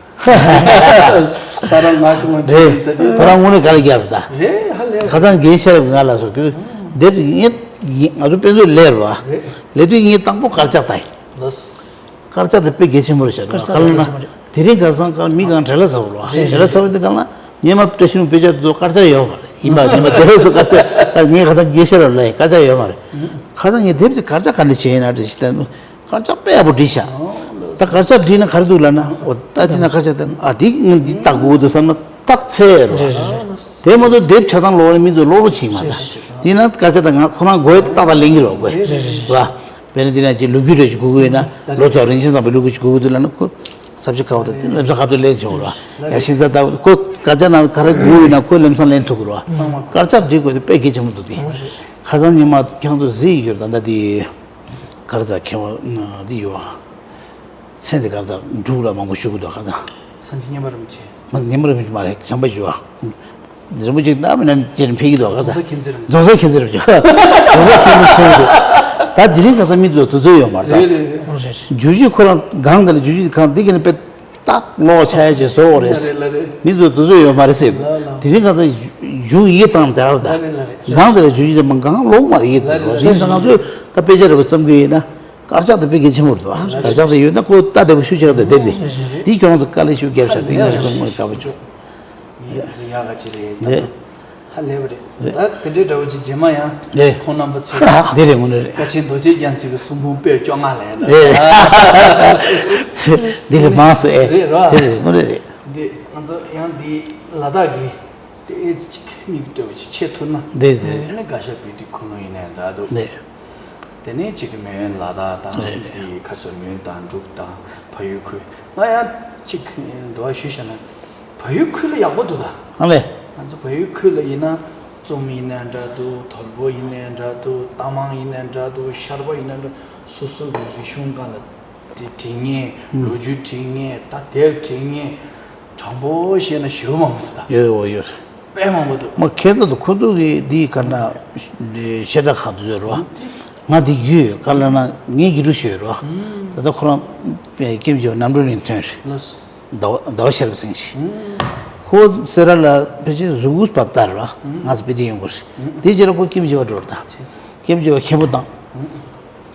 ད་རང་ང་གི་དབང་ཕྱུག་རེད། ཡིན་ཚ་དེ། ཁོ་རང་དངོས་གནས་དཀའ་ལས་བརྒྱབ་ད། རེད་ཧ་ལས། ཁ་སང་རྒན་ཤེས་རབ་ང་ལ་སོགས་ཀྱི་འདིར་ངས་ང་ཚོ་དཔེ་མཛོད་ལས་རོ། རེད། ལས་དུས་ངས་དང་པོ་དཀར་ཆག་ད་ཡིན། ལགས། དཀར་ཆག་དེ་དཔེ་གལ་ཆེན་པོ་རེད་ཤག་དཀར་ཆག་ག་ལ་ན། གལ་ཆེན་པོ་རེད། དེ་རིང་ཁ་སང་ཁ་མི་གང་བྲེལ་ལ་ཚ་བོ་རོ། བྲེལ་ལ་ཚ་བོ་དེ་གང་ལ་ཉེ་མ་བཀྲ་ཤིས་ལུང་དཔེ་ཆ་དེ་ཚོ་དཀར་ཆག་ཡོད་མ་རེད། ཡིན་པ་ཉེ་མ་དེ་རིང་ཚོ་དཀར་ཆག་ངས་ཁ་སང་དགེ་བཤེས་ར་ལ་དཀར་ཆག་ཡོད་མ་རེད། ཁ་སང་ངས་དེབ་དེ་དཀར་ཆག་ག་འདྲ་བྱས་ཡིན་ན་འདྲ་ཞིག་ལྟ། དཀར་ཆག་དཔེ་ཡག་པོ་བྲིས་ཤག་ད་དཀར་ཆག་བྲིས་ན་ག་རེ་འདུག་ལབ་ན། འོ་ད་དེ་ན་དཀར་ཆག་དེ་ཨ་དེ་ངས་འདི་ལྟ་དགོས་འདུག་བསམ་ན་རྟགས་འཚལ་རོ། རེད་རེད། དེ་མ་གཏོགས་དེབ་ཆ་ཚང་ཀློག་ནས་མི་ཚོ་ཀློག་རོགས་བྱེད་མ་རེད། དེས་ན་སྐད་ཆ་དང་ང་ཁོ་རང་དགོས་ཏག་ཏག་ལེན་གྱི་རོགས་དགོས། རེད་རེད་རེད། བ། དཔེར་ན་དེ་ན་ཅིག་ལོ་རྒྱུས་རེ་ཞིག་གོ་དགོས་ན་ལོ་ཙཱ་བ་རིན་ཆེན་བཟང་པོའི་ལོ་རྒྱུས་ཞིག་གོ་དགོས་འདུག་ལབ་ན་ཁོ་ས་བཅད་ཁ་བ་དང་དེ་ལམ་སང་ཁ་བརྡ་ལེན་ཆོག་རོགས། ཡ་ཤིང་ས་ལྟ་བུ་ཁོ་སྐད་ཆ་ནང་ག་རེ་གོ་དགོས་ན་ཁོ་ལམ་སང་ལེན་ཐུབ་ཀྱི་རོགས། སྐད་ཆ་འདྲི་དགོས་དེ་དཔེ་གལ་ཆེན་པོ་འདུག་དེ། ཁ་སང་ཉི་མ་ཁྱེད་རང་ཚོ་གཟིགས་ཡོད་ད་ལྟ་དེ་ག་རེ་ཙག་མཁས་པ་འདི་ཡོད། མཚན་དེ་ག་རེ་ཙག་འབྲུག་ལ་མང་པོ་ཞུ་གི་འདུག་ག་ཙག་སངས་རྒྱས་མཉན་པ་རིན་པོ་ཆེ། མ་ཉན་པ་རིན་པོ་ཆེ་མ་རེད། བྱམས་པ་ཞུ་བ། རིན་པོ་ཆེ་ན་མི་ན་ཅེར་འཕེལ་གྱི་འདུག་ག་ཙག་རྫོང་ས་མཁྱེན་བརྩེ་རིན་པོ་ཆེ། རྫོང་ས་མཁྱེན་བརྩེ་རིན་པོ་ཆེ། རྫོང་ས་མཁྱེན་བརྩེ་གསུངས་འདུག་ད་དེ་རིང་ག་ཙག་མི་ཚོ་དུས་ཚོད་ཡོད་མ་རེད་ད། རེད་རེད་རེད། རེད། རྒྱུ་ཆུ་ཁོ་རང་སྒང་དེ་ལ་རྒྱུ་ཆུ་གང་འདི་ག་ནས་དཔེ་ཏག་ལོག་ཆ་ཡ་ཅེས་བཟོ་བ་རེད། ལ་རེད་ལ་རེད། མི་ཚོ་དུས་ཚོད་ཡོད་མ་རེད་ཟེར། ལ་ལ། དེ་རིང་ག་ཙག་གཞུང་ཡིག་བཏང་དེ་ཨར་ད། ལ་རེད་ལ་རེད། སྒང་དེ་ལ་རྒྱུ་ཆུ་དེ་མ་སྒང་ལོག་མ་རེད་ཡིད་ལ་དུ་རེད་རེད། རིང་ས་ང་ཚོས་ད་དཔེ་ཆ་རེ་བ་བརྩམས་ཀྱི་ཡིན་ན། དཀར་ཆག་དེ་དཔེ་གལ་ཆེན་པོ་རེད་དོ། དཀར་ཆག་དེ་ཡོད་ན་ཁོ་ལྟ་བདེ་པོ་ཞུ་ཆགས་དེ་དེབ་དེ། དེའི་ཁྱོད་རང་ཚོ་དཀའ་ལས་ཞུ་རྒྱབ་ཤག་དེ་ང་ཚོ་ཁོ་ངོས་དགའ་པོ་བྱུང་། ཡག་ག་ཅི་རེད་ད། དེ། ཧ་ལས་པ་རེད། རེད། ད་དེ་འདྲའི་འདྲ་བོ་ཅིག་རྗེས་མ་ཡང་རེད། ཁོང་རྣམ་པ་ཚོས་དེ་རེད་དངོས་གནས་རེད། ཀ་ཆེན་རྡོ་རྗེ་རྒྱ་མཚོའི་གསུང་འབུམ་པོད་བཅོ་ལྔ་ལས་ན། རེད་རེད། འདི་ལས་མང་སེ་ཨེ། རེད་རོ། དེ་རེད་དངོས་གནས་རེད། འདི་ང་ཚོ་ཡང་འདི་ལ་དྭགས་ཀྱི། དེ་ཨེ་ཙི་ཅིག་མིག་ལྟོས་ཤིག་ཆེ་ཐུར་ན། འདི་འདི་རེད། ཨ་ནི་དགའ་ཤ་བུ་དེ་ཁུ་ནུ་ཡིན་ནའི་འདྲ་འདུག་འདི། དེ་ནས་ཅིག་མོན་ལ་དྭགས་དང་རེད་རེད། དེ་ཁ་སོ་མོན་དང་འབྲུག་དང་བལ་ཡུལ་ཁུལ། ང་ཡང་ཅིག་འདུག་ཞུས་བྱས་ན་བལ་ཡུལ་ཁུལ་ལ་ཡག་པོ་འདུག་ད། ཨ་ལས། ང་ཚོ་བལ་ཡུལ་ཁུལ་ལ་ཡིན་ན་རྩོམ་ཡིན་ནའི་འདྲ་འདུག་དོལ་པོ་ཡིན་ནའི་འདྲ་འདུག་རྟ་མང་ཡིན་ནའི་འདྲ་འདུག་ཤར་པ་ཡིན་ནའི་འདྲ་སོ་སོ་གི་རིག་གཞུང་སྒང་ལ། དེ་བྲིས་མཁན། ཨུམ། ལོ་རྒྱུས་བྲིས་མཁན། ད་དེབ་བྲིས་མཁན། དྲང་པོ་བཤད་ན་ཞེ་པོ་མང་པོ་འདུག་ད། ཡོད་ཡོད་ཡོད། དཔེ་མང་པོ་འདུག་མ་ཁྱད་ད་དུ་ཁོ་ཚོ་གི་འདི་ག་ན་བཤད་གྲྭ་ཁག་ཏུ་ཡོད་རོ། ང་འདི་ཡོད་ག་ལ་ན་ངའི་དགེ་ཕྲུག་ཞིག་ཡོད་རོ། ཨུམ། ད་ལྟ་ཁོ་རང་སྐྱེས་བུ་རྣམ་གྲོལ་གླིང་ཐོན་རེད། ལགས་སོ། ཟླ་བ་ཟླ་བ་ཤར་བ་ཟེར་མཁན་ཞིག་ཨུམ། ཁོ་སེ་ར་ལ་ཕལ་ཆེར་གཟུགས་པོ་བབས་ལྟར་རོ། ང་ཚོ་དཔེ་དེ་ཡོང་དགོས་རེད། དེའི་རྗེས་ལ་ཁོ་སྐྱེས་བུ་བྱེ་བ་འགྲོ་རེད་ད། བྱས་ཙང་། སྐྱེས་བུ་བྱེ་བ་མཁན་པོ་དང་།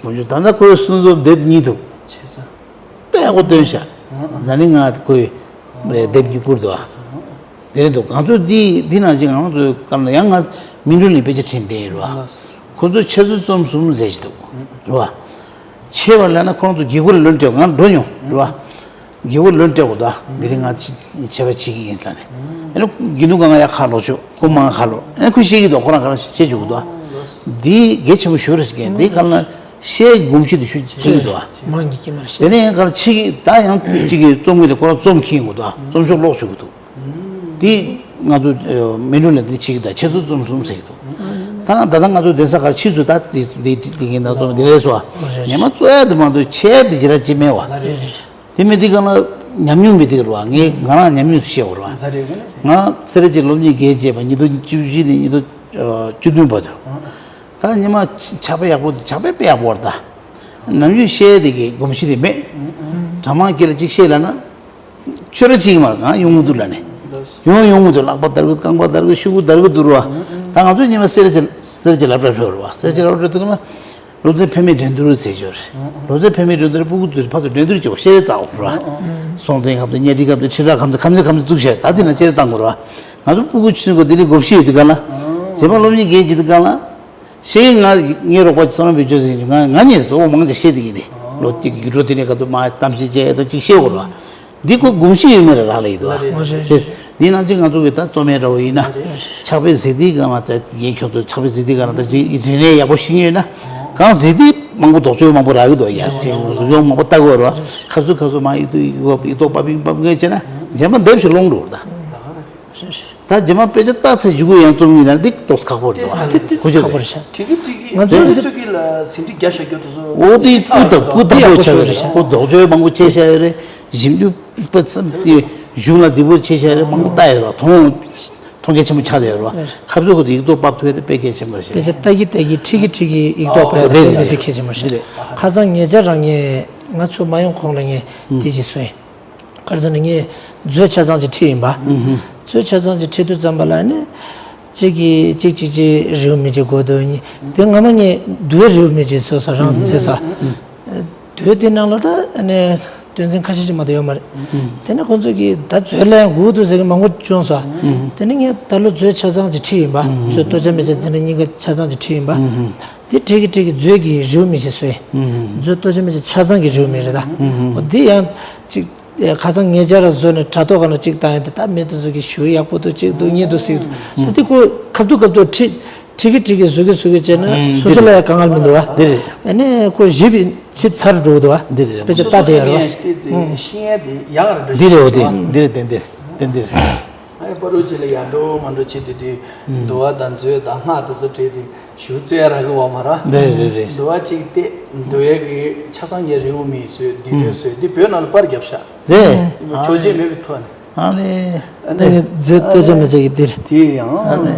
ཨུམ། དགོངས་ཞུ། ད་ལྟ་ཁོའི་གསུང་རྩོམ་དེབ་གཉིས་འདུག་བྱས་ཙང་། དཔེ་ཡག་པོ་བཏོན་ཤག་ཨང་ཨང་། ད་ནི་ང་ཁོའི་དེབ་ཀྱི་སྐུར་དུ་ཨ། བྱས་ཙང་། དེ་རེད་འདུག་ང་ཚོ་འདི་འདི་ནང་བཞིན་ང་ཚོའི་སྐབས་ལ་ཡང་ང་མི་འགྲོ་ནས་དཔེ་ཆ་བྲིས་བསྡད་ཡོད་རེད་བ། ལགས་སོ། ཁོ་ཚོ་འཆད་རྩོད་རྩོམ་གསུམ་ཟེར་གྱི་འདུག་རེད་བ། འཆད་པ་ལབ་ན་ཁོ་རང་ཚོ་དགེ་སྐོར་ལོན་སྤྲད་ང་འགྲོ་མྱོང་རེད་བ། དགེ་སྐོར་ལོན་སྤྲད་འོ་ད་འདི་རིང་ང་འཆད་པ་བྱེད་ཀྱི་ཡིན་ལབ་ནས། ཨ་ནི་དགེ་འདུན་གང་ག་ཡ་ཁ་ལོ་ཆོག་ཁོ་མང་ཁ་ལོ་ཨ་ནི་ཁོ་ཤེས་ཀྱི་འདུག་ཁོ་རང་ག་རང་ཤེས་བྱུང་གི་འདུག་འདི་གལ་ཆེན་པོ་ཞུ་རེ་ཞིག་གན་འདི་ག་ལ་ཤེས་གོམས་གཤིས་དེ་ཤུ་ཐེབས་ཀྱི་འདུག་མང་གི་ཀྱི་མར་དེ་ཤེས། ནས་ཡང་ག་རང་ཆེ་གི་ད་ཡང་གཅིག་གི་རྩོམ་གི་དེ་ཁོ་རང་རྩོམ་ཁྱེར་ཡོང་གི་འདུག་རྩོམ་ཤོག་ཀློག་བཅུག་གི་འདུག་འདི་ང་ཚོ་མི་འགྲོ་ལ་འདི་ཆེ་གི་ད་འཆད་རྩོད་རྩོམ་གསུམ་ཟེར་གི་འདུག་ད་ད་ལྟ་ང་ཚོ་གདན་ས་ག་རང་ཕྱིས་སུ་ད་འདི་འདི་འདི་ངན་ད་རྩོམ་འདི་ལས་སོ་ཉི་མ་རྩོད་ཡ་དེ་མ་གཏོགས་ཆེ་དེ་ཅི་ར་ཅི་མེད་བ། དེ་མི་དེ་ག་ལ་ཉམས་མྱོང་མི་དེ་རུ་བ་ངས་ང་རང་ཉམས་མྱོང་བཤད་བར་བ། ང་སེ་ར་ཅིག་སློབ་གཉེར་རྒན་བྱས་པ་ཉིས་སྟོང་བཅུ་བཞི་ནས་ཉིས་སྟོང་བཅུ་བདུན་བར་དུ། ད་ཉི་མ་ཕྱག་དཔེ་ཡག་པོ་དེ་ཕྱག་དཔེ་དཔེ་ཡག་པོ་བར་ད། ནམ་རྒྱུན་བཤད་དེ་གི་གོམས་གཤིས་དེ་མེད། གྲྭ་མང་སྐད་ལ་ཅིག་བཤད་ལ་ན། ཆོས་ར་ཅིག་མ་གང་ཡོང་གི་འདུག་ལ་ནས། ཡོང་ཡོང་གི་འདུག་ལག་པ་དར་གི་རྐང་པ་དར་གི་ཤུ་གུ་དར་གི་འདུག་རུ་བ། ད་ང་ཚོ་ཉི་མ་སེ་ར་ཅིག་སེ་ར་ཅིག་ལབ་ར་ཕེབས་རུ་བ་སེ་ར་ཅིག་ལབ་ར་ཕེབས་དུས་ན། སློབ་ཚན་ཕན་མེད་འགྲན་བསྡུར་ཟེར་ཞོར། སློབ་ཚན་ཕན་མེད་འགྲན་བསྡུར་སྤུ་གུ་ཚོས་ཕར་ཚུར་འགྲན་བསྡུར་བྱེད་པ་ཤེས་རེ་བཙའ་འོང་ར། སྲོང་བཙན་སྐབས་དང་གཉའ་ཁྲི་སྐབས་དང་ཁྲི་རབས་སྐབས་དང་ཁམས་ཚན་ཁམས་ཚན་བཙུགས་བྱས་ད་དེ་ན་ཤེས་རེ་བཏང་དགོས་ར། ང་ཚོ་སྤུ་གུ་ཆུ་ཚོད་དགོས་དེ་ནས་སྒོ་ཕྱི་ཡོད་དུས་ག་ལ། རྗེས་མ་སློབ་གཉེར་རྒན་བྱེད་དུས་ག་ལ། ཤེས་ཡིན་ང་ངའི་རོགས་པ་བསམ་རམ་བེད་སྤྱོད་ཟེར་གྱི་ང་ང་ཉིད་གཙོ་བོ་མང་ཆེ་ཤེས་དེ་ཡིན་ཏེ། ལོ་གཅིག་གི་རྒྱུ་འགྲོ་དེ་ནས་ག་ཚོད་མ་གཏམ་བཤད་བྱས་ད་གཅིག་ཤེས་དགོས་ར། འདི་ཁོ་གོམས་གཤིས་ཡོད་མེད་ལ་རག་ལས་ཡོད་དོ། ཨ། འདི་ནང་ཚན་ང་ཚོ་གི་ད་རྩོམ་ཡས་འདྲ་བོ་ཡིན་ན། ཕྱག་དཔེ་གཟིགས་དུས་གང་ལ་ད་རྒན་ཁྱོད་ཚོ་ཕྱག་དཔེ་གཟིགས་དུས་གང་ལ་ད་རིག་གནས་ཡག་པོ་ཤེས་ཡོད་ན། གང་གཟིགས་དུས་མང་པོ་དོགས་གཅོད་མང་པོ་རག་གི་འདུག་ཡ་གཅིག་གཟུགས་ཡོང་མང་པོ་ལྟ་དགོས་ར། ཁ་སུ་ཁ་སུ་མ་ཡིག་ཏུ་ཡིག་ཡིག་ཏོག་པ་པིང་པ་ངས་བྱས་ན་རྗེས་མ་འདེབས་ཤིག་སློང་འགྲོ་ར་ད། ད་རྗེས་མ་དཔེ་ཆ་ལྟ་ཚེ་འཇུག་གི་ཡང་རྩོམ་ཡིན་ན་འདི་ཏོག་ཁག་པོ་རེད་བ། དེ་དེ་ཁོ་ཚོ་ཁག་པོ་རེད་ཤག་ང་ཚོའི་ཚོ་གི་ལ་ཟིན་བྲིས་རྒྱ་ཤ་རྒྱ་དུ་སོ་འོ་དེ་སྤུ་ལྟ་སྤུ་ལྟ་བུ་ཆགས་ཡོད་རེད། ཁོ་ལྡོག་ཕྱོགས་མང་པོ་ཆེ་ཤ་ཡོད་རེད། ཞིབ་འཇུག་པ་ཙམ་དེ་གཞུང་ལ་བདེ་པོ་ཆེ་ཤ་ཡོད་རེད། མང་པོ་ལྟ་ཡོད་རེད་བ། མཐོང་མཐོང་རྒྱ་ཆེན་པོ་ཆགས་ཡོད་རེད་བ། ཁ་བཟོ་ཁོ་ཚོ་ཡིག་ཐོག་ཕབ་ཐུབ་ཡ་དེ་དཔེ་གལ་ཆེན་པོ་རེད་ཤག་དཔེ་ཆ་ལྟ་གི་ལྟ་གི་ཁྲིད་གི་ཁྲིད་གི་ཡིག་ཐོག་ཕབ་ཡ་དེ་ང་ཚོའི་གལ་ཆེན་པོ་རེད། ཁ་སང་ཉེ་ཆར་རང་ངས་ང་ཚོ་མ་ཡོང་གོང་ལ་ངས་དེ་ཅིག་གསུངས་ཡིན། ག་རེ་ཟེར་ན་ངས་མཛོད་ཆ་ཚང་ཅིག་ཁྲིད་ཡིན་པ། མཛོད་ཆ་ཚང་ཅིག་ཁྲིད་དུས་ཙམ་པ་ལ་ནི། གཅིག་གིས་གཅིག་གཅིག་གཅིག་རེའུ་མིག་ཅིག་དགོས་འདུག་ནི། དེ་སྔ་མ་ངས་དུས་རེའུ་མིག་ཅིག་བཟོས་སོང་རང་བཟོས་སོང་། དུས་དེ་ནང་ལ་ད་ནི་དོན་ཚན་ཁ་ཤས་ཅིག་མ་གཏོགས་ཡོད་མ་རེད། དེ་ནས་ཁོང་ཚོ་གིས་ད་མཛོད་ལ་ཡང་དགོས་འདུག་ཟེར་གི་མང་པོ་བྱུང་སོང་། དེ་ནས་ངས་ད་ལོ་མཛོད་ཆ་ཚང་ཅིག་ཁྲིད་ཡིན་པ། མཛོད་ལྟོ་ཆས་མེད་ཆ་འཛིན་གྲྭ་གཉིས་ཀ་ཆ་ཚང་ཅིག་ཁྲིད་ཡིན་པ། དེ་ཁྲིད་གི་ཁྲིད་གི་མཛོད་ཀྱི་རེའུ་མིག་ཅིག་བཟོས་ཡིན། མཛོད་ལྟོ་ཆས་མེད་ཆ་ཆ་ཚང་གི་རེའུ་མིག་རེད་ད། འོ་དེ་ཡང་ཅིག་ཁ་སང་ཉེ་ཆར་བཟོས་ནས་དྲ་ཐོག་ག་ན་གཅིག་བཏང་ཡོད་དེ། ད་མི་དེ་ཚོ་གི་ཞུ་ཡག་པོ་འདུག་གཅིག་འདུག་གཉིས་འདུག་ཟེར་གི་འདུག་ད་དེ་ཁོ་ཁ་ཐུག་ཁ་ཐུག་ཁྲིད་ཁྲིད་ཀྱི་ཁྲིད་ཀྱི་བཟོ་གི་བཟོ་གི་བྱས་ན་སོ་སོ་ལ་ཡང་དཀའ་ངལ་མི་འདུག་བ། འདི་རེད། ཨ་ནི་ཁོ་ཞིབ་ཞིབ་ཚར་འགྲོ་འདུག་བ། འདི་རེད། དཔེ་ཆ་ལྟ་དེ་ཡོད་རེད་བ། ཤེས་ཡ་དེ་ཡག་རེད། འདི་རེད། འོ་དེ་འདི་རེད། ཏན་ཏན་ཏན་ཏན་རེད། ཨ་ནི་པ་རུ་ཅི་ལ་ཡར་འགྲོ་མ་འགྲོ་བྱེད་དུས་དེ་འདུལ་བ་དང་མཛོད་དང་སྔགས་དེ་ཚོ་བྲིས་ཏེ་ཞུ་རྩོད་ཡ་རག་གི་བ་མ་ར། འདི་རེད་རེད་རེད། འདུལ་བ་གཅིག་བལྟས་འདུལ་ཡ་གི་ཆ་ཚང་གི་རེའུ་མིག་བཟོས་འདི་འདྲ་བཟོས་འདི་བོད་ནང་ལ་པར་བརྒྱབ་ཤག་རེད། ཆོས་བྱེད་མེད་པའི་ཐོག་ནས། ཨ་ནི། ཨ་ནི་མཛོད་ལྟོས་བཅས་མ་བྱེད་ཀྱི་འདིར། དེ་ཡང་། ཨ་ནི།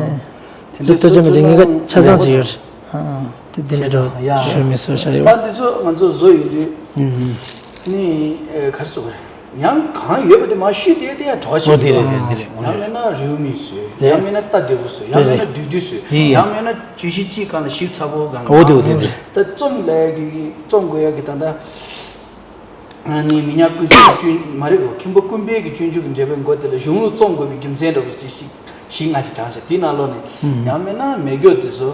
མཛོད་ལྟོས་བཅས་མ་བྱེད་ཀྱི་ངེས་ཀ་ཆ་ཚང་ཅིག་ཡོད་རེད། དེ་འདི་ནས་འགྲོ་ཞུ་མི་སོ་ཤ་ཡོད། ད་འདི་ཚོ་ང་ཚོ་བཟོ་ཡོད་དུས། ཨ་ནི་ག་རེ་ཟེར་དགོས་རེད། ཡང་གང་ཡོད་པ་དེ་མ་ཞུས་ཏེ་དེ་ཡང་གྲོགས་ཆེ་འོ་དེ་རེད། དེ་རེད། དེ་རེད། ཡང་མིན་ན་རེའུ་མིག་བཟོས། ཡང་མིན་ན་ལྟ་བདེ་པོ་བཟོས། ཡང་མིན་ན་བསྡུས་བསྡུས་བཟོས། ཡང་མིན་ན་བརྗོད་གཞི་གཅིག་སྒང་ལ་ཞིབ་ཚགས་པོ་སྒང་ལ། འོ་དེ་འོ་དེ་དེ། ད་རྩོམ་ལས་ཀྱི་རྩོམ་དགོས་ཡ་གི་ད་ལྟ། ཨ་ནི་མི་ཉག་ཀུན་གསུམ་གྱི་སྤྱོད་མ་རེད་གོ། མཁན་པོ་ཀུན་ཕན་གྱི་སྤྱོད་འཇུག་གི་འགྲེལ་པའི་མགོ་དེ་ལ་གཞུང་ལུགས་རྩོམ་དགོས་པའི་རྒྱུ་མཚན་འདྲ་བོ་ཅིག་ཞིག་ཞིག་ང་ཞིག་དྲངས་བྱས་དེའི་ནང་ལོགས་ནས་ཡང་མིན་ན་མེ་སྒྱོགས་དེ་ཚོ་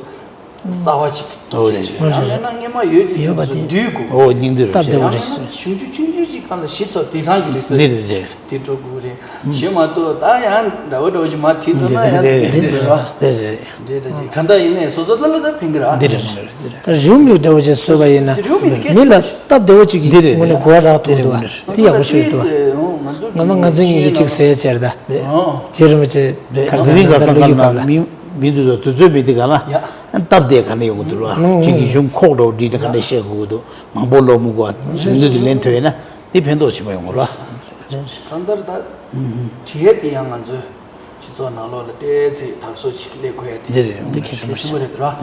གསར་བ་ཅིག་ཏུ་ཨོ་ཅིག་ཡང་མིན་ན་སྔོན་མ་ཡོད་དེ་ཡོད་པ་དེ་བསྡུས་དགོས། ཨོ་སྙིང་བསྡུས་རེད། སྟབས་བདེ་བོ་རེད། ཡང་མིན་ན་ཞུང་ཆུ་ཆུང་ཆུང་ཅིག་གང་ལ་ཞིབ་ཚགས་དེང་སང་གི་རེད་ཟེར། འདི་རེད་འདི་རེད། དེ་འགྲོ་དགོས་རེད། གཞན་མ་གཏོགས་ད་ཡང་འདྲ་བོ་འདྲ་བོ་ཞིག་མ་བྲིས་འདུག་ན་ཡང་འདི་འདི་རེད་བ། རེད་རེད། འདི་འདྲ་ཞིག་གང་ལྟར་ཡིན་ནའི་སོ་སོ་ལ་ལ་ད་ཕན་གི་རེད། འདི་རེད། འདི་རེད། ད་རེའུ་མིག་འདྲ་བོ་ཞིག་བཟོས་པ་ཡིན་ན། རེའུ་མིག་དེ་མི་ལ་སྟབས་བདེ་བོ་ཅིག་གི་འདི་རེད། ངོས་ནས་གོ་བ་རག་ཐུབ་འདུག་བ། དེ་ཡག་པོ་ཞིག་འདུག་བ། དེ་ང་ཚོ་ང་མ་ང་ཚོ་གཉིས་ཀྱིས་ཅིག་བཟོས་ཚར་ད། རྗེ་རིན་པོ་ཆེ་ག་རེ་ཟེར་ན་ད་ལོ་རྒྱུས་སྐབས་ལ་མི་མི་འདུག་ད་དུས་ཚོད་མེད་དུས་ག་ལ་སྟབས་བདེ་ག་ནས་ཡོང་གི་འདུག་བ། གཅིག་གིས་གཞུང་ཁོག་འགྲོ་འདི་ག་འདྲ་བཤད་དགོས་ཀྱི་འདུག་མང་པོ་ལོ་མུ་གོ་ལེན་དུས་དེ་ལེན་ཐུབ་ཡོད་ན་འདི་ཕན་ཐོགས་ཆེན་པོ་ཡོང་གི་རེད། གང་ལྟར་ད་བྲིས་ཡས་དེ་ཡང་ང་ཚོའི་སྤྱི་ཚོགས་ནང་ལོགས་ལ་ཏོག་ཙམ་དག་སོ་ཞིག་སླེབས་དགོས་ཡ་དེ་འདི་རེད། འདི་གལ་ཆེན་པོ་རེད་འདུག་ར།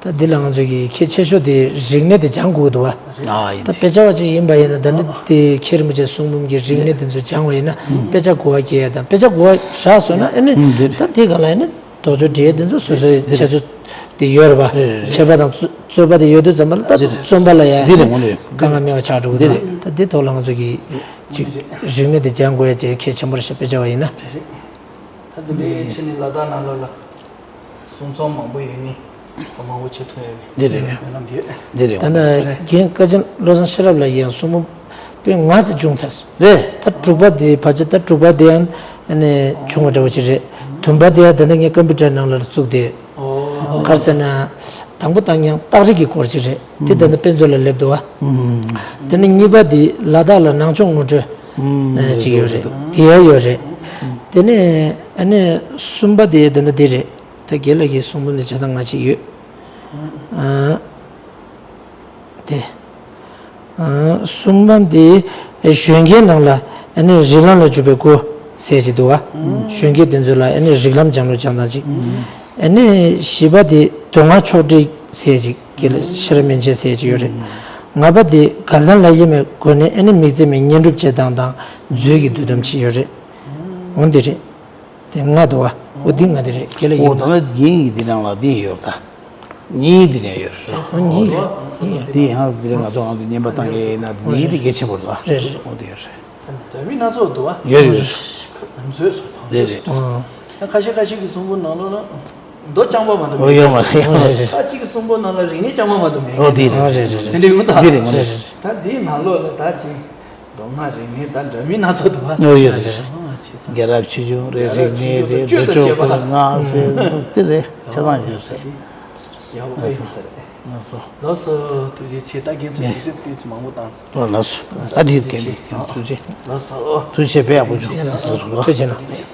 ད་འདི་ལ་ང་ཚོ་གི་གལ་ཆེ་ཤོས་དེ་རིག་གནས་དེ་སྦྱང་དགོས་འདུག་བ། ཨ་ཡིན། ད་དཔེ་ཆ་བ་ཅིག་ཡིན་པ་ཡིན་ན་ད་འདི་དེ་མཁན་རིན་པོ་ཆེ་གསུང་འབུམ་གྱི་རིག་གནས་དེ་ཚོ་སྦྱང་བ་ཡིན་ན་དཔེ་ཆ་གོ་བ་སྐྱེ་ཡ་དང་དཔེ་ཆ་གོ་བ་རག་སོང་ན་ཨ་ནི་ད་དེ་ག་ལ་ཡིན་ན། དོགས་གཅོད་འདྲི་ཡས་དེ་ཚོ་སོ་སོའི་འཆད་རྩོད་དེ་ཡོད་རེད་པ། རེད་རེད། འཆད་པ་དང་རྩོད་པ་དེ་ཡོད་དུས་ཙམ་པ་ལ་ད་རེད་རེད། རྩོམ་པ་ལ་ཡ་འདི་རེད་ངོ་རེད། དཀའ་ངལ་མེད་པ་ཆགས་འགྲོ་གི་འདུག་འདི་རེད། ད་འདི་ཐོག་ལ་ང་ཚོ་གིས་ཅིག་རིག་གནས་དེ་སྦྱང་དགོས་ཡ་ཅིག་གལ་ཆེན་པོ་རེད་ཤག་དཔེ་ཆ་བ་ཡིན་ན། རེད་རེད། ད་འདི་འདྲའི་ཕྱི་ནས་ལ་དྭགས་ནང་ལོགས་ལ་གསུང་རྩོམ་མང་པོ་ཡོད་ནི་མང་པོ་བྱེད་ཐུབ་ཡ་གི་འདི་རེད། སྨོན་ལམ་ཡོད། འདི་རེད། ད་ནི་རྒན་བཀའ་བཅག་བློ་བཟང་ཤེས་རབ་ལགས་ཀྱི་ཡང་གསུང་འབུམ་དཔེ་ང་ཚོ་བྱུང་ཚར་སོང་། རེད། ད་དྲུག་པ་དེ་བར་ཆད་ད་དྲུག་པ་དེ་ཡང་ཨ་ནི་བྱུང་བ་འདྲ་བོ་ཅིག་རེད། བདུན་པ་དེ་ཡང་ད་ནི་ངས་ཀམ་པུ་ཊར་ནང་ལ་བཙུགས་ཏེ། ཨོ། ག་རེ་ཟེར་ན། དང་པོ་བཏང་ཡང་རྟགས་རིགས་ཀྱི་སྐོར་ཅིག་རེད། དེ་ད་ནི་དཔེ་མཛོད་ལ་སླེབས་འདུག་བ། དེ་ནི་གཉིས་པ་དེ་ལ་དྭགས་ལ་ནང་ཆོས་ངོ་སྤྲོད་ཅིག་ཡོད་རེད། དེ་ཡང་ཡོད་རེད། དེ་ནས་ཨ་ནི་གསུམ་པ་དེ་ད་ནི་དེ་རེད། ད་རྒན་ལགས་ཀྱི་གསུང་འབུམ་དེ་བྱས་ཙང་ང་ཅིག་ཡོད། ཨ། དེ། ཨ། གསུམ་པ་དེ་གཞོན་སྐྱེས་ནང་ལ་ཨ་ནི་རིགས་ལམ་ལ་འཇུག་པའི་སྒོ་ཟེར་ཅིག་འདུག་བ། གཞོན་སྐྱེས་དེ་ཚོ་ལ་ཨ་ནི་རིགས་ལམ་སྦྱང་བརྡར་སྦྱང་སྟངས་ཅིག་ཨ་ནི་བཞི་པ་དེ་མདོ་སྔགས་ཕྱོགས་བསྒྲིགས་ཟེར་ཅིག་རྒན་ལགས་ཤེས་རབ་སྨན་ཆེན་ཟེར་ཅིག་ཡོད་རེད། ལྔ་པ་དེ་དགའ་ལྡན་ལྷ་ཡི་མའི་སྒོ་ནས་ཨ་ནི་དམིགས་བརྩེ་མའི་བསྙེན་སྒྲུབ་བྱེད་སྟངས་དང་མཛོད་ཀྱི་འདུལ་སྟངས་ཅིག་ཡོད་རེད། འོ་འདི་རེད། དེ་ལྔ་འདུག་བ། འོ་འདི་ལྔ་དེ་རེད། རྒན་ལགས་ཡིན་པ། འོ་ད་ལྟ་རྒན་ཡིན་འདི་ནང་ལ་འདི་ཡོད་ད། གཉིས་འདི་ནས་ཡོད་རེད། འོ་གཉིས་ཡོད། འདི་ཡང་འདི་རེད། ང་ཚོ་ཨང་འདི་བརྙན་པར་བཏང་ཡས་ཡིན་ན་འདི་གཉིས་འདི་གལ་ཆེན་པོ་རེད་བ། རེད་རེད། འོ་འདི་ཡོད་རེད། འདྲ་མིན་སྣ་ཚོགས་འདུག་བ། ཡོད་ཡོད། མཛོད་སོགས་དང་། རེད་རེད། ཡང་ཁ་ཤས་ཁ་ཤས་ཀྱི་གསུང་འབུམ་ནང་ལོགས་ལ་མདོ་རྐྱང་པ་མ་གཏོགས་འོ་མེད། ཡོད་མ་རེད། ཁ་ཅིག་གི་གསུང་འབུམ་ནང་ལ་རིག་གནས་རྐྱང་པ་མ་གཏོགས་མེད། འོ་འདི་རེད། རེད་རེད་རེད། དེ་འདྲ་ཡོང་ད། འདི་རེད། འོ་རེད་རེད། ད་འདིའི་ནང་ལོགས་ལ་ད་ཅིག་མདོ་སྔགས་རིག་གནས་དང་འདྲ་མིན་སྣ་ཚོགས་འདུག་བ། ཨོ་ཡོད་རེད། ཨ་ཆེ་ཚང་། རྒྱལ་རབས་ཆོས་འབྱུང་རེད། རིག་གནས་རེད། མདོ་ཕྱོགས་དང་བཅས་པ་སྔགས་ཟེར་དེ་རེད། ཆ་ཚང་ཡོད་རེད། ཡག་པོ་དཔེ་ཡིན་ས་རེད། ལགས་སོ། ལགས་སོ། ལགས་སོ། ཐུགས་རྗེ་ཆེ། ད་རྒན་ཚོ་དུས་ཚོད་ཏོག་ཙམ་མང་པོ་བཏང་སོང་། ཨོ་ལགས་སོ། ཨ་འདི་རྒན་ལགས་ཐུགས་རྗེ་ཆེ། ལགས་སོ། ཐུགས་རྗེ་ཆེ། དཔེ་ཡག་པོ་བྱུང་། ལགས་སོ། ཐུགས་རྗེ་གནང་།